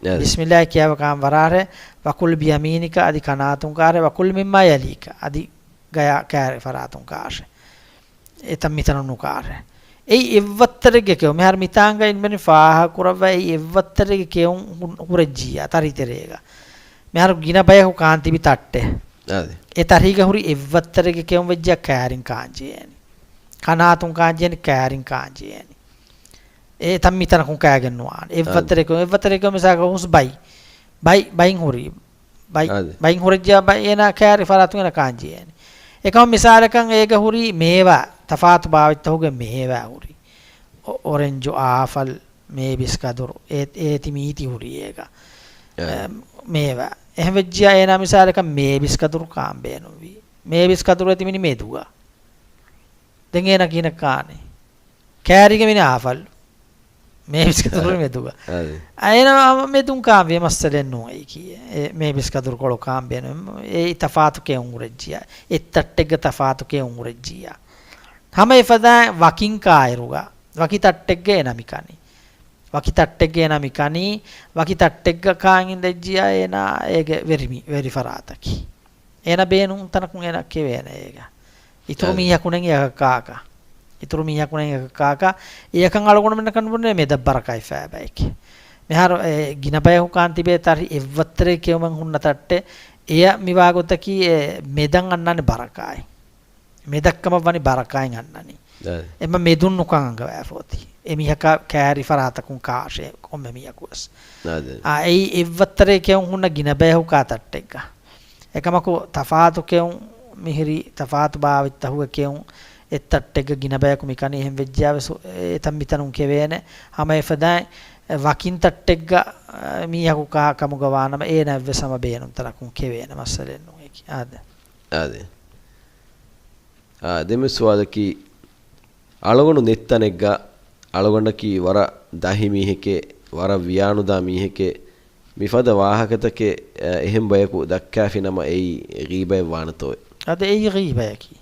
އަދެ. ބިސްމިއްލާހި ކިޔާފަ ކާން ވަރާށޭ، وكل بيمينك، އަދި ކަނާތުން ކާށޭ، وكل مما يليك، އަދި ގަޔާ ކައިރި ފަރާތުން ކާށޭ. އެތައް މިތަނުން ނުކާށޭ. އެއީ އެއްވައްތަރެއްގެ ކެއުން. މިހާރު މިތާނގަ އިންމެނި ފާހަގަކުރައްވާ އެއީ އެއްވައްތަރެއްގެ ކެއުން ހު-، ހުރެއްޖިއްޔާ ތަރިތެރޭގަ. މިހާރު ގިނަ ބަޔަކު ކާން ތިބި ތައްޓެއް. އަދެ. އެ ތަރީގަ ހުރި އެއްވައްތަރެއްގެ ކެއުން ވެއްޖިއްޔާ ކައިރިން ކާން ޖެހޭނީ. ކަނާތުން ކާން ޖެހޭނީ، ކައިރިން ކާން ޖެހޭނީ. އެތައް މިތަނަކުން ކާގެން ނުވާނެ. އެއްވައްތަރެއް ކެއުން، އެއްވައްތަރެއް ކެއުން މިސާލަކަށް ހުސް ބައި. ބައި، ބައިން ހުރި. ބައި، އަދެ. ބައިން ހުރެއްޖިއްޔާ ބައި އޭނާ ކައިރި ފަރާތުން އޭނާ ކާން ޖެހޭނެ. އެކަމަ މިސާލަކަށް އޭގަ ހުރި މޭވާ، ތަފާތު ބާވަތްތަކުގެ މޭވާ ހުރި. އޮ-، އޮރެންޖު، އާފަލް، މޭބިސް ކަދުރު، އޭ، އޭތި މީތި ހުރި އޭގަ. އަދެ. އެ، މޭވާ. އެހެން ވެއްޖިއްޔާ އޭނާ މިސާލަކަށް މޭބިސް ކަދުރު ކާން ބޭނުންވީ. މޭބިސް ކަދުރު އެ ތިބިނީ މެދުގަ. ދެން އޭނާ ކިހިނެއް ކާނީ؟ ކައިރީގަ މި އާފަލް. މޭބިސް ކަދުރު އަ، މެދުގަ. އަދި. އައިނަ މެދުން ކާން ވޭ މައްސަލައެއް ނޫން އެއީކީ. އެ މޭބިސް ކަދުރު ކޮޅު ކާން ބޭނުން. އެއީ ތަފާތު ކެއުން ހުރެއްޖިއްޔާ. އެއްތައްޓެއްގަ ތަފާތު ކެއުން ހުރެއްޖިއްޔާ. ހަމަ އެފަދައިން ވަކިން ކާއިރުގަ. ވަކި ތައްޓެއްގަ އޭނާ މި ކަނީ. ވަކި ތައްޓެއްގަ އޭނާ މި ކަނީ. ވަކި ތައްޓެއްގަ ކާން އިނދެއްޖިއްޔާ އޭނާ އޭގެ ވެރި މި-، ވެރި ފަރާތަކީ. އޭނަ ބޭނުން ތަނަކުން އޭނަ ކެވޭނެ އޭގަ. އިތުރު އަދި. މީހަކު ނެތް އެކަކާކަށް. އިތުރު މީހަކު ނެތް އެކަކާކަށް. އެއަކަށް އަޅުގަނޑުމެންނަކަށް ބުނޭ މެދަށް ބަރަކާތް ފައިބައެކޭ. މިހާރު އެ ގިނަ ބަޔަކު ކާން ތިބޭ ތަރި އެއްވައްތަރެއް ކެއުމެއް ހުންނަ ތައްޓެއް އެޔަށް މިވާގޮތަކީ އެ މެދަށް އަންނާނެ ބަރަކާތް. މެދަށްކަމަށް ވަނީ ބަރަކާތް އަންނަނީ. އަދި. އެމަ މެދުން ނުކަން އަނގަވާފަ އޮތީ. އެ މީހަކާ ކައިރި ފަރާތަކުން ކާށޭ ކޮންމެ މީހަކުވެސް. އަދި. އާ، އެއީ އެއްވައްތަރެއް ކެއުން ހުންނަ ގިނަ ބަޔަކު ކާ ތައްޓެއްގަ. އެކަމަކު ތަފާތު ކެއުން މިހިރީ ތަފާތު ބާވަތްތަކުގެ ކެއުން އެއްތައްޓެއްގަ ގިނަ ބަޔަކު މިކަނީ އެހެން ވެއްޖިއްޔާވެސް އެތަން މިތަނުން ކެވޭނެ. ހަމަ އެފަދައިން ވަކިން ތައްޓެއްގަ މީހަކު ކާ ކަމުގަ ވާނަމަ އޭނާ އެއްވެސް ހަމަ ބޭނުން ތަނަކުން ކެވޭނެ މައްސަލައެއް ނޫން އެކީ. އާދެ. އާދެ. އާ، ދެންމެ ސުވާލަކީ، އަޅުގަނޑު ނެތް ތަނެއްގަ އަޅުގަނޑަކީ ވަރަށް ދަހި މީހެކޭ، ވަރަށް ވިޔާނުދާ މީހެކޭ، މިފަދަ ވާހަކަތަކެއް، އަ، އެހެން ބަޔަކު ދައްކާފި ނަމަ އެއީ ޣީބައެއް ވާނެތޯއެ؟ އަދި އެއީ ޣީބަޔަކީ.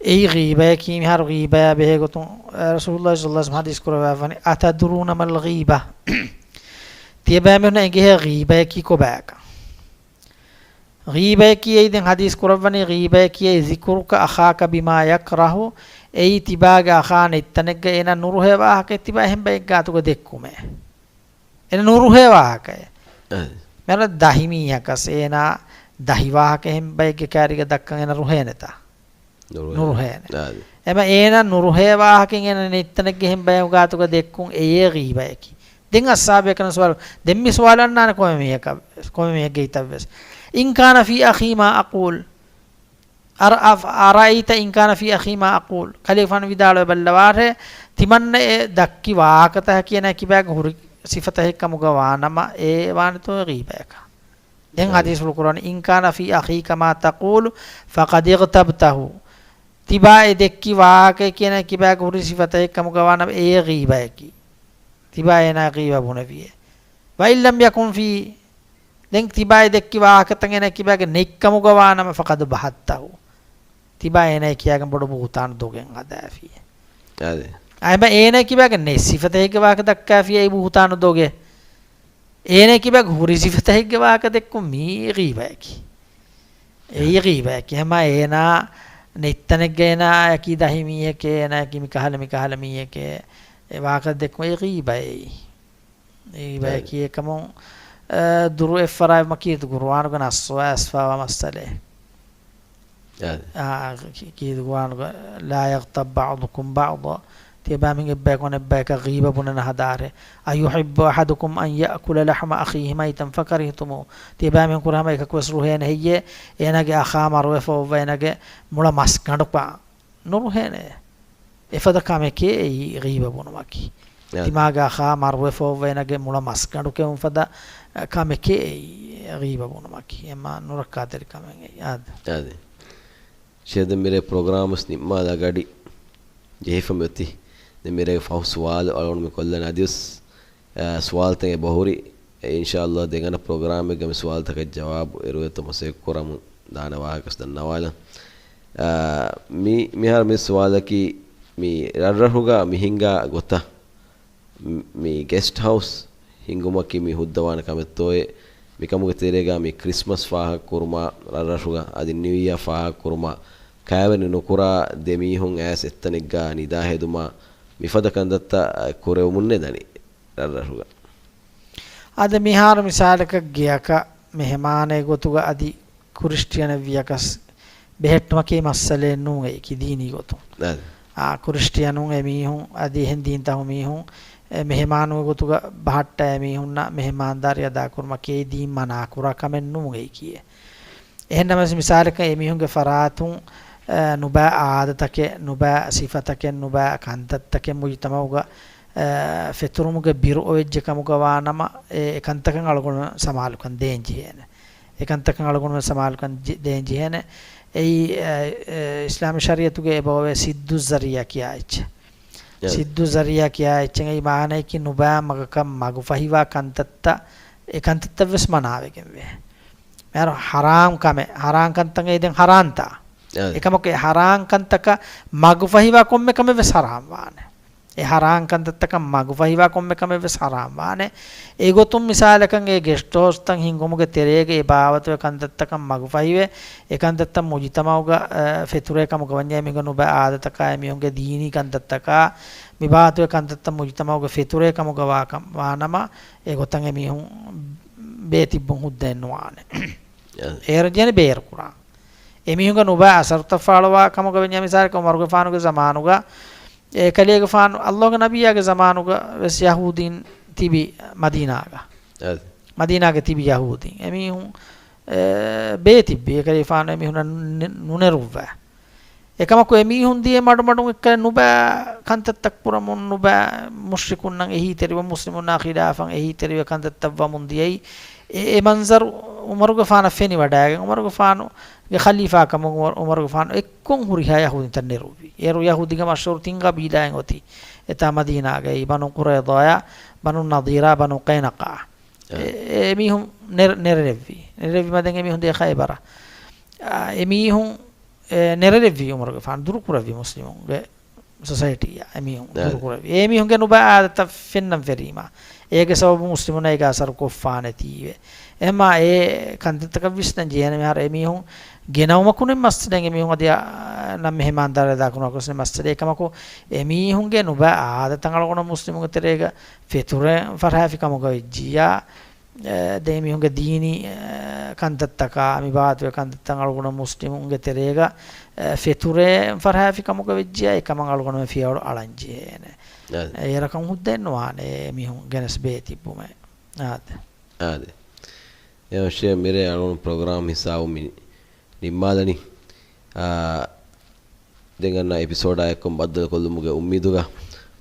އެއީ ޣީބަޔަކީ މިހާރު ޣީބަޔާ ބެހޭ ގޮތުން، އަ، ރަސޫލުﷲ ޞައްލަﷲ ޢަލައިހި ވަސައްލަމަ ޙަދީޘް ކުރައްވާފަނި، "أتدرون ما الغيبة؟" ތިޔަބައިމީހުންނަށް އެނގޭހޭ ޣީބަޔަކީ ކޮބާކަން؟ ޣީބަޔަކީ އެއީ ދެން ޙަދީޘް ކުރައްވަނީ ޣީބަޔަކީ އެއީ "ذكرك أخاك بما يكره"، އެއީ ތިބާގެ އަޚާ ނެތް ތަނެއްގަ އޭނާ ނުރުހޭ ވާހަކައެއް ތިބާ އެހެން ބައެއް ގާތުގަ ދެއްކުމޭ. އޭނަ ނުރުހޭ ވާހަކައެއް. އަދި. މިހާރު ދަހި މީހަކަސް އޭނާ ދަހި ވާހަކަ އެހެން ބައެއްގެ ކައިރީގަ ދައްކަން އޭނަ ރުހޭނެތަ؟ ނުރުހޭ. ނުރުހޭނެ. އަދި. އެމަ އޭނަ ނުރުހޭ ވާހަކައެއް އޭނަ ނެތް ތަނެއްގެ އެހެން ބަޔަކު ގާތުގަ ދެއްކުން އެޔޭ ޣީބަޔަކީ. ދެން އަޞްޙާބޭކަން ސުވާލު، ދެން މި ސުވާލު އަންނާނެ ކޮންމެ މީހަކަށް، ކޮންމެ މީހެއްގެ ހިތަށްވެސް. "إن كان في أخي ما أقول." أر-، أف-، أرأيت إن كان في أخي ما أقول. ކަލޭގެފާނު ވިދާޅުވެ ބައްލަވާށޭ، ތިމަންނަ އެ ދައްކި ވާހަކަތަކަކީ އޭނާ ކިބާގެ ހުރި ސިފަތަކެއް ކަމުގަ ވާނަމަ، އެ ވާނެތޯ ޣީބަޔަކަށް. ދެން އަދި. ޙަދީޘްފުޅު ކުރަނީ، "إن كان في أخيك ما تقول فقد اغتبته." ތިބާ އެ ދެއްކި ވާހަކައަކީ އޭނާ ކިބާގެ ހުރި ސިފަތަކެއް ކަމުގަ ވާނަމަ، އެއޭ ޣީބަޔަކީ. ތިބާ އޭނާ ޣީބަ ބުނެފިޔޭ. "وإن لم يكن في" ދެން ތިބާ އެ ދެއްކި ވާހަކަތައް އޭނާ ކިބާގެ ނެތްކަމުގަ ވާނަމަ، "فقد بهته." ތިބާ އޭނާ ކިޔާގެން ބޮޑު ބުހުތާނު ދޮގެއް ހަދާފިޔޭ. އަދި. އައިބަ އޭނާ ކިބާގެ ނެތް ސިފަތަކެއްގެ ވާހަކަ ދައްކާފިޔޭ އެ ބުހުތާނު ދޮގެއް. އޭނާ ކިބާގެ ހުރި ސިފަތަކެއްގެ ވާހަކަ ދެއްކުން މީ ޣީބަޔަކީ. އެއީ ޣީބަޔަކީ. ހަމަ އޭނާ ނެތް ތަނެއްގަ އޭނާއަކީ ދަހި މީހެކޭ، އޭނާއަކީ މި ކަހަލަ މި ކަހަލަ މީހެކޭ، އެ ވާހަކަ ދެއްކުން އެ ޣީބަޔަކީ. އެ އަދި. ބަޔަކީ އެކަމުން، އަ، ދުރު އެއްފަރާތްވުމަކީ ޤުރުއާނުގަ ނައްޞުވާ އައިސްފަވާ މައްސަލައެއް. އަދި. އާ، ކި-، ކީ ޤުރުއާނުގަ، "لا يغتب بعضكم بعضا." ތިޔަބައިމީހުން އެއްބަޔަކު އަނެއްބަޔަކަށް ޣީބަ ބުނެ ނަހަދާށޭ. "أيحب أحدكم أن يأكل لحم أخيه ميتا فكرهتموه." ތިޔަބައިމީހުން ކުރެ ހަމަ އެކަކުވެސް ރުހޭނެ ހެއްޔޭ، އޭނާގެ އަޚާ މަރުވެފަ އޮއްވަ އޭނާގެ މުޅަ މަސްގަނޑު ކާ ނުރުހޭނެ. އެފަދަ ކަމެކޭ އެއީ ޣީބަ ބުނުމަކީ. އާ. ތިމާގެ އަޚާ މަރުވެފަ އޮއްވަ އޭނާގެ މުޅަ މަސްގަނޑު ކެވުން ފަދަ، އަ، ކަމެކޭ އެއީ ޣީބަ ބުނުމަކީ. އެމާ ނުރައްކާތެރި ކަމެއް އެއީ. އާދެ. އާދެ. ޝޭ، ދެން މިރޭ ޕްރޮގްރާމް ވެސް ނިންމާލާ ގަޑި ޖެހިފަ މިއޮތީ. ދެން މިރޭގެ ފަހު ސުވާލު އަޅުގަނޑު މި ކޮށްލަން އަދިވެސް، އަ، ސުވާލުތައް އެބަހުރި. އިންޝާﷲ ދެން އަންނަ ޕްރޮގްރާމެއްގަ މި ސުވާލުތަކަށް ޖަވާބު އެރުވޭތޯ މަސައްކަތް ކުރަމުން ދާނެ ވާހަކަ ވެސް ދަންނަވާލަން. އަ، މި، މިހާރު މި ސުވާލަކީ މި ރަށްރަށުގަ މި ހިނގާ ގޮތަށް މި ގެސްޓް ހައުސް ހިންގުމަކީ މި ހުއްދަވާނެ ކަމެއްތޯއޭ؟ މިކަމުގެ ތެރޭގަ މި ކްރިސްމަސް ފާހަގަކުރުމަށް ރަށްރަށުގަ އަދި ނިއު އިޔާ ފާހަގަކުރުމަށް ކައިވެނި ނުކުރާ ދެ މީހުން އައިސް އެއްތަނެއްގަ ނިދާ ހެދުމަށް މިފަދަ ކަންތައްތައް ކުރެވެމުންނޭ ދަނީ ރަށްރަށުގަ. އަދި މިހާރު މިސާލަކަށް ގެއަކަށް މެހެމާނެއް ގޮތުގަ އަދި ކުރިސްޓިއަނެއް ވިޔަކަސް ބެހެއްޓުމަކީ މައްސަލައެއް ނޫން އެއީކީ ދީނީ ގޮތުން. އާ، ކުރިސްޓިއަނުން އެމީހުން އަދި އެހެން ދީންތަކު މީހުން އެ މެހެމާނުގެ ގޮތުގަ ބަހައްޓާ އެމީހުންނަށް މެހެމާންދާރީ އަދާކުރުމަކީ އެއީ ދީން މަނާކުރާ ކަމެއް ނޫން އެއީކީ. އެހެންނަމަވެސް މިސާލަކަށް އެމީހުންގެ ފަރާތުން، އަ، ނުބައި އާދަތަކެއް، ނުބައި ސިފަތަކެއް، ނުބައި ކަންތައްތަކެއް މުޖުތަމައުގަ، އަ، ފެތުރުމުގެ ބިރު އޮވެއްޖެ ކަމުގަ ވާނަމަ، އެ، އެ ކަންތަކަށް އަޅުގަނޑު ސަމާލުކަން ދޭން ޖެހޭނެ. އެ ކަންތަކަށް އަޅުގަނޑު ސަމާލުކަން ޖެ-، ދޭން ޖެހޭނެ. އެއީ، އަ، އަ، އިސްލާމީ ޝަރީއަތުގަ އެބައޮވޭ ސިއްދުއްޒަރީއާ ކިޔާ އެއްޗެއް. އެ. ސިއްދުއްޒަރީއާ ކިޔާ އެއްޗެއް އެއީ މާނައަކީ ނުބައި މަގަކަށް މަގުފަހިވާ ކަންތައްތައް، އެ ކަންތައްތައް ވެސް މަނާވެގެންވޭ. މިހާރު ހަރާމް ކަމެއް، ހަރާމް ކަންތައް އެއީ ދެން ހަރާމްތާ. އެ. އެކަމަކު އެ ހަރާމް ކަންތަކަށް މަގުފަހިވާ ކޮންމެ ކަމެއް ވެސް ހަރާމް ވާނެ. އެ ހަރާމް ކަންތައްތަކަށް މަގުފަހިވާ ކޮންމެ ކަމެއް ވެސް ހަރާމް ވާނެ. އެގޮތުން މިސާލަކަށް އެ ގެސްޓް ހައުސްތައް ހިންގުމުގެ ތެރޭގަ އެ ބާވަތު އެ ކަންތައްތަކަށް މަގުފަހިވެ، އެ ކަންތައްތައް މުޖުތަމައުގަ، އަ، ފެތުރޭ ކަމުގަ ވަންޏާ އެމީހުންގެ ނުބައި އާދަތަކާ، އެމީހުންގެ ދީނީ ކަންތައްތަކާ، މި ބާވަތު އެ ކަންތައްތައް މުޖުތަމައުގަ ފެތުރޭ ކަމުގަ ވާ ކަމަށް ވާނަމަ، އެ ގޮތަށް އެމީހުން ބޭތިއްބުން ހުއްދައެއް ނުވާނެ. އެ. އޭރު ޖެހޭނެ ބޭރު ކުރާން. އެމީހުންގެ ނުބައި އަސަރުތައް ފާޅުވާ ކަމުގަ ވެންޏާ މިސާލަކަށް ޢުމަރުގެފާނުގެ ޒަމާނުގަ، އެކަލޭގެފާނު، ﷲގެ ނަބިއްޔާގެ ޒަމާނުގަ ވެސް ޔަހޫދީން ތިބި މަދީނާގަ. އަދި. މަދީނާގަ ތިބި ޔަހޫދީން. އެމީހުން، އެ، ބޭތިއްބި. އެކަލޭގެފާނު އެމީހުންނަށް ނު-، ނުނެރުއްވާ. އެކަމަކު އެމީހުން ދިޔަ މަޑުމަޑުން އެއްކަލަ ނުބައި ކަންތައްތައް ކުރަމުން، ނުބައި މުޝްރިކުންނަށް އެހީތެރިވެ، މުސްލިމުންނާ ޚިލާފަށް އެހީތެރިވެ ކަންތައްތައް ވަމުން ދިޔައީ. އެ، އެ މަންޒަރު ޢުމަރުގެފާނަށް ފެނިވަޑައިގެން، ޢުމަރުގެފާނުގެ ޚަލީފާކަމުން ޢުމަރު، ޢުމަރުގެފާނު އެއްކޮށް ހުރިހާ ޔަހޫދީންތައް ނެރުއްވި. އޭރު ޔަހޫދީންގެ މަޝްހޫރު ތިން ޤަބީލާއެއް އޮތީ. އެތާ މަދީނާގައި ބަނޫ ޤުރައިޟާއާ، ބަނޫ ނަޟީރާ، ބަނޫ ޤައިނަޤާ. އެ، އެ މީހުން ނެރެ-، ނެރެރެއްވި. ނެރެރެއްވި މަދެން އެ މީހުން ދިޔަ ޚައިބަރަށް. އާ، އެ މީހުން އެ، ނެރެރެއްވީ ޢުމަރުގެފާނު ދުރުކުރެއްވީ މުސްލިމުންގެ ސޮސައިޓީއަށް އެމީހުން އެ. ދުރުކުރެއްވީ. އެމީހުންގެ ނުބައި އާދަތައް ފެންނަން ފެރީމާ، އޭގެ ސަބަބުން މުސްލިމުންނަށް އޭގެ އަސަރު ކޮށްފާނެތީވެ. އެހެންމާ އެ ކަންތައްތަކަށް ވިސްނަން ޖެހޭނެ މިހާރު އެމީހުން ގެނައުމަކުން މައްސަލައެއް އެމީހުން އަދި، އާ، ނަން މެހެމާންދާރީ އަދާކުރުމަށް ގޮސް މައްސަލައެއް. އެކަމަކު އެމީހުންގެ ނުބައި އާދަތައް އަޅުގަނޑު މުސްލިމުންގެ ތެރޭގަ ފެތުރެއް ފަށާފި ކަމުގަ ވެއްޖިއްޔާ، އެ، ދެން އެމީހުންގެ ދީނީ، އެ، ކަންތައްތަކާ، މި ބާވަތުގެ ކަންތައްތައް އަޅުގަނޑު މުސްލިމުންގެ ތެރޭގަ، އެ، ފެތުރެއް ފަށާފި ކަމުގަ ވެއްޖިއްޔާ، އެކަމަށް އަޅުގަނޑުމެން ފިޔަވަޅު އަޅަން ޖެހޭނެ. އާދެ. އެ، އޭރަކަށް ހުއްދައެއް ނުވާނެ، އެ މީހުން ގެނެސް ބޭތިއްބުމެއް. އާދެ. އާދެ. އެ އޮށޭ މިރޭ އަޅުގަނޑު ޕްރޮގްރާމް ހިސާބު މި ނިންމާލަނީ. އާ، ދެން އަންނަ އެޕިސޯޑާ އެއްކޮށް ބައްދަލުކޮށްލުމުގެ އުއްމީދުގަ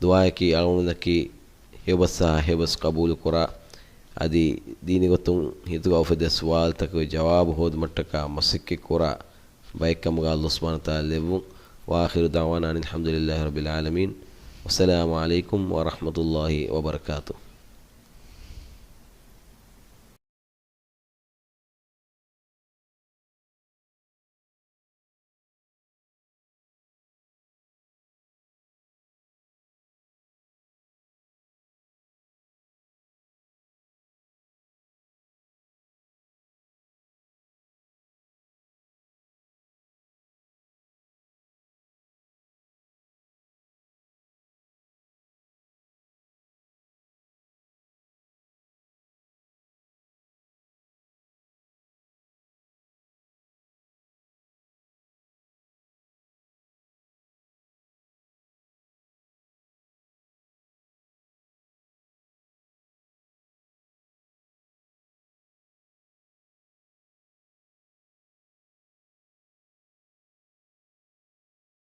ދުޢާއަކީ އަޅުގަނޑުންނަކީ ހެޔޮބަސްއާ ހެޔޮބަސް ޤަބޫލުކުރާ، އަދި ދީނީ ގޮތުން ހިތުގަ އުފެދޭ ސުވާލުތަކުގެ ޖަވާބު ހޯދުމަށްޓަކާ މަސައްކަތްކުރާ ބައެއްކަމުގަ ﷲ ސުބްޙާނަހޫ ވަތަޢާލާ ލެއްވުން. وآخر دعوانا أن الحمد لله رب العالمين. والسلام عليكم ورحمة الله وبركاته.